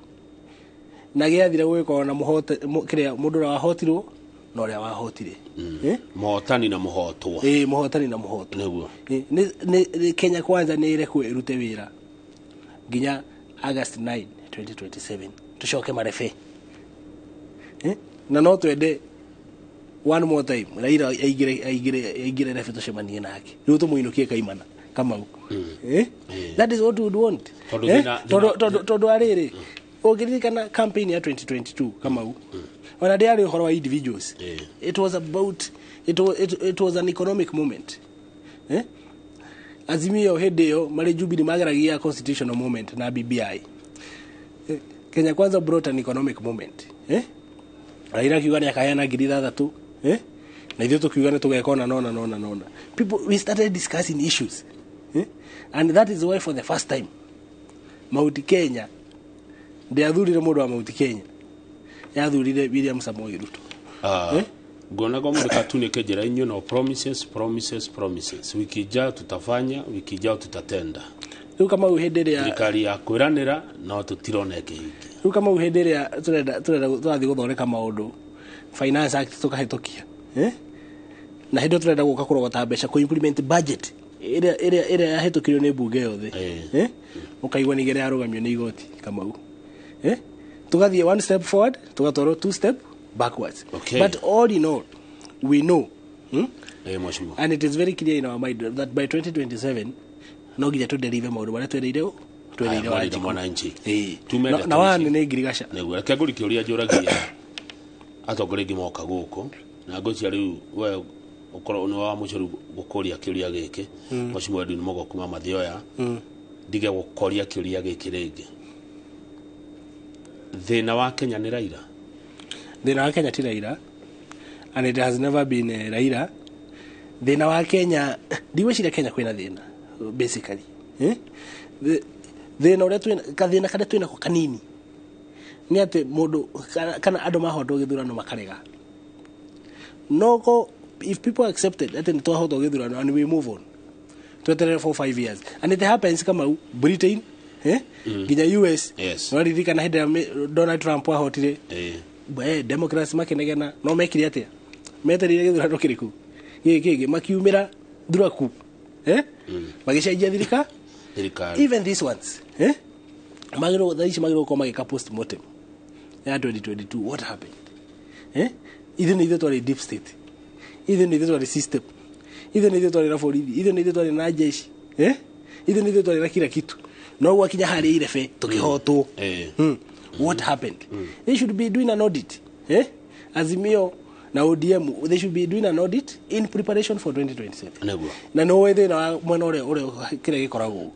na gĩathire gũgĩkorwo na kĩrĩa mũndũ ũrĩa wahotirwo na ũrĩa wahotire. Mũhotani na mũhotwo. Mũhotani na mũhotwo. Nĩguo. Nĩ Kenya Kwanza nĩ ĩrekwo ĩrute wĩra nginya August 9 2027 tũcoke marebe. Na no twende one more time Raila aingĩre rebe tũcemanie nake, rĩu tũmũinũkie kaimana Kamau. That is what we would want. Tondũ arĩrĩ ũngĩririkana campaign ya 2022 Kamau, ona ndĩarĩ ũhoro wa individuals. It was about it was an economic moment. Azimio hĩndĩ ĩyo marĩ Jubilee mageragia constitutional moment na BBI. Kenya Kwanza brought an economic moment. Raila akiuga nĩ akaheana 6,000, na ithuĩ tũkiuga nĩ tũgeka ona nona. People, we started discussing issues. And that is why for the first time Mount Kenya ndĩathurire mũndũ wa Mount Kenya, yathurire William Samoei Ruto. Nguona kwa mũndũ katunĩke njĩra inyuĩ no promises promises promises, wiki ijayo tutafanya, wiki ijayo tutatenda. Rĩu Kamau hĩndĩ ĩrĩa thirikari ya kwĩranĩra no tũtirona ĩkĩhingia. Rĩu Kamau hĩndĩ ĩrĩa tũrenda tũrathiĩ gũthondeka maũndũ Finance Act tũkahĩtũkia, na hĩndĩ ĩyo tũrenda gũka kũrogota mbeca kũ implement budget ĩrĩa yahĩtũkirio nĩ mbunge yothe, ũkaigua ningĩ yarũgamio nĩ igoti Kamau. Tũgathiĩ one step forward, tũgatwarwo two step backwards. Okay. But all in all, we know, mheshimiwa, and it is very clear in our mind that by 2027 no nginya tũderive maũndũ marĩa twereire mwarĩire mwananchi. Na wani nĩ ngirigaca. Nĩguo, reke ngũri kĩũria njũragia atongoria aingĩ moka gũkũ, na ngwĩciria rĩu we ũkorwo nĩ wa mũico rĩu gũkũria kĩũria gĩkĩ. Mheshimiwa Edwin Mugo kuma Mathioya, ndige gũkoria kĩũria gĩkĩ rĩngĩ. Thĩna wa Kenya nĩ Raila? Thĩna wa Kenya ti Raila, and it has never been Raila. Thĩna wa Kenya, ndigwĩciria Kenya kwĩna thĩna basically. Thĩna ũrĩa twĩna, kathĩna karĩa twĩnako kanini nĩ atĩ mũndũ kana andũ mahotwo gĩthurano makarega. No ko if people accepted atĩ nĩ twahotwo gĩthurano and we move on, tweterere for 5 years, and it happens Kamau Britain, nginya US. Nĩwaririkana hĩndĩ ĩrĩa Donald Trump ahotire, Democrats makĩnegena, no mekire atĩa? Metereire gĩthurano kĩrĩkũ gĩkĩ kĩngĩ, makiumĩra thuraku, magĩcenjia thirikari. Even these ones, magĩrĩirwo thaa ici magĩrĩirwo gũkorwo magĩka postmortem ya 2022, what happened? Ithuĩ nĩ ithuĩ twarĩ deep state, ithuĩ nĩ ithuĩ twarĩ system, ithuĩ nĩ ithuĩ twarĩ na borithi, ithuĩ nĩ ithuĩ twarĩ na jeshi, ithuĩ nĩ ithuĩ twarĩ na kila kitu, no gwakinya harĩa irebe tũkĩhotwo. What happened? They should be doing an audit. Azimio na ODM, they should be doing an audit in preparation for 2027. Nĩguo. Na no thĩna wa mwena ũrĩa kĩrĩa gĩkoragwo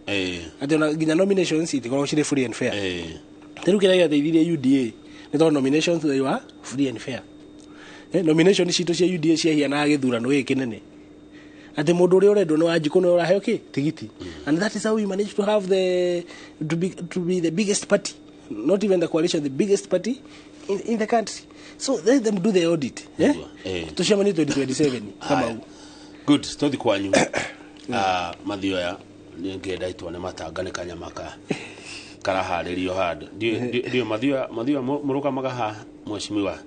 atĩ ona nginya nominations itikoragwo cirĩ free and fair. Rĩu kĩrĩa gĩateithirie UDA nĩ tondũ nominations they were free and fair. Nomination citũ cia UDA ciahianaga gĩthurano gĩkĩ kĩnene, atĩ mũndũ ũrĩa ũrendwo nĩ Wanjikũ nĩwe ũraheo kĩ tigiti. And that is how we managed to have the to be the biggest party, not even the coalition, the biggest party in the country. So let them do the audit. Tucemanie 2027 Kamau. Good, tũthi kwanyu. Mathioya nĩ ngĩenda itwo nĩ matanga nĩ kanyama ka karaharĩrio handũ. Ndiũ mathioya mũrũgamaga ha mheshimiwa?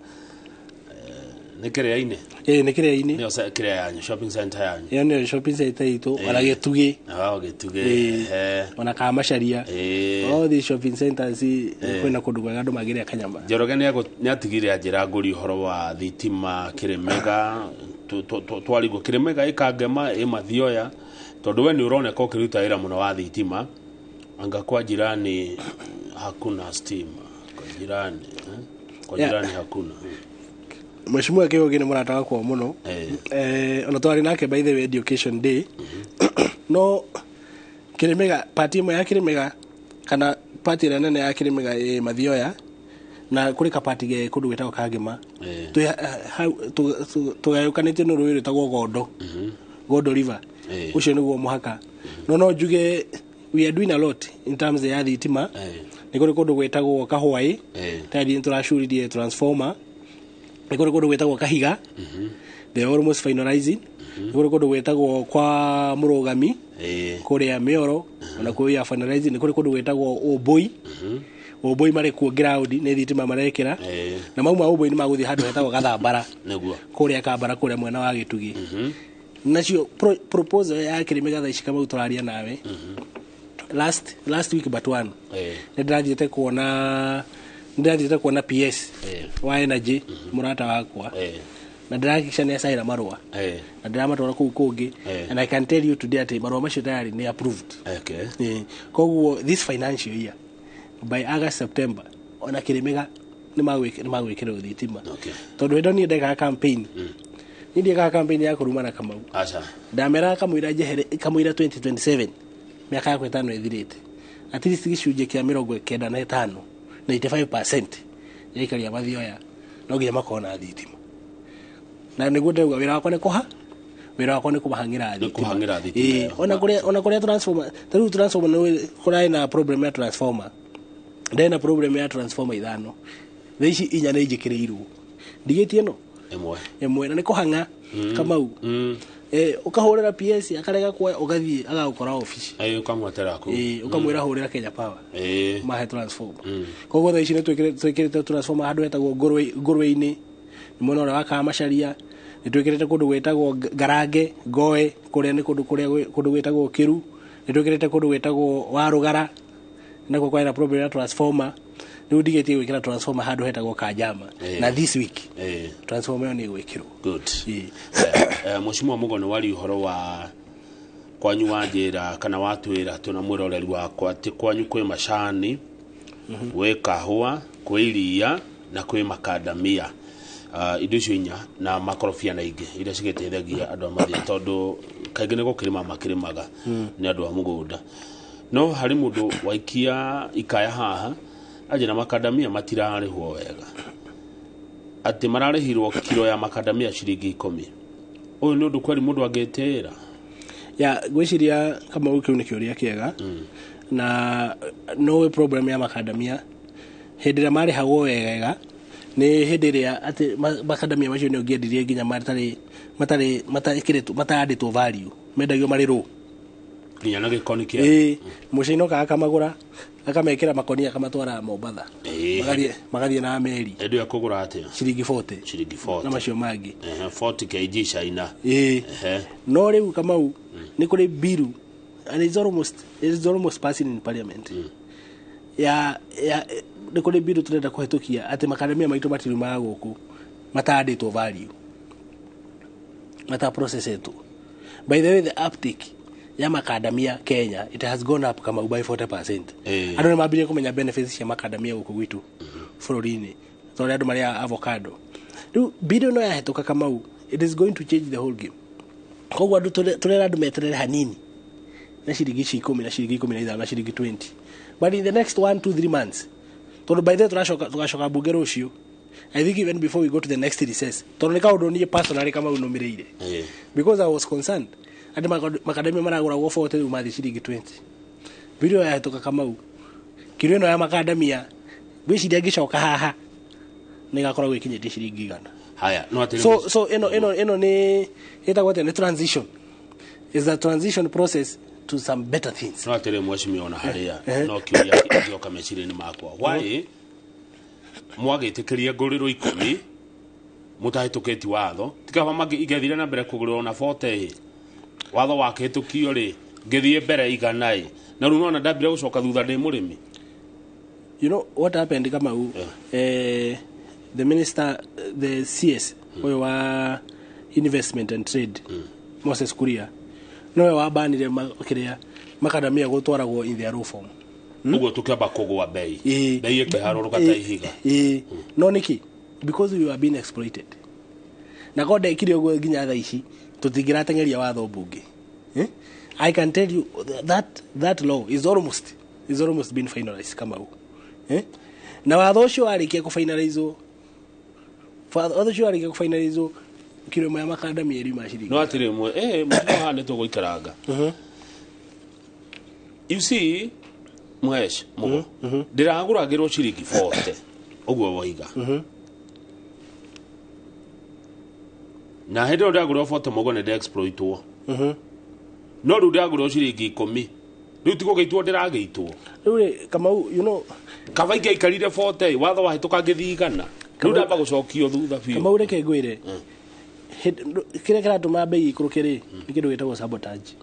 Nĩ kĩrĩa-inĩ? Ĩĩ, nĩ kĩrĩa-inĩ. Nĩyo kĩrĩa yanyu, shopping center yanyu? Ĩyo nĩyo shopping center itũ, ona Gĩtugĩ. Oh, Gĩtugĩ. Ona Kamacharia. All these shopping centers kwĩna kũndũ kwega andũ mangĩrĩa kanyama. Njoroge nĩatigire anjĩra ngũri ũhoro wa thitima Kĩrĩmĩga, twarigwo Kĩrĩmĩga ĩkangema ĩ Mathioya, tondũ we nĩ ũroneka ũkĩruta wĩra mũno wa thitima. Anga kwa jirani hakuna stima, kwa jirani, eh? Kwa jirani hakuna. Mheshimiwa Kĩũgĩ nĩ mũrata wakwa mũno. Ona twarĩ nake by the way education day. No Kĩrĩmĩga, part ĩmwe ya Kĩrĩmĩga kana part ĩrĩa nene ya Kĩrĩmĩga ĩ Mathioya, na kũrĩ kapati ge kũndũ gwĩtagwo Kangema. Tũgayũkanĩtio nĩ rũĩ rwĩtagwo Gondo. Gondo River. Ũcio nĩguo mũhaka. No njuge we are doing a lot in terms ya thitima. Nĩ kũrĩ kũndũ gwĩtagwo Kahwaĩ. Tayari nĩ tũracuririe transformer. Nĩ kũrĩ kũndũ gwĩtagwo Kahiga. They are almost finalizing. Nĩ kũrĩ kũndũ gwĩtagwo kwa Mũrũgami. Kũrĩa Mĩoro. Ona kuo we are finalizing. Nĩ kũrĩ kũndũ gwĩtagwo Ũmbũi. Ũmbũi marĩ kuo ground nĩ thitima marekĩra. Na mauma Ũmbũi nĩ magũthiĩ handũ hetagwo Gathambara. Kũrĩa Kambara kũrĩa mwena wa Gĩtugĩ. Nacio proposal ya Kĩrĩmĩga thaa ici Kamau tũraria nawe. Last week but one. Nĩ ndĩrathiĩte kuona PS wa Energy mũrata wakwa. Na ndĩrahakikisha nĩ acaĩra marũa. Na ndĩramatwara kũu kũngĩ. And I can tell you today atĩ marũa macio tayari nĩ approved. Koguo this financial year by August September ona Kĩrĩmĩga nĩ magwĩkĩrwo thitima. Tondũ hĩndĩ niĩ ndekaga campaign. Niĩ ndiekaga campaign ya kũrumana Kamau. Aca. Ndameraga kamũira njehere kamũira 2027 mĩaka yakwa ĩtano ĩthirĩte. At least gĩcunjĩ kĩa 95, 95% ya aikari a Mathioya no nginya makorwo na thitima. Na nĩguo ndĩrauga wĩra wakwa nĩ kũha, wĩra wakwa nĩ kũmahang'ĩra thitima. Kũhang'ĩra thitima. Ona kũrĩa transformer, ta rĩu transformer nĩ kũrarĩ na problem ya transformer. Ndĩ na problem ya transformer 5. Thaa ici 4 nĩ njĩkĩrĩirwo. Ndigĩtie ĩno? Ĩmwe. Na nĩ kũhang'a Kamau. Ũkahũrĩra PS akarega kuoya, ũgathiĩ agagũkora obici. Ũkamwetera kũu. Ũkamwĩra hũrĩra Kenya Power. Mahe transformer. Koguo thaa ici nĩ twĩkĩrĩte transformer handũ hetagwo Ngũrwe-inĩ, nĩ mwena ũrĩa wa Kamacharia. Nĩ twĩkĩrĩte kũndũ gwĩtagwo Ngarange, Ngoe, kũrĩa nĩ kũndũ kũrĩa kũndũ gwĩtagwo Kĩru. Nĩ twĩkĩrĩte kũndũ gwĩtagwo Warũgara, nakuo kwarĩ na problem ya transformer. Rĩu ndigĩtie gwĩkĩra transformer handũ hetagwo Kanjama. Na this week transformer ĩyo nĩ ĩgwĩkĩrwo. Good. Mheshimiwa Mugo nĩ wari ũhoro wa kwanyu wa njĩra kana watwĩra twĩna mwĩroreri wakwa atĩ kwanyu kwĩ macani, gwĩ kahũa, kwĩ iria na kwĩ makandamia. Indo icio inya na makorobia na ingĩ iria cigĩteithagia andũ a Mathioya tondũ kaingĩ nĩ gũkĩrĩma makĩrĩmaga nĩ andũ a mũgũnda. No harĩ mũndũ waikia ikaya haha anjĩra makandamia matirarĩhwo wega, atĩ mararĩhirwo kiro ya makandamia ciringi 10. Ũyũ nĩ ũndũ kweri mũndũ angĩtĩĩra? Ya, ngwĩciria Kamau kĩu nĩ kĩũria kĩega. Na no problem ya makandamia hĩndĩ ĩrĩa marĩhagwo wega nĩ hĩndĩ ĩrĩa atĩ makandamia macio nĩ ũngĩendirie nginya matarĩ matandĩtwo value, mendagio marĩ raw. Nginya na gĩkoni kĩa. Mũcaina okaga akamagũra akamekĩra makoni akamatwara Mombatha. Magathiĩ na meri. Hĩndĩ ĩyo kũgũra atĩa? Ciringi 40. Ciringi 40. Na macio mangĩ. 40 kg China. No rĩu Kamau nĩ kũrĩ biru and it's almost passing in parliament. Ya nĩ kũrĩ biru tũrenda kũhetũkia atĩ makandamia maitũ matiriumaga gũkũ matandĩtwo value, mataprocessetwo. By the way, the uptake ya makandamia Kenya it has gone up Kamau by 40%. Andũ nĩ mambirie kũmenya benefits cia makandamia gũkũ gwitũ bũrũri-inĩ tondũ andũ marĩa avocado. Rĩu biru ĩno yahetũka Kamau, it is going to change the whole game. Koguo andũ tũrera andũ meterere hanini na ciringi ici 10 na ciringi 15 na ciringi 20, but in the next 1 2 3 months, tondũ by the way tũgacoka bunge rũciũ, I think even before we go to the next recess, tondũ nĩ kaũndũ niĩ personally Kamau nũmĩrĩire. Because I was concerned andũ makandamia maragũragwo 40 rĩu mathiĩ ciringi 20. Biru yahetũka Kamau, kiro ĩno ya makandamia ngwĩciria ngĩcoka haha nĩ ĩgakoragwo ĩkinyĩtie ciringi 100. Haya, no atĩrĩ So ĩno nĩ ĩtagwo atĩa, nĩ transition. Is a transition process to some better things. No atĩrĩ mheshimiwa, ona harĩa no kĩũria kĩngĩoka meciria-inĩ makwa, why mwagĩtĩkĩria ngũrĩrwo 10 mũtahĩtũkĩti watho? Tikaba ingĩathire na mbere kũgũrĩrwo na 40 ĩ, watho wakĩhĩtũkio rĩ, ngĩthiĩ mbere 100 ĩ, na rĩu nona ndambire gũcoka thutha ndĩ mũrĩmi. You know what happened, Kamau? The minister, the CS ũyũ wa investment and trade, Moses Kuria, nowe wabanire kĩrĩa makadamia gũtwaragwo in their raw form. Ũguo tũkĩamba kũgũa bei, bei ĩkĩharũrũka ta ihiga. Ĩĩ, no nĩkĩ? Because we were being exploited. Na ko ndekire ũguo nginya thaa ici tũtingĩrateng'eria watho mbunge. Eh? I can tell you that that law is almost been finalized, Kamau. Eh? Na watho ũcio warĩkia kũfinalizwo, watho ũcio warĩkia kũfinalizwo, kiro ĩmwe ya makandamia ĩriuma ciringi. No atĩrĩ mwe mheshimiwa, haha nĩ tũgũikaranga. You see, mhesh mugo, ndĩragũragĩrwo ciringi 40 ũguo woiga, na hĩndĩ ĩyo ndagũrĩrwo 40 mũgo nĩ ndexploitwo, no rĩu ndagũrĩrwo ciringi 10, rĩu ti gũgĩitwo ndĩragĩitwo. Rĩu rĩ, Kamau, you know, Kaba ingĩaikarire 40, watho wahĩtũka ngĩthiĩ 100, rĩu ndamba gũcokio thutha biũ. Kamau, reke ngwĩre, kĩrĩa kĩratũma bei ikũrũke rĩ, nĩ kĩndũ gĩtagwo sabotage.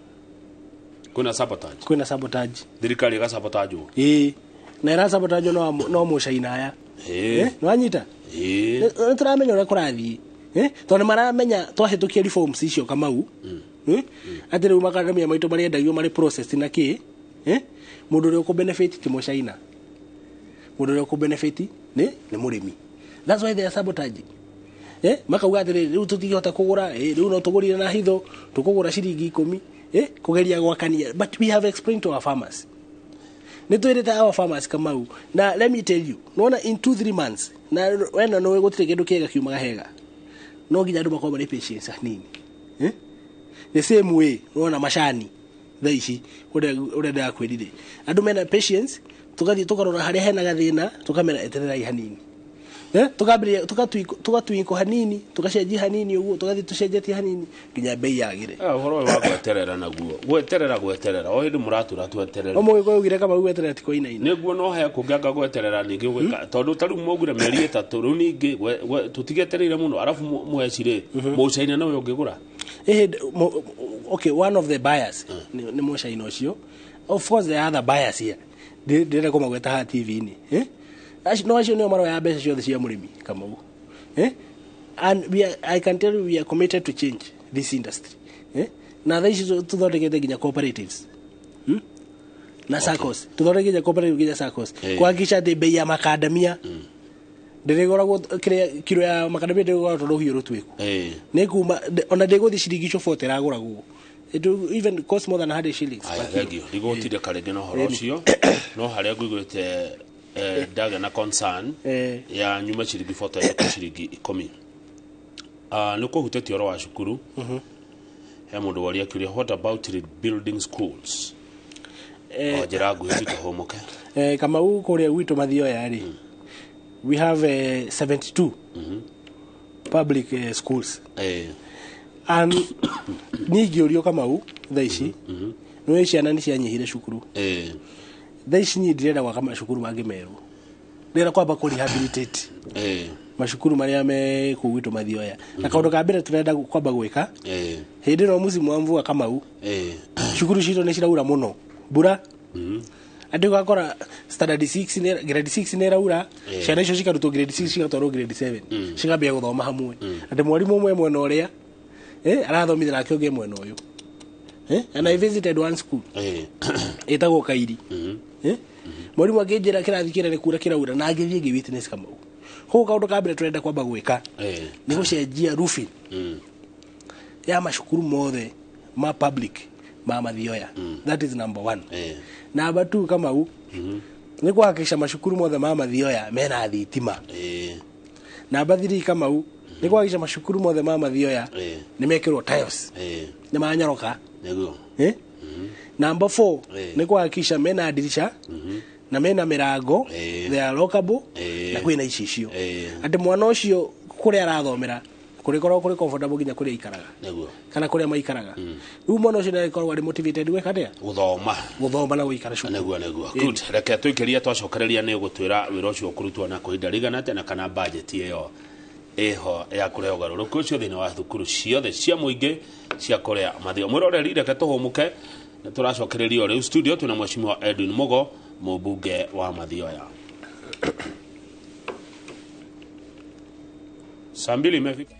Kwĩna sabotage? Kwĩna sabotage. Thirikari ĩgasabotajwo? Ĩĩ, na ĩrasabotajwo no mũcaina aya. Nĩwanyita? Ĩĩ. Nĩ tũramenya ũrĩa kũrathiĩ. Eh? Tondũ nĩ maramenya twahĩtũkia reforms icio, Kamau, eh? Atĩ rĩu makadamia maitũ marĩendagio marĩ processed na kĩ, eh? Mũndũ ũrĩa ũkũbenefit ti mũcaina, mũndũ ũrĩa ũkũbenefit nĩ mũrĩmi. That's why they are sabotaging. Eh? Makauga atĩrĩrĩ, rĩu tũtingĩhota kũgũra, rĩu no tũgũrire na hitho, tũkũgũra ciringi 10, eh? Kũgeria gwakania. But we have explained to our farmers, nĩ twĩrĩte our farmers, Kamau, na let me tell you, nona in 2-3 months, na wena nĩ gũtirĩ kĩndũ kĩega kiumaga hega, no nginya andũ makorwo marĩ patience hanini, eh? The same way nona macani thaa ici ũrĩa ndĩrakwĩrire, andũ mena patience, tũgathiĩ tũkarora harĩa hena gathĩna, tũkamera etererai hanini. Eh? Tukambĩrĩria tũgatwinko hanini, tũgacenjia hanini ũguo, tũgathiĩ tũcenjetie hanini nginya bei yagĩre. Ũhoro ũyũ wa gweterera naguo, gweterera gweterera, o hĩndĩ mũratũra tweterere. O mũgĩkũyũ ugire, Kamau, gweterera ti kũinaina. Nĩguo, no he kũngĩanga gweterera ningĩ gwĩka, tondũ ta rĩu mwaugire mĩeri 3, rĩu ningĩ tũtigetereire mũno, arabu mweci rĩ, mũcaina nowe ũngĩgũra. Okay, one of the buyers nĩ mũcaina ũcio. Of course there are other buyers here. Ndĩrenda kũmagweta haha TV-inĩ. Eh? No acio nĩo maroya mbeca ciothe cia mũrĩmi, Kamau. Eh? And we are, I can tell you we are committed to change this industry. Eh? Na thaa ici tũthondekete nginya cooperatives. Na SACCOs. Tũthondekete nginya cooperative, nginya SACCOs. Kuhakikisha atĩ bei ya makandamia ndĩrĩgũragwo, kĩrĩa kiro ya makandamia ndĩrĩgũragwo tondũ rũhiũ rũtuĩku nĩ kuma ona ndĩgũthiĩ ciringi icio 40 ĩragũragwo. It will even cost more than 100 shillings Aya, per kilo. Thank you, ndigũtinda rĩngĩ na ũhoro ũcio, no harĩa nguiguĩte ndagĩa na concern ya nyuma ciringi 40 ĩrĩkũ ciringi 10. Ah, nĩ kũhutĩtie ũhoro wa cukuru. He mũndũ waria kĩũria, what about rebuilding schools? O njĩra nguhĩ tu tũhũmũke. Kamau, kũrĩa gwitũ Mathioya rĩ, we have 72 public schools and niĩ ingĩũrio, Kamau, thaa ici nĩ ciana nĩ cianyihire cukuru. Thaa ici niĩ ndĩrenda gwaka macukuru mangĩ merũ, ndĩrenda kwamba kũ rehabilitate macukuru marĩa me kũu gwitũ Mathioya, na kaũndũ ka mbere tũrenda kwamba gwĩka hĩndĩ ĩno mũcimu wa mvua, Kamau, cukuru citũ nĩ ciraura mũno mbura, andũ ũgakora standard 6 grade 6 nĩ ĩraura, ciana icio cikarutwo grade 6 cigatwarwo grade 7, cikambia gũthoma hamwe, atĩ mwarimũ ũmwe mwena ũrĩa arathomithia nake ũngĩ mwena ũyũ. And I visited one school ĩtagwo Kairi. Mwarimũ akĩnjĩra kĩrathi kĩrĩa nĩ kura kĩraura, na ngĩthiĩ ngĩ witness, Kamau. Koguo kaũndũ ka mbere tũrenda kwamba gwĩka nĩ gũcenjia roofing ya macukuru mothe ma public ma Mathioya. That is number one. Number two, Kamau, nĩ kũhakikisha macukuru mothe ma Mathioya mena thitima. Number three, Kamau, nĩ kũhakikisha macukuru mothe ma Mathioya nĩ mekĩrwo tiles, nĩ manyoroka. Nĩguo. Eh? Number four, nĩ kũhakikisha mena ndirisha na mena mĩrango, they are lockable, na kwĩna icicio, atĩ mwana ũcio kũrĩa arathomera Kũrĩkoragwo kũrĩ comfortable nginya kũrĩa ikaraga. Nĩguo. Kana kũrĩa maikaraga. Rĩu mwana ũcio nĩagĩkoragwo arĩ motivated gwĩka atĩa? Gũthoma. Gũthoma na gũikara cukuru. Nĩguo nĩguo. Good. Reke tũikĩrie twacokereria nĩ ũgũtwĩra wĩra ũcio ũkũrutwo na kwa ihinda rĩigana atĩa na kana budget ĩyo ĩho ya kũrehe ũgarũrũku ũcio thĩinĩ wa thukuru ciothe cia mũingĩ cia kũrĩa mathio. Mwĩroreri, reke tũhũmũke nĩ tũracokereria rĩu studio twĩna Mheshimiwa Edwin Mugo, mũmbunge wa Mathioya. Saa mbili imefika.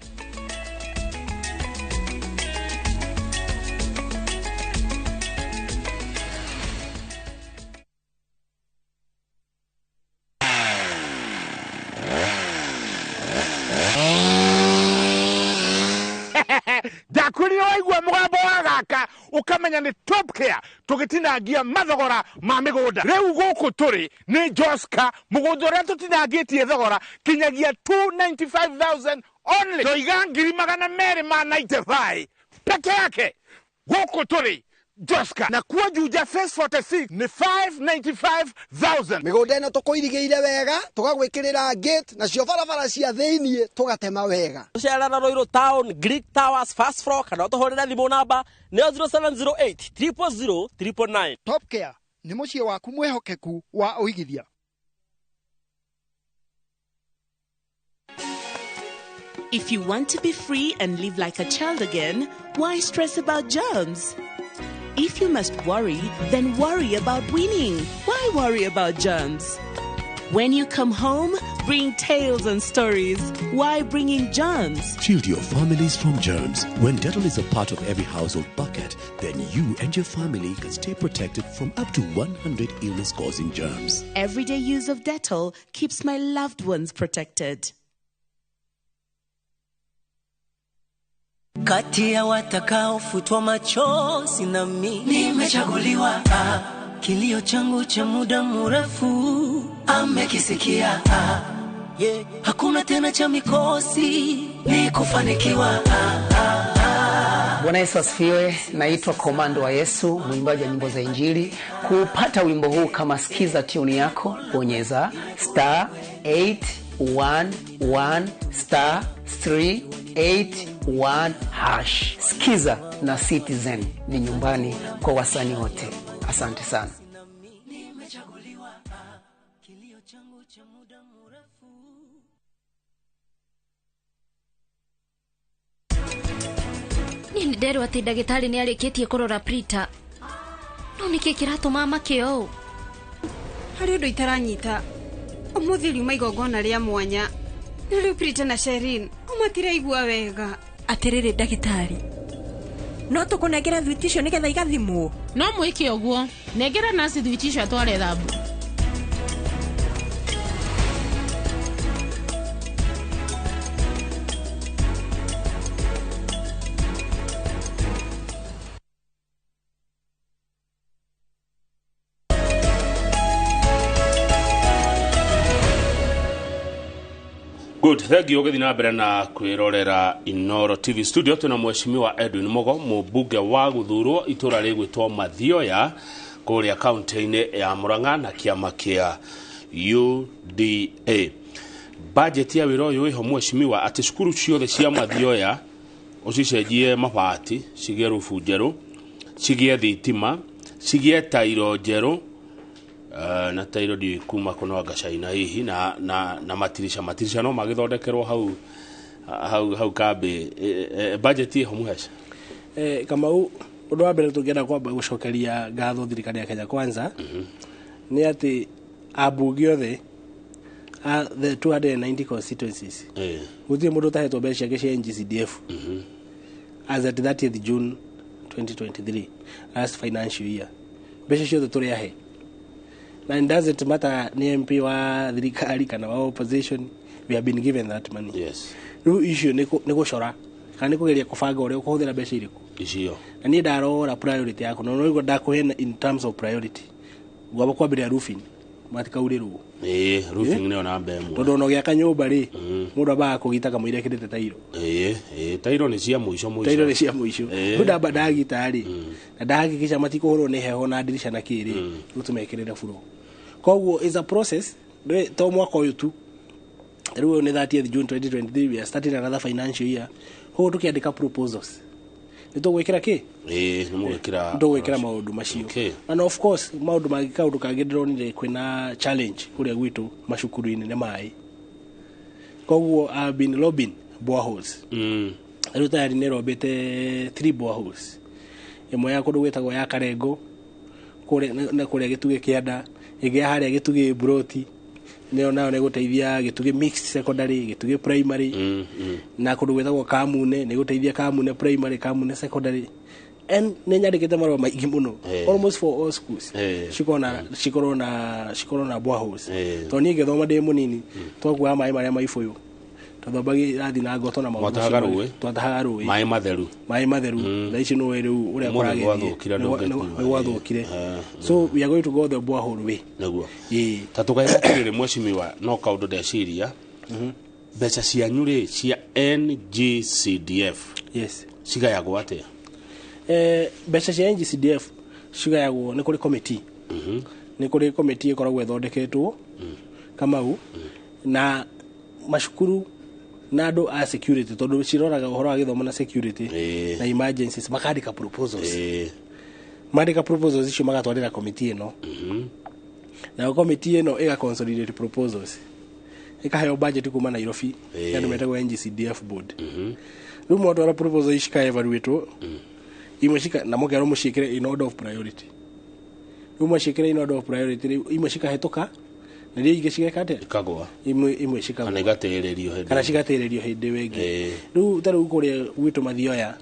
Ndakwĩrire waigua mũgambo wa gaka ũkamenya nĩ Top Care tũgĩtinangia mathogora ma mĩgũnda. Rĩu gũkũ tũrĩ nĩ Joska, mũgũnda ũrĩa tũtinangĩtie thogora kinyagia 295,000 only. Ndoiga 295,000 peke yake. Gũkũ tũrĩ Joska na kuo Juja phase 46 nĩ 595,000. Mĩgũnda ĩno tũkũirigĩire wega, tũgagwĩkĩrĩra gate nacio barabara cia thĩiniĩ tũgatema wega. Tũcerera Ruiru Town, Greek Towers, first floor, kana ũtũhũrĩre thimũ namba nĩyo 0708 000 999. Top Care nĩ mũciĩ waku mwĩhokeku wa ũigithia. If you want to be free and live like a child again, why stress about germs? If you must worry, then worry about winning. Why worry about germs? When you come home, bring tales and stories. Why bring in germs? Shield your families from germs. When Dettol is a part of every household bucket, then you and your family can stay protected from up to 100 illness-causing germs. Everyday use of Dettol keeps my loved ones protected. Kati ya watakaofutwa machozi na mimi nimechaguliwa. Kilio changu cha muda mrefu amekisikia. Yeah. Hakuna tena cha mikosi ni kufanikiwa. Bwana Yesu asifiwe. Naitwa Komando wa Yesu, mwimbaji wa nyimbo za Injili. Kupata wimbo huu kama sikiza tune yako, bonyeza star 811 star 381 hash. Sikiza na Citizen ni nyumbani kwa wasanii wote. Asante sana. Niĩ nĩnderwo atĩ ndagĩtarĩ nĩarĩkĩtie kũrora Prita. No nĩkĩ kĩratũma make ũũ? Harĩ ũndũ itaranyita. Ũmũthĩ riuma igongona rĩa mwanya. Na rĩu Prita na Sherin matiraigua wega. Atĩrĩrĩ ndagĩtarĩ, no tũkũnengera thwiti icio nĩgetha igathimwo? No mwĩke ũguo, nengera nasi thwiti icio atware thambu. Good, thank you ũgĩthiĩ na mbere na kwĩrorera Inoro TV studio. Twĩna Mheshimiwa Edwin Mugo, mũmbunge wa gũthurwo itũra rĩgwĩtwo Mathioya kũrĩa kaunti-inĩ ya Murang'a na kĩama kĩa UDA. Budget ya wĩra ũyũ ĩho Mheshimiwa, atĩ cukuru ciothe cia Mathioya ũcicenjie mabati, cigĩe rubu njerũ, cigĩe thitima, cigĩe tairo njerũ, na tairo ndiũĩ kuma kũno China hihi, na matirisha no magĩthondekerwo hau hau hau kambĩ. Budget ĩho mũheca? Kamau, ũndũ wa mbere tũngĩenda kwamba gũcokeria ngatho thirikari ya Kenya Kwanza nĩ atĩ ambunge othe a the 290 constituencies gũtirĩ mũndũ ũtahetwo mbeca ciake cia NGCDF as at 30th June 2023 last financial year. Mbeca ciothe tũrĩ ahe. And it doesn't matter ni MP wa thirikari kana wa opposition, we have been given that money. Yes. Rĩu icio nĩ gũcora kana nĩ kũgeria kũbanga ũrĩa ũkũhũthĩra mbeca irĩkũ. Icio. Na niĩ ndarora priority yaku, na no ndakũhe in terms of priority. Ngwamba kwambĩrĩria roofing, matikaurĩrwo. Ĩĩ, roofing nĩyo namba ĩmwe. Tondũ ona ũgĩaka nyũmba rĩ, mũndũ ambaga kũgita kamũira ekĩrĩte tairo. Ĩĩ, ĩĩ, tairo nĩ cia mũico mũico. Tairo nĩ cia mũico. Rĩu ndamba ndagita rĩ, na ndahakikisha matikũhũrwo nĩ heho na ndirica na kĩ rĩ, rĩu tũmekĩrĩre buro. Koguo is a process, to mwaka ũyũ tu. Rĩu ũyũ nĩ 30th June 2023, we are starting another financial year. Koguo tũkĩandĩka proposals nĩ tũgwĩkĩra kĩ? Ĩĩ, nĩ mũgwĩkĩra. Nĩ tũgwĩkĩra maũndũ macio. And of course maũndũ mangĩ, kaũndũ kangĩ ndĩronire kwĩna challenge kũrĩa gwitũ macukuru-inĩ nĩ maĩ. Koguo I've been lobbying boreholes. Rĩu tayari nĩ rombĩte three boreholes, ĩmwe ya kũndũ gwĩtagwo ya Karengo kũrĩa na kũrĩa Gĩtugĩ Kĩanda, ĩngĩ ya harĩa Gĩtugĩ Broti, nĩyo nayo nĩ gũteithia Gĩtugĩ Mixed Secondary, Gĩtugĩ Primary, na kũndũ gwĩtagwo Kamune nĩ gũteithia Kamune Primary, Kamune Secondary. And nĩ nyandĩkĩte marũa maingĩ mũno, almost for all schools cikorwo na boreholes, tondũ niĩ ngĩthoma ndĩ mũnini twakuaga maĩ marĩa ma ibũyũ, twathambagia irathi na ngoto na maũndũ Mwatahaga macio. Rũĩ? Twatahaga rũĩ. Maĩ matheru. Maĩ matheru. Thaa ici nĩũĩ rĩu ũrĩa Ũmũthĩ kũragĩthiĩ. gwathũkire, ndũngĩkua. Nĩ gwathũkire, so we are going to go the borehole way. Nĩguo. Ĩĩ. Ta tũkaĩra atĩrĩrĩ, mheshimiwa, no kaũndũ ndeciria, mbeca cianyu rĩ cia NGCDF cigayagwo atĩa? Mbeca cia NGCDF cigayagwo nĩ kũrĩ committee, nĩ kũrĩ committee ĩkoragwo ĩthondeketwo, Kamau, na macukuru na andũ a security, tondũ ciroraga ũhoro wa gĩthomo na security na emergencies, makandĩka proposals. Mandĩka proposals icio magatwarĩra committee ĩno, nayo committee ĩno ĩga consolidate proposals, ĩkaheo budget kuma Nairobi ya andũ metagwo NGCDF board. Rĩu mwatwara proposal ici cika evaluatwo, imwe cika na mũkerwo mũciĩkĩre in order of priority. Rĩu mwaciĩkĩra in order of priority, rĩu imwe cikahĩtũka na rĩu ingĩ cigeka atĩa? Ikagwa. Imwe cikagwa. Kana igatĩrĩrio hĩndĩ. Kana cigatĩrĩrio hĩndĩ ĩyo ĩngĩ. Rĩu ta rĩu kũrĩa gwitũ Mathioya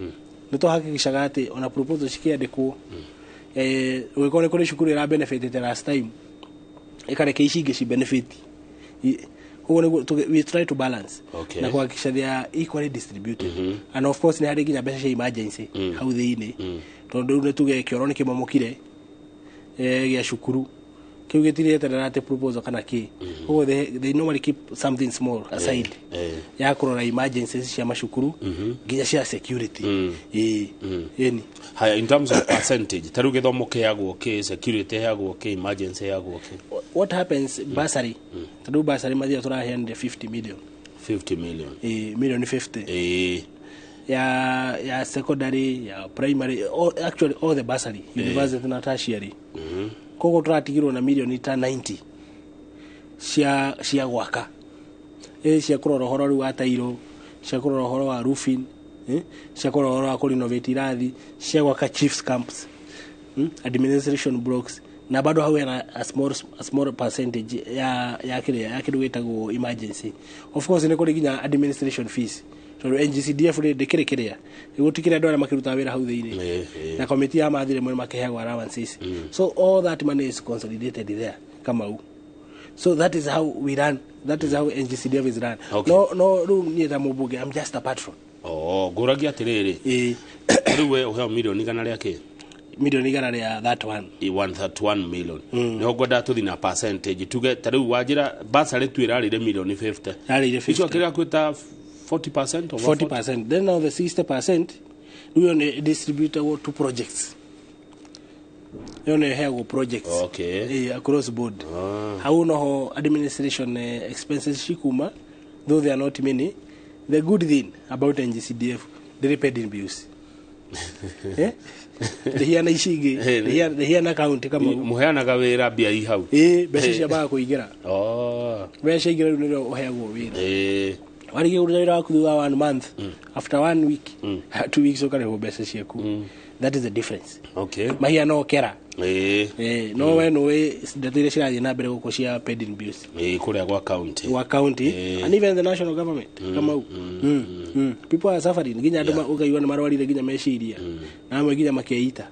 nĩ twahakikishaga atĩ ona proposal cikĩandĩkwo, ũgĩkorwo nĩ kũrĩ cukuru ĩra benefitĩte last time, ĩkareke ici ingĩ ci benefit. Koguo nĩguo we try to balance na kuhakikisha they are equally distributed. And of course nĩ harĩ nginya mbeca cia emergency hau thĩinĩ, tondũ rĩu nĩ tuge kĩoro nĩ kĩmomokire, gĩa cukuru kĩu gĩtirĩeterera atĩ proposal kana kĩ. Koguo they normally keep something small aside ya kũrora emergencies cia macukuru nginya cia security. Ĩĩ, ĩni. Haya, in terms of percentage, ta rĩu gĩthomo kĩheagwo kĩ, security ĩheagwo kĩ, emergency ĩheagwo kĩ? What happens, bursary, tondũ bursary mathia tũraheanire 50 million. 50 million. Ĩĩ, million 50 ya secondary, ya primary, all, actually all the bursary, university na tertiary. Koguo tũratigirwo na milioni ta 90 cia gwaka, cia kũrora ũhoro rĩu wa tairo, cia kũrora ũhoro wa roofing, cia kũrora ũhoro wa kũrenovate irathi, cia gwaka chiefs camps, administration blocks, na bado hau hena a small percentage ya kĩrĩa ya kĩndũ gĩtagwo emergency. Of course nĩ kũrĩ nginya administration fees, tondũ NGCDF rĩ ndĩkĩrĩ kĩrĩa gũtikĩrĩ andũ arĩa makĩrutaga wĩra hau thĩinĩ, na committee ya mathire mwe makiheagwo allowances. So all that money is consolidated there, Kamau. So that is how we run, that is how NGCDF is run. No rĩu niĩ ta mũmbunge, I'm just a patron. Oh, ngũragia atĩrĩrĩ, rĩu we ũheo milioni igana rĩa kĩ? Milioni igana rĩa that one. 131 million. Nĩho ngwendaga tũthi na percentage, tuge ta rĩu wanjĩra bursary tu ĩrarĩire milioni 50. Yarĩire 50. Icio kĩrĩa kwĩta 40% over? 40%. Then now the 60% rĩu ĩyo nĩ distributable to projects, ĩyo nĩ ĩheagwo projects. Across board. Hau noho administration expenses cikuma, though they are not many. The good thing about NGCDF, ndĩrĩ pending bills, eh, ndĩhiana ici ingĩ. Ndĩhiana county kama Mũheanaga wĩra mbia i hau? Ĩĩ, mbeca ciambaga kũingĩra. Mbeca ciaingĩra rĩu nĩrĩo ũheagwo wĩra. Warĩkia kũruta wĩra waku thutha wa one month, after one week, 2 weeks, ũkarĩhwo mbeca ciaku. That is the difference. Mahiana kera. No we nũĩ ndeto iria cirathiĩ na mbere gũkũ cia pending bills. Ĩĩ, kũrĩa gwa county. Gwa county and even the national government, Kamau. People are suffering, nginya andũ ũkaigua nĩ marwarire nginya meciria, na amwe nginya makeita.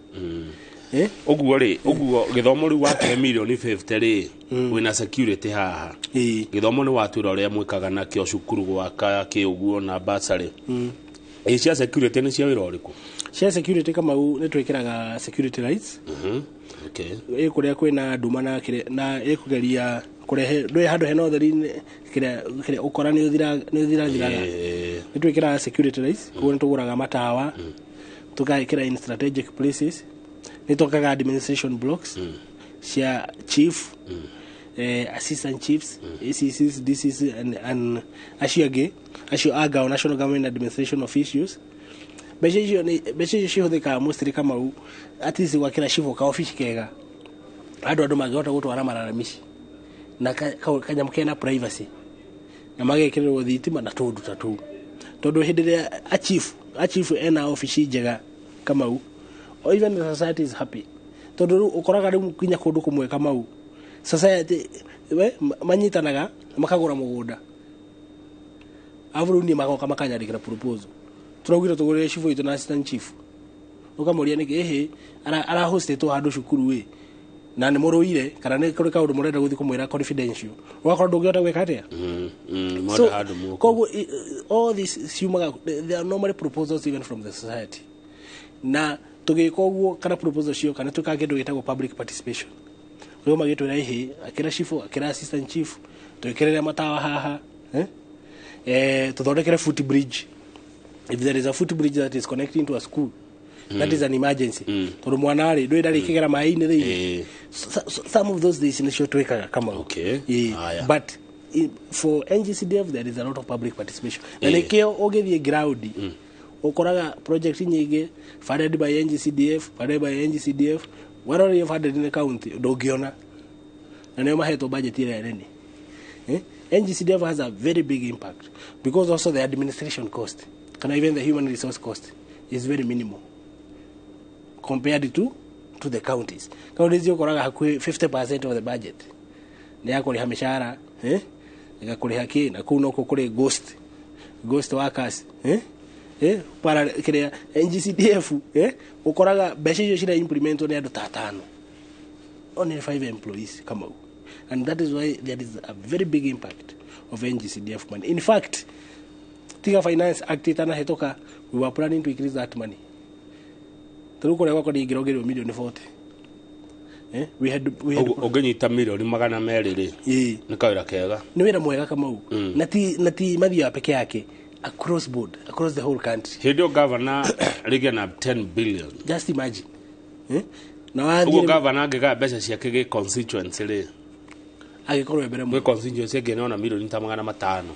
Eh? Ũguo rĩ, ũguo gĩthomo rĩu wakĩhe milioni 50 rĩ, wĩna security haha, gĩthomo nĩ watwĩra ũrĩa mwĩkaga nakĩo, cukuru gwaka kĩ ũguo na bursary. Ĩ cia security nĩ cia wĩra ũrĩkũ? Cia security, Kamau, nĩ twĩkĩraga security lights. Ĩ kũrĩa kwĩna nduma na na ĩkũgeria kũrehe ndũĩ handũ hena ũtheri kĩrĩa kĩrĩa ũkora nĩ ũthirathiraga. Nĩ twĩkĩraga security lights, koguo nĩ tũgũraga matawa tũgekĩra in strategic places. Nĩ twakaga administration blocks cia chief. assistant chiefs, ACCs, DCs and acio angĩ, acio a ngao, National Government Administration Officials. Mbeca icio nĩ mbeca icio cihũthĩkaga mostly Kamau at least gwakĩra cibũ ka obici kega andũ mangĩhota gũtwara malalamishi na kanyamũ kena privacy na magekĩrĩrwo thitima na tũndũ ta tũu, tondũ hĩndĩ ĩrĩa a chief ena obici njega, Kamau, or even the society is happy, tondũ rĩu ũkoraga rĩu nginya kũndũ kũmwe, Kamau, society we manyitanaga makagũra mũgũnda, arabu rĩu niĩ magoka makanyandĩkĩra proposal, tũraugire tũgũrĩre cibũ witũ na assistant chief. Ũkamũria nĩkĩ, ĩhĩ arahostĩtwo handũ cukuru ĩ na nĩ mũrũire kana nĩ kũrĩ kaũndũ mũrenda gũthiĩ kũmwĩra confidential, ũgakorwo ndũngĩhota gwĩka atĩa. Mwenda handũ muku. Koguo all these ciumaga, they are normally proposals even from the society, na tũgĩka ũguo kana proposal cioka nĩ twĩkaga kĩndũ gĩtagwo public participation. Rĩu magĩtwĩra ĩhĩ akĩra cibũ, akĩra assistant chief, twĩkĩrĩre matawa haha, eh? Tũthondekere foot bridge. If there is a foot bridge that is connecting to a school, that is an emergency, tondũ mwana rĩ ndũĩ ndarĩ kĩgera maĩ-inĩ thĩinĩ. So, some of those things nĩcio twĩkaga, Kamau. Haya. But for NGCDF there is a lot of public participation na nĩkĩo ũngĩthiĩ ground ũkoraga project nyingĩ funded by NGCDF, funded by NGCDF. Warora funded nĩ county ndũngĩona, na nĩo mahetwo budget ĩrĩa nene. Eh? NGCDF has a very big impact because also the administration cost kana even the human resource cost is very minimal compared to the counties. Counties ũkoraga hakuhĩ 50% of the budget nĩ ya kũrĩha mĩcara, eh? Ĩgakũrĩha kĩ na kũu nokuo kũrĩ ghost workers, eh? Eh? Para kĩrĩa NGCDF, eh? Ũkoraga mbeca icio cira implementwo nĩ andũ ta atano, only five employees, Kamau, and that is why there is a very big impact of NGCDF money. In fact, tiga Finance Act itanahĩtũka, we were planning to increase that money. Tarĩu kũrĩa gwakwa nĩ ingĩrongereirwo milioni 40. Eh? We had Ũngĩnyita 200 million rĩ, nĩ kawĩra kega. Nĩ wĩra mwega, Kamau. Na ti Mathioya peke yake, across board, across the whole country. Hĩndĩ ĩyo gavana rĩngĩ na 10 billion. Just imagine, eh? Na wathiĩ ũguo gavana angĩgaya mbeca ciake gĩ constituency rĩ, agĩkorwo e mbere gwĩ mũno. Constituency ĩngĩ nona 500 million.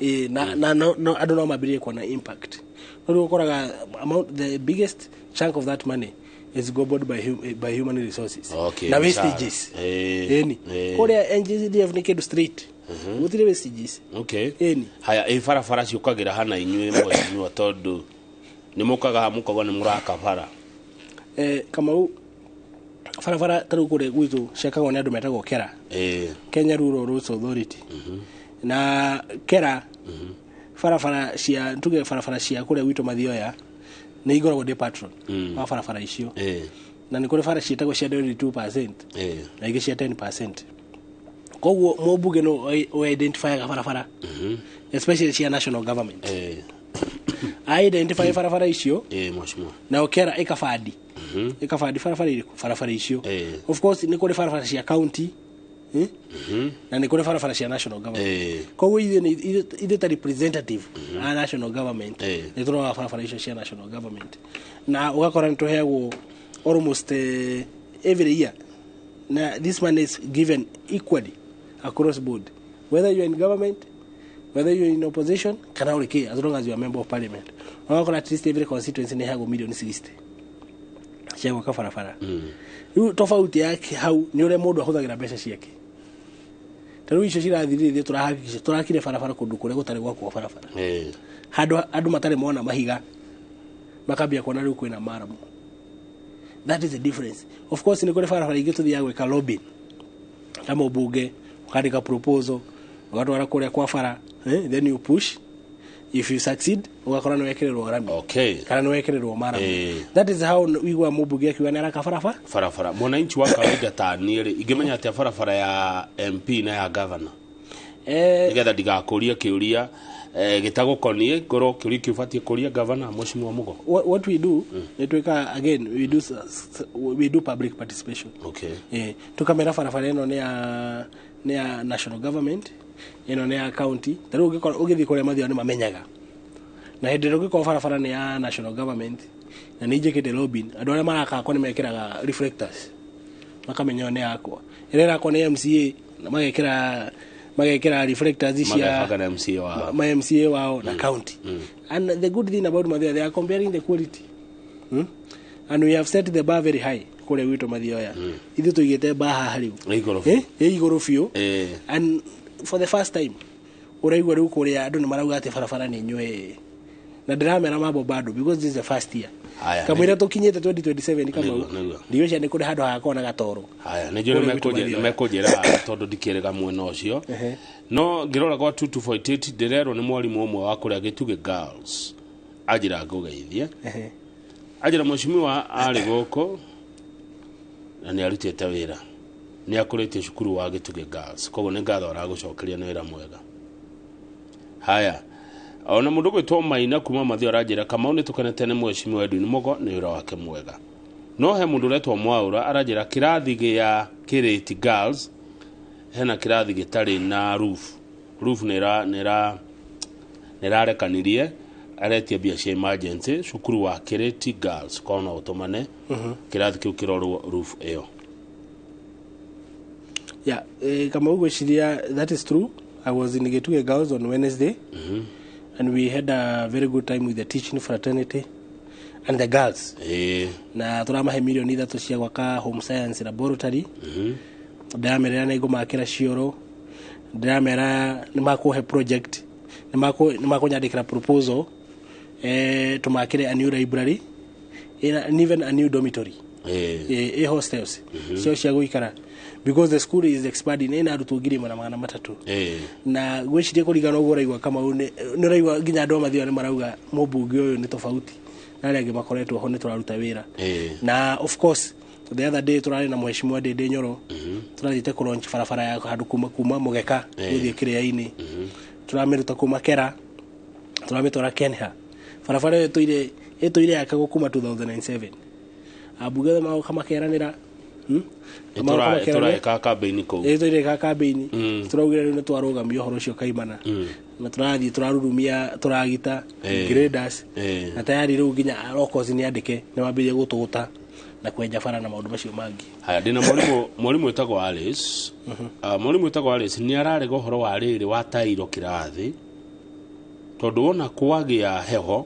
Ĩĩ, na no, no, andũ no mambĩrĩrie kuona impact. No rĩu ũkoraga amount, the biggest chunk of that money is gobbled by human resources na mĩcara. Wastages. Ĩni kũrĩa NGCDF nĩ kĩndũ straight, gũtirĩ wastages. Ĩni. Haya, ĩ barabara ciũkagĩra hana inyuĩ mheshimiwa, tondũ nĩ mũkaga haha mũkauga nĩ mũraka bara? Kamau, barabara ta rĩu kũrĩa gwitũ ciakagwo nĩ andũ metagwo KERA, Kenya Rural Roads Authority. Na KERA barabara cia, tuge barabara cia kũrĩa gwitũ Mathioya, nĩ igoragwo ndĩ patron wa barabara icio. Na nĩ kũrĩ bara ciĩtagwo cia 22% na ingĩ cia 10%. Koguo mũmbunge no identifyaga barabara, especially cia national government. Identify barabara icio Mheshimiwa. Nayo KERA ĩkabandi ĩkabandi barabara irĩkũ, barabara icio. Of course nĩ kũrĩ barabara cia county, eh? Na nĩ kũrĩ barabara cia national government. Koguo ithuĩ ithuĩ ta representative a national government nĩ tũroraga barabara icio cia national government, na ũgakora nĩ tũheagwo almost every year, na this money is given equally across board, whether you are in government, whether you are in opposition kana ũrĩ kĩ, as long as you are a member of parliament. Ũgakora at least every constituency nĩ ĩheagwo milioni 60 cia gwaka barabara. Rĩu tofauti yake hau nĩ ũrĩa mũndũ ahũthagĩra mbeca ciake. Ta rĩu icio cirathirire, tũrahakikisha tũrakire barabara kũndũ kũrĩa gũtarĩ gwakwo barabara, handũ andũ matarĩ mona mahiga, makambia kuona rĩu kwĩna maramu. That is the difference. Of course nĩ kũrĩ barabara ingĩ tũthiaga gwĩka lobbying ta mũmbunge, ũkandĩka proposal ũgatwara kũrĩa kwa bara, eh, then you push. If you succeed, ũgakora nĩ wekĩrĩrwo rami kana nĩ wekĩrĩrwo maramu. That is how wigua mũmbunge akiuga nĩ araka barabara. Barabara, mwananchi wa kawaida ta niĩ rĩ, ingĩmenya atĩa barabara ya MP na ya governor, nĩgetha ndigakũrie kĩũria gĩtagũkoniĩ, ngorwo kĩũria kĩu batiĩ kũria governor, mheshimiwa Mugo? What we do, nĩ twĩka, again we do public participation. Tukamera barabara ĩno nĩ ya national government, ĩno nĩ ya county. Ta rĩu ũngĩkorwo ũgĩthiĩ kũrĩa Mathioya nĩ mamenyaga, na hĩndĩ ĩrĩa ũngĩkorwo barabara nĩ ya national government na nĩ njĩkĩte lobbying, andũ arĩa marakakwo nĩ mekĩraga reflectors makamenya ĩyo nĩ yakwa, ĩrĩa ĩrakwo nĩ MCA. Na magekĩra reflectors cia Magebanga na MCA wao. Ma MCA wao na county. And the good thing about Mathioya, they are comparing the quality. And we have set the bar very high kũrĩa gwitũ Mathioya. Ithuĩ tũigĩte bar haha rĩu. Ĩ igũrũ. Eh? Ĩ igũrũ biũ. Eh. And for the first time ũraigua rĩu kũrĩa andũ nĩ marauga atĩ barabara nĩ nyue, na ndĩramera mambo bado because this is the first year. Haya, kamwĩra tũkinyĩte 2027, Kamau, Nĩguo. ndigwĩciria nĩ kũrĩ handũ hagakorwo na gatoro. Haya, nĩ njũĩ Kũrĩa gwitũ nĩ Mathioya. mekũnjĩra tondũ ndikĩrĩga mwena ũcio. No ngĩrora gwa 2248 ndĩrerwo nĩ mwarimũ ũmwe wa kũrĩa Gĩtugĩ Girls, anjĩra ngũgeithie. Anjĩra mheshimiwa arĩ gũkũ na nĩ arutĩte wĩra, nĩ akũrĩtie cukuru wa Gĩtugĩ Girls, koguo nĩ ngatho aragũcokeria, nĩ wĩra mwega. Haya, ona mũndũ gwĩtwo Maina kuma Mathio aranjĩra, Kamau, nĩ tũkenete nĩ mheshimiwa Edwin Mugo nĩ wĩra wake mwega. No he mũndũ ũretwo Mwaũra aranjĩra kĩrathi gĩa Kĩrĩti Girls hena kĩrathi gĩtarĩ na roof, roof nĩ ĩrarekanirie, aretia mbia cia emergency cukuru wa Kĩrĩti Girls, korwo no ũtũmane kĩrathi kĩu kĩrorwo roof ĩyo. Yeah, Kamau, gwĩciria that is true. I was in Gĩtugĩ Girls on Wednesday and we had a very good time with the teaching fraternity and the girls. Na tũramahe mirioni 3 cia gwaka home science laboratory. Ndĩramerera nĩ ngũmakĩra cioro, ndĩramera nĩ makũhe project, nĩ makũnyandĩkĩra proposal, tũmakĩre a new library and even a new dormitory, hostels cio cia gũikara, because the school is expanding, ĩna arutwo 1,300. Na gwĩciria kũringana ũguo ũraigua, Kamau, nĩ ũraigua nginya andũ a Mathioya nĩ marauga mũmbunge ũyũ nĩ tofauti na arĩa angĩ makoretwo ho, nĩ tũraruta wĩra. Na of course the other day tũrarĩ na mheshimiwa Ndĩndĩ Nyoro, tũrathiĩte kũ launch barabara ya handũ kuma Mũgeka gũthiĩ Kĩrĩa-inĩ. Tũramĩruta kuma Kera, tũramĩtwara Kenha. Barabara ĩyo ĩtũire yakagwo kuma 2007. Ambunge othe magoka makeranĩra. Magoka makeranĩra. Ĩtũraĩka kambĩini kũu. Ĩ tũire kambĩini. Tũraugire rĩu nĩ twarũgamia ũhoro ũcio kaimana na tũrathiĩ tũrarurumia tũragita, graders, na tayari rĩu nginya locals nĩ andĩke nĩ mambĩrĩria gũtũgũta na kwenja bara na maũndũ macio mangĩ. Haya, ndĩna mwarimũ wĩtagwo Alice. Ah, mwarimũ wĩtagwo Alice nĩ ararega ũhoro wa rĩrĩ wa tairo kĩrathi, tondũ wona kwagĩa heho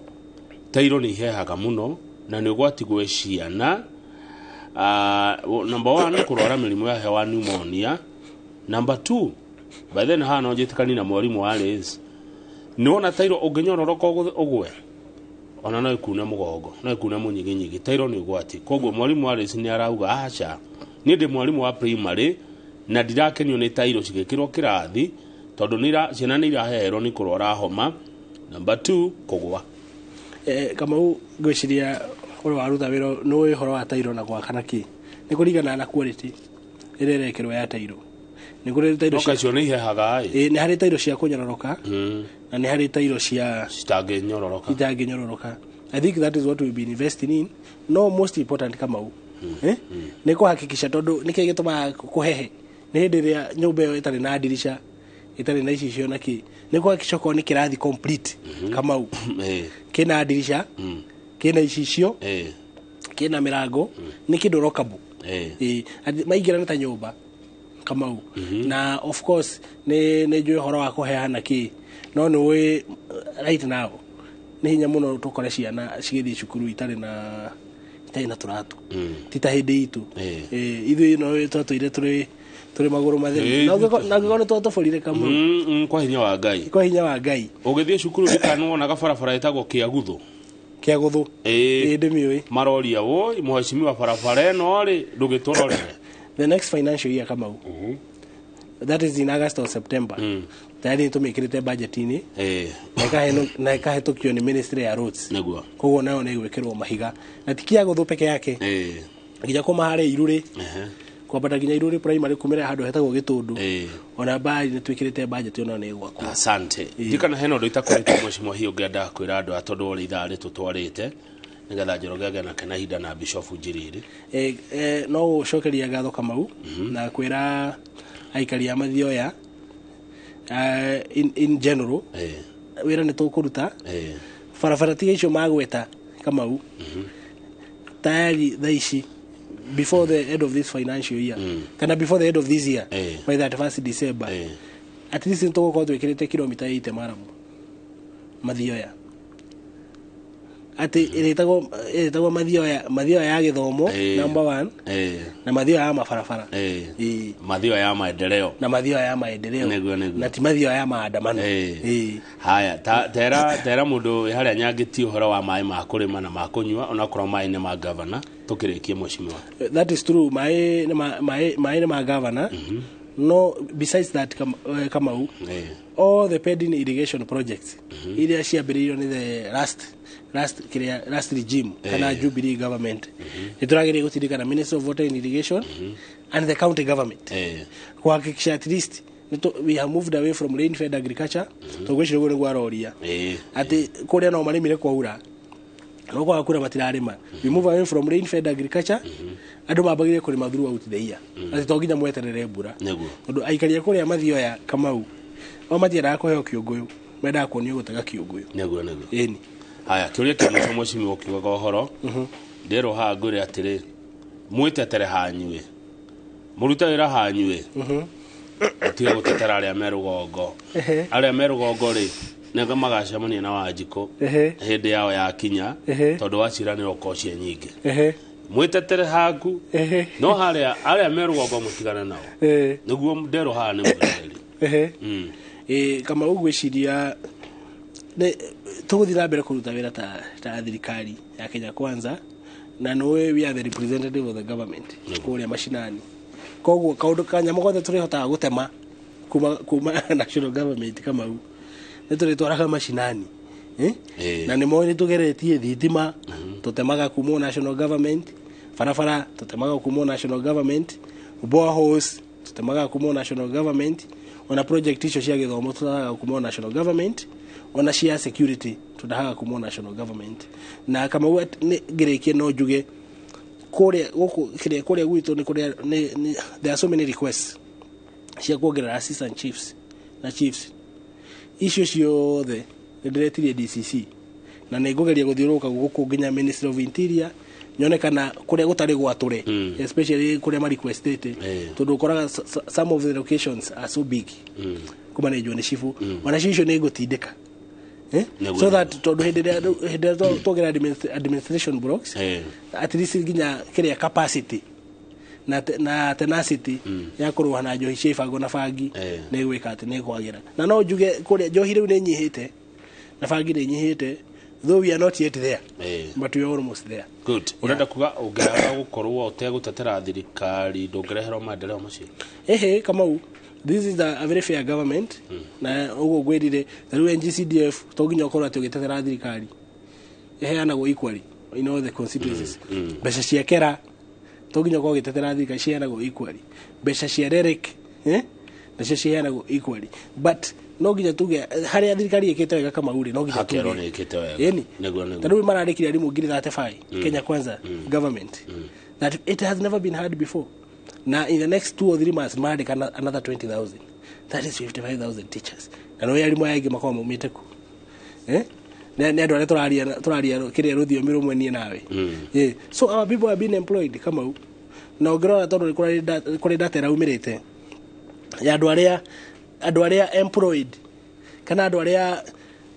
tairo nĩ ihehaga mũno na nĩ ũgwati gwĩ ciana. Ah, number one, kũrwara mĩrimũ ya hewa, pneumonia. Number two, by then haha no njĩtĩkani na mwarimũ Alice, nĩ wona tairo ũngĩnyororoka ũgwe ona no ikune mũgongo, no ikune mũnyiginyigi, tairo nĩ ũgwati. Koguo mwarimũ Alice nĩ arauga aca, niĩ ndĩ mwarimũ wa primary na ndirakenio nĩ tairo cigĩkĩrwo kĩrathi, tondũ ciana nĩ iraheherwo nĩ kũrwara homa, number two, kũgwa. Kamau, ngwĩciria ũrĩa waruta wĩra nĩ ũĩ ũhoro wa tairo na gwaka na kĩ nĩ kũringana na quality ĩrĩa ĩrekĩrwo ya tairo. Nĩ kũrĩ tairo no kacio nĩ ihehaga ĩ. Ĩ, nĩ harĩ tairo cia kũnyororoka na nĩ harĩ tairo cia citangĩnyororoka. Itangĩnyororoka. I think that is what we've been investing in. No most important, Kamau, eh? Nĩ kũhakikisha, tondũ nĩkĩ gĩtũmaga kũhehe nĩ hĩndĩ ĩrĩa nyũmba ĩyo ĩtarĩ na ndirica, ĩtarĩ na icicio na kĩ. Nĩ kũhakikisha okorwo nĩ kĩrathi complete, Kamau, kĩna ndirica, kĩna icicio, kĩna mĩrango, nĩ kĩndũ lockable. Ĩ, atĩ maingĩra nĩ ta nyũmba, Kamau. Na of course nĩ njũĩ ũhoro wa kũheana kĩ, no nĩ ũĩ right now nĩ hinya mũno tũkore ciana cigĩthiĩ cukuru itarĩ na tũratũ, ti ta hĩndĩ itũ. Ithuĩ no twatũire tũrĩ magũrũ matheri. Na ũngĩkorwo nĩ twatũbũrire, Kamau. Kwa hinya wa Ngai. Kwa hinya wa Ngai. Ũgĩthiĩ cukuru ndikana wonaga barabara ĩtagwo Kĩaguthu. Kĩaguthu. Ĩ, ndĩmĩũĩ. Maroria, woi mheshimiwa, barabara ĩno rĩ, ndũgĩtũrorere. The next financial year, Kamau, that is in August or September, tayari nĩ tũmĩkĩrĩte budget-inĩ na ĩkahetũkio nĩ ministry ya roads. Koguo nayo nĩ ĩgwĩkĩrwo mahiga, na ti Kĩagũthũ peke yake, nginya kuma harĩa Irũrĩ kwambata nginya Irũrĩ primary, kumĩra handũ hetagwo Gĩtũndũ, ona mbari nĩ twĩkĩrĩte budget, ona nĩ ĩgwakwo. Asante. Ndikana hena ũndũ itakoretwo, mheshimiwa, hihi ũngĩenda kwĩra andũ aya, tondũ ũrĩa ithaa rĩtũtwarĩte, nĩgetha Njoroge agĩe nake na ihinda na Bishop Njiriri. No gũcokeria ngatho, Kamau, na kwĩra aikari a Mathioya, in general, wĩra nĩ tũkũruta. Barabara tiga icio magweta, Kamau, tayari thaa ici Before the end of this financial year, kana before the end of this year, by 31st December, at least nĩ tũgũkorwo twĩkĩrĩte kilomita 80 maramu mathioya, atĩ ĩrĩtagwo mathioya ya gĩthomo number 1, na mathioya ya mabarabara. Mathioya ya maendeleo. Na mathioya ya maendeleo. Nĩguo. Na ti mathioya ya maandamano. Haya, tera mũndũ harĩa nyangĩtie ũhoro wa maĩ ma kũrĩma na ma kũnyua, onakorwo maĩ nĩ ma governor, tũkĩrĩkie mheshimiwa. That is true, maĩ nĩ ma governor. No, besides that, Kamau, all the pending irrigation projects iria ciambĩrĩirio nĩ the last regime kana Jubilee government, nĩ tũrageria gũtindĩka na Ministry of Water and Irrigation and the county government kuhakikisha at least we have moved away from rain fed agriculture. Tondũ ngwĩciria ũguo nĩguo aroria, atĩ kũrĩa no marĩmire kwaura, no kwaga kura matirarĩma. We move away from rain fed agriculture, andũ mambagĩrie kũrĩma throughout the year, atĩ to nginya mweterere mbura, tondũ aikaria kũrĩa mathioya, Kamau, o matiendaga kũheo kĩũngũyũ, mendaga kuonio gũtega kĩũngũyũ. Nĩguo. Ĩni. Haya, kĩũria kĩa mũico mheshimiwa, ũkiugaga ũhoro ndĩrwo haha ngwĩre atĩrĩ, mwĩtetere hanyuĩ, mũrute wĩra hanyuĩ, mũtige gũtetera arĩa me rũgongo. Arĩa me rũgongo rĩ, nĩgo magacemania na Wanjikũ hĩndĩ yao yakinya, tondũ waciranĩrwo kocie nyingĩ. Mwĩtetere haku, no harĩa arĩa me rũgongo mũtigane nao. Nĩguo nderwo haha nĩ mwĩroreri. Kamau, ngwĩciria tũgũthiĩ na mbere kũruta wĩra ta thirikari ya Kenya Kwanza, na nĩwe we are the representative of the government kũrĩa mashinani. Koguo kaũndũ kanyamũ gothe tũrĩhotaga gũtema kuma national government, Kamau, nĩ tũrĩtwaraga mashinani. Na nĩ moĩ nĩ tũgeretie thitima, tũtemaga kuma national government, barabara tũtemaga kuma national government, boreholes tũtemaga kuma national government, ona project icio cia gĩthomo tũtaraga kuma national government, ona cia security tũtahaga kuma national government. Na Kamau, ngĩrĩkie no njuge kũrĩa gũkũ kũrĩa gwitũ nĩ kũrĩa there are so many requests cia kuongerera assistant chiefs na chiefs. Icio ciothe nĩ ndĩretirie DCC, na nĩ ngũgeria gũthiũrũrũka gũkũ nginya Ministry of Interior, nyone kana kũrĩa gũtarĩ gwatũre, especially kũrĩa ma requestĩte, tondũ ũkoraga some of the locations are so big kũmanĩnjwo nĩ cibũ, ona cio icio nĩ ngũtindĩka, so that tondũ hĩndĩ ĩrĩa tuongerera administration blocks, at least nginya kĩrĩa capacity na tenacity ya kũrũa na njohi cia ibango na bangi nĩ gwĩka atĩ nĩ kwagĩra. Na no njuge kũrĩa njohi rĩu nĩ nyihĩte na bangi nĩ nyihĩte, though we are not yet there, but we are almost there. Good. Ũrenda kuga ũngĩaga gũkorwo ũtegũtetera thirikari ndũngĩreherwo maendeleo macio? Ehe, Kamau, this is a very fair government. Na ũguo ngwĩrire, rĩu NGCDF to nginya ũkorwo atĩ ũgĩtetera thirikari, ĩheanagwo equally in all the constituencies. Mbeca cia kera to nginya ũkorwo ũgĩtetera thirikari, ciheanagwo equally. Mbeca cia REREC, nacio ciheanagwo equally. But no nginya tuge harĩa thirikari ĩkĩte wega, Kamau rĩ, no nginya Hakerwo tuge nĩ ĩkĩte wega. Ĩni. Nĩguo. Tarĩu mararĩkirie arimũ 35,000, Kenya Kwanza government, that it has never been heard before. Na in the next 2 or 3 months marandĩka another 20,000, that is 55,000 teachers. Na no arimũ aya aingĩ makoragwo maumĩte ku, nĩ andũ arĩa tũraria kĩrĩa rũthiomi rũmwe niĩ nawe. So our people have been employed, Kamau. Na ũngĩrora, tondũ nĩ kũrĩ data ĩraumĩrĩte ya andũ arĩa employed, kana andũ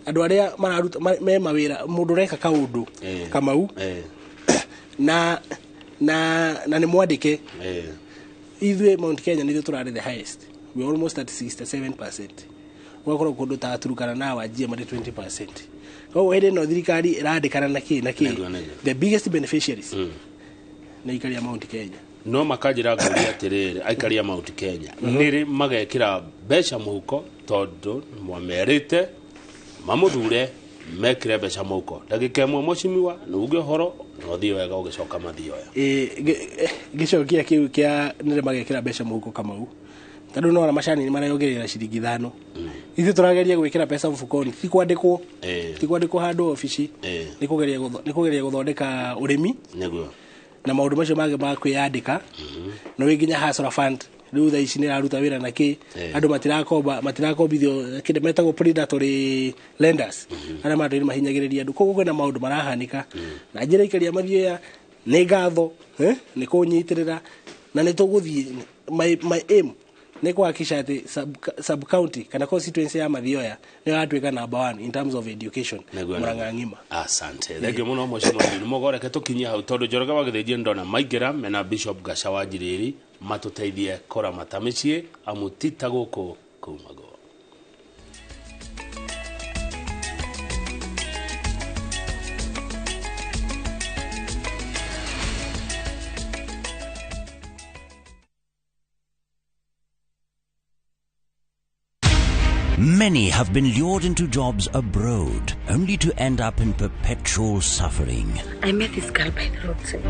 arĩa mararuta me mawĩra, mũndũ ũreka kaũndũ, Kamau, na nĩ mwandĩke, ithuĩ Mount Kenya nithuĩ tũrarĩ the highest. We are almost at 67%. Ũgakorwo kũndũ ta Turkana na Wajir marĩ 20%. Koguo hĩndĩ ĩno thirikari ĩrandĩkana na kĩ na kĩ, the biggest beneficiaries nĩ aikari a Mount Kenya. No makanjĩra ngũria atĩrĩrĩ, aikari a Mount Kenya nĩrĩ magekĩra mbeca mũhuko? Tondũ mwamerĩte mamũthure mekĩre mbeca mũhuko. Ndagĩka ĩmwe mheshimiwa, nĩ uge ũhoro na ũthiĩ wega ũgĩcoka mathioya. Ngĩcokia kĩu kĩa nĩrĩ magekĩra mbeca mũhuko, Kamau, tondũ nona macani nĩ marayongerera ciringi 5, ithuĩ tũrageria gwĩkĩra pesa mfukoni, ti kwandĩkwo, ti kwandĩkwo handũ obici, nĩ kũgeria gũthondeka ũrĩmi na maũndũ macio mangĩ ma kwĩyandĩka. No wĩ nginya Hustler Fund rĩu thaa ici nĩ ĩraruta wĩra na kĩ, andũ matirakomba, matirakombithio kĩndũ metagwo predatory lenders arĩa matũire mahinyagĩrĩria andũ. Koguo kwĩna maũndũ marahanĩka na njĩra ikaria mathioya Nĩ ngatho nĩ kũnyitĩrĩra na nĩ tũgũthiĩ. My aim nĩ kuhakikisha atĩ sub county kana constituency ya Mathioya nĩyo yatuĩka number one in terms of education Murang'a ng'ima. Asante, thengio mũno mheshimiwa Juni Mũgo. Reke tũkinyie hau tondũ Njoroge wa Gĩthĩnji ndona maingĩra mena Bishop Gaca wa Njirĩri matũteithie kũramata mĩciĩ amu ti ta gũkũ kumagwo. Many have been lured into jobs abroad, only to end up in perpetual suffering. I met this girl by the roadside.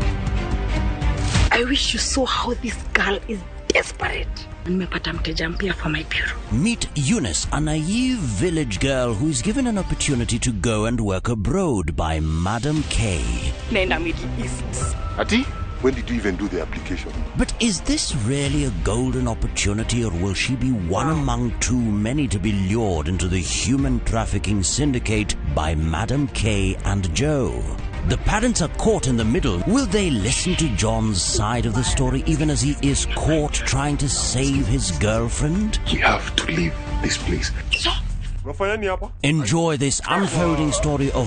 I wish you saw how this girl is desperate. Nimepata mteja mpya for my bureau. Meet Eunice, a naive village girl who is given an opportunity to go and work abroad by Madam K. Naenda Middle East. Ati, when did you even do the application? But is this really a golden opportunity, or will she be one among too many to be lured into the human trafficking syndicate by Madam K and Joe? The parents are caught in the middle. Will they listen to John's side of the story even as he is caught trying to save his girlfriend? We have to leave this place. Unafanya nini hapa? Enjoy this unfolding story of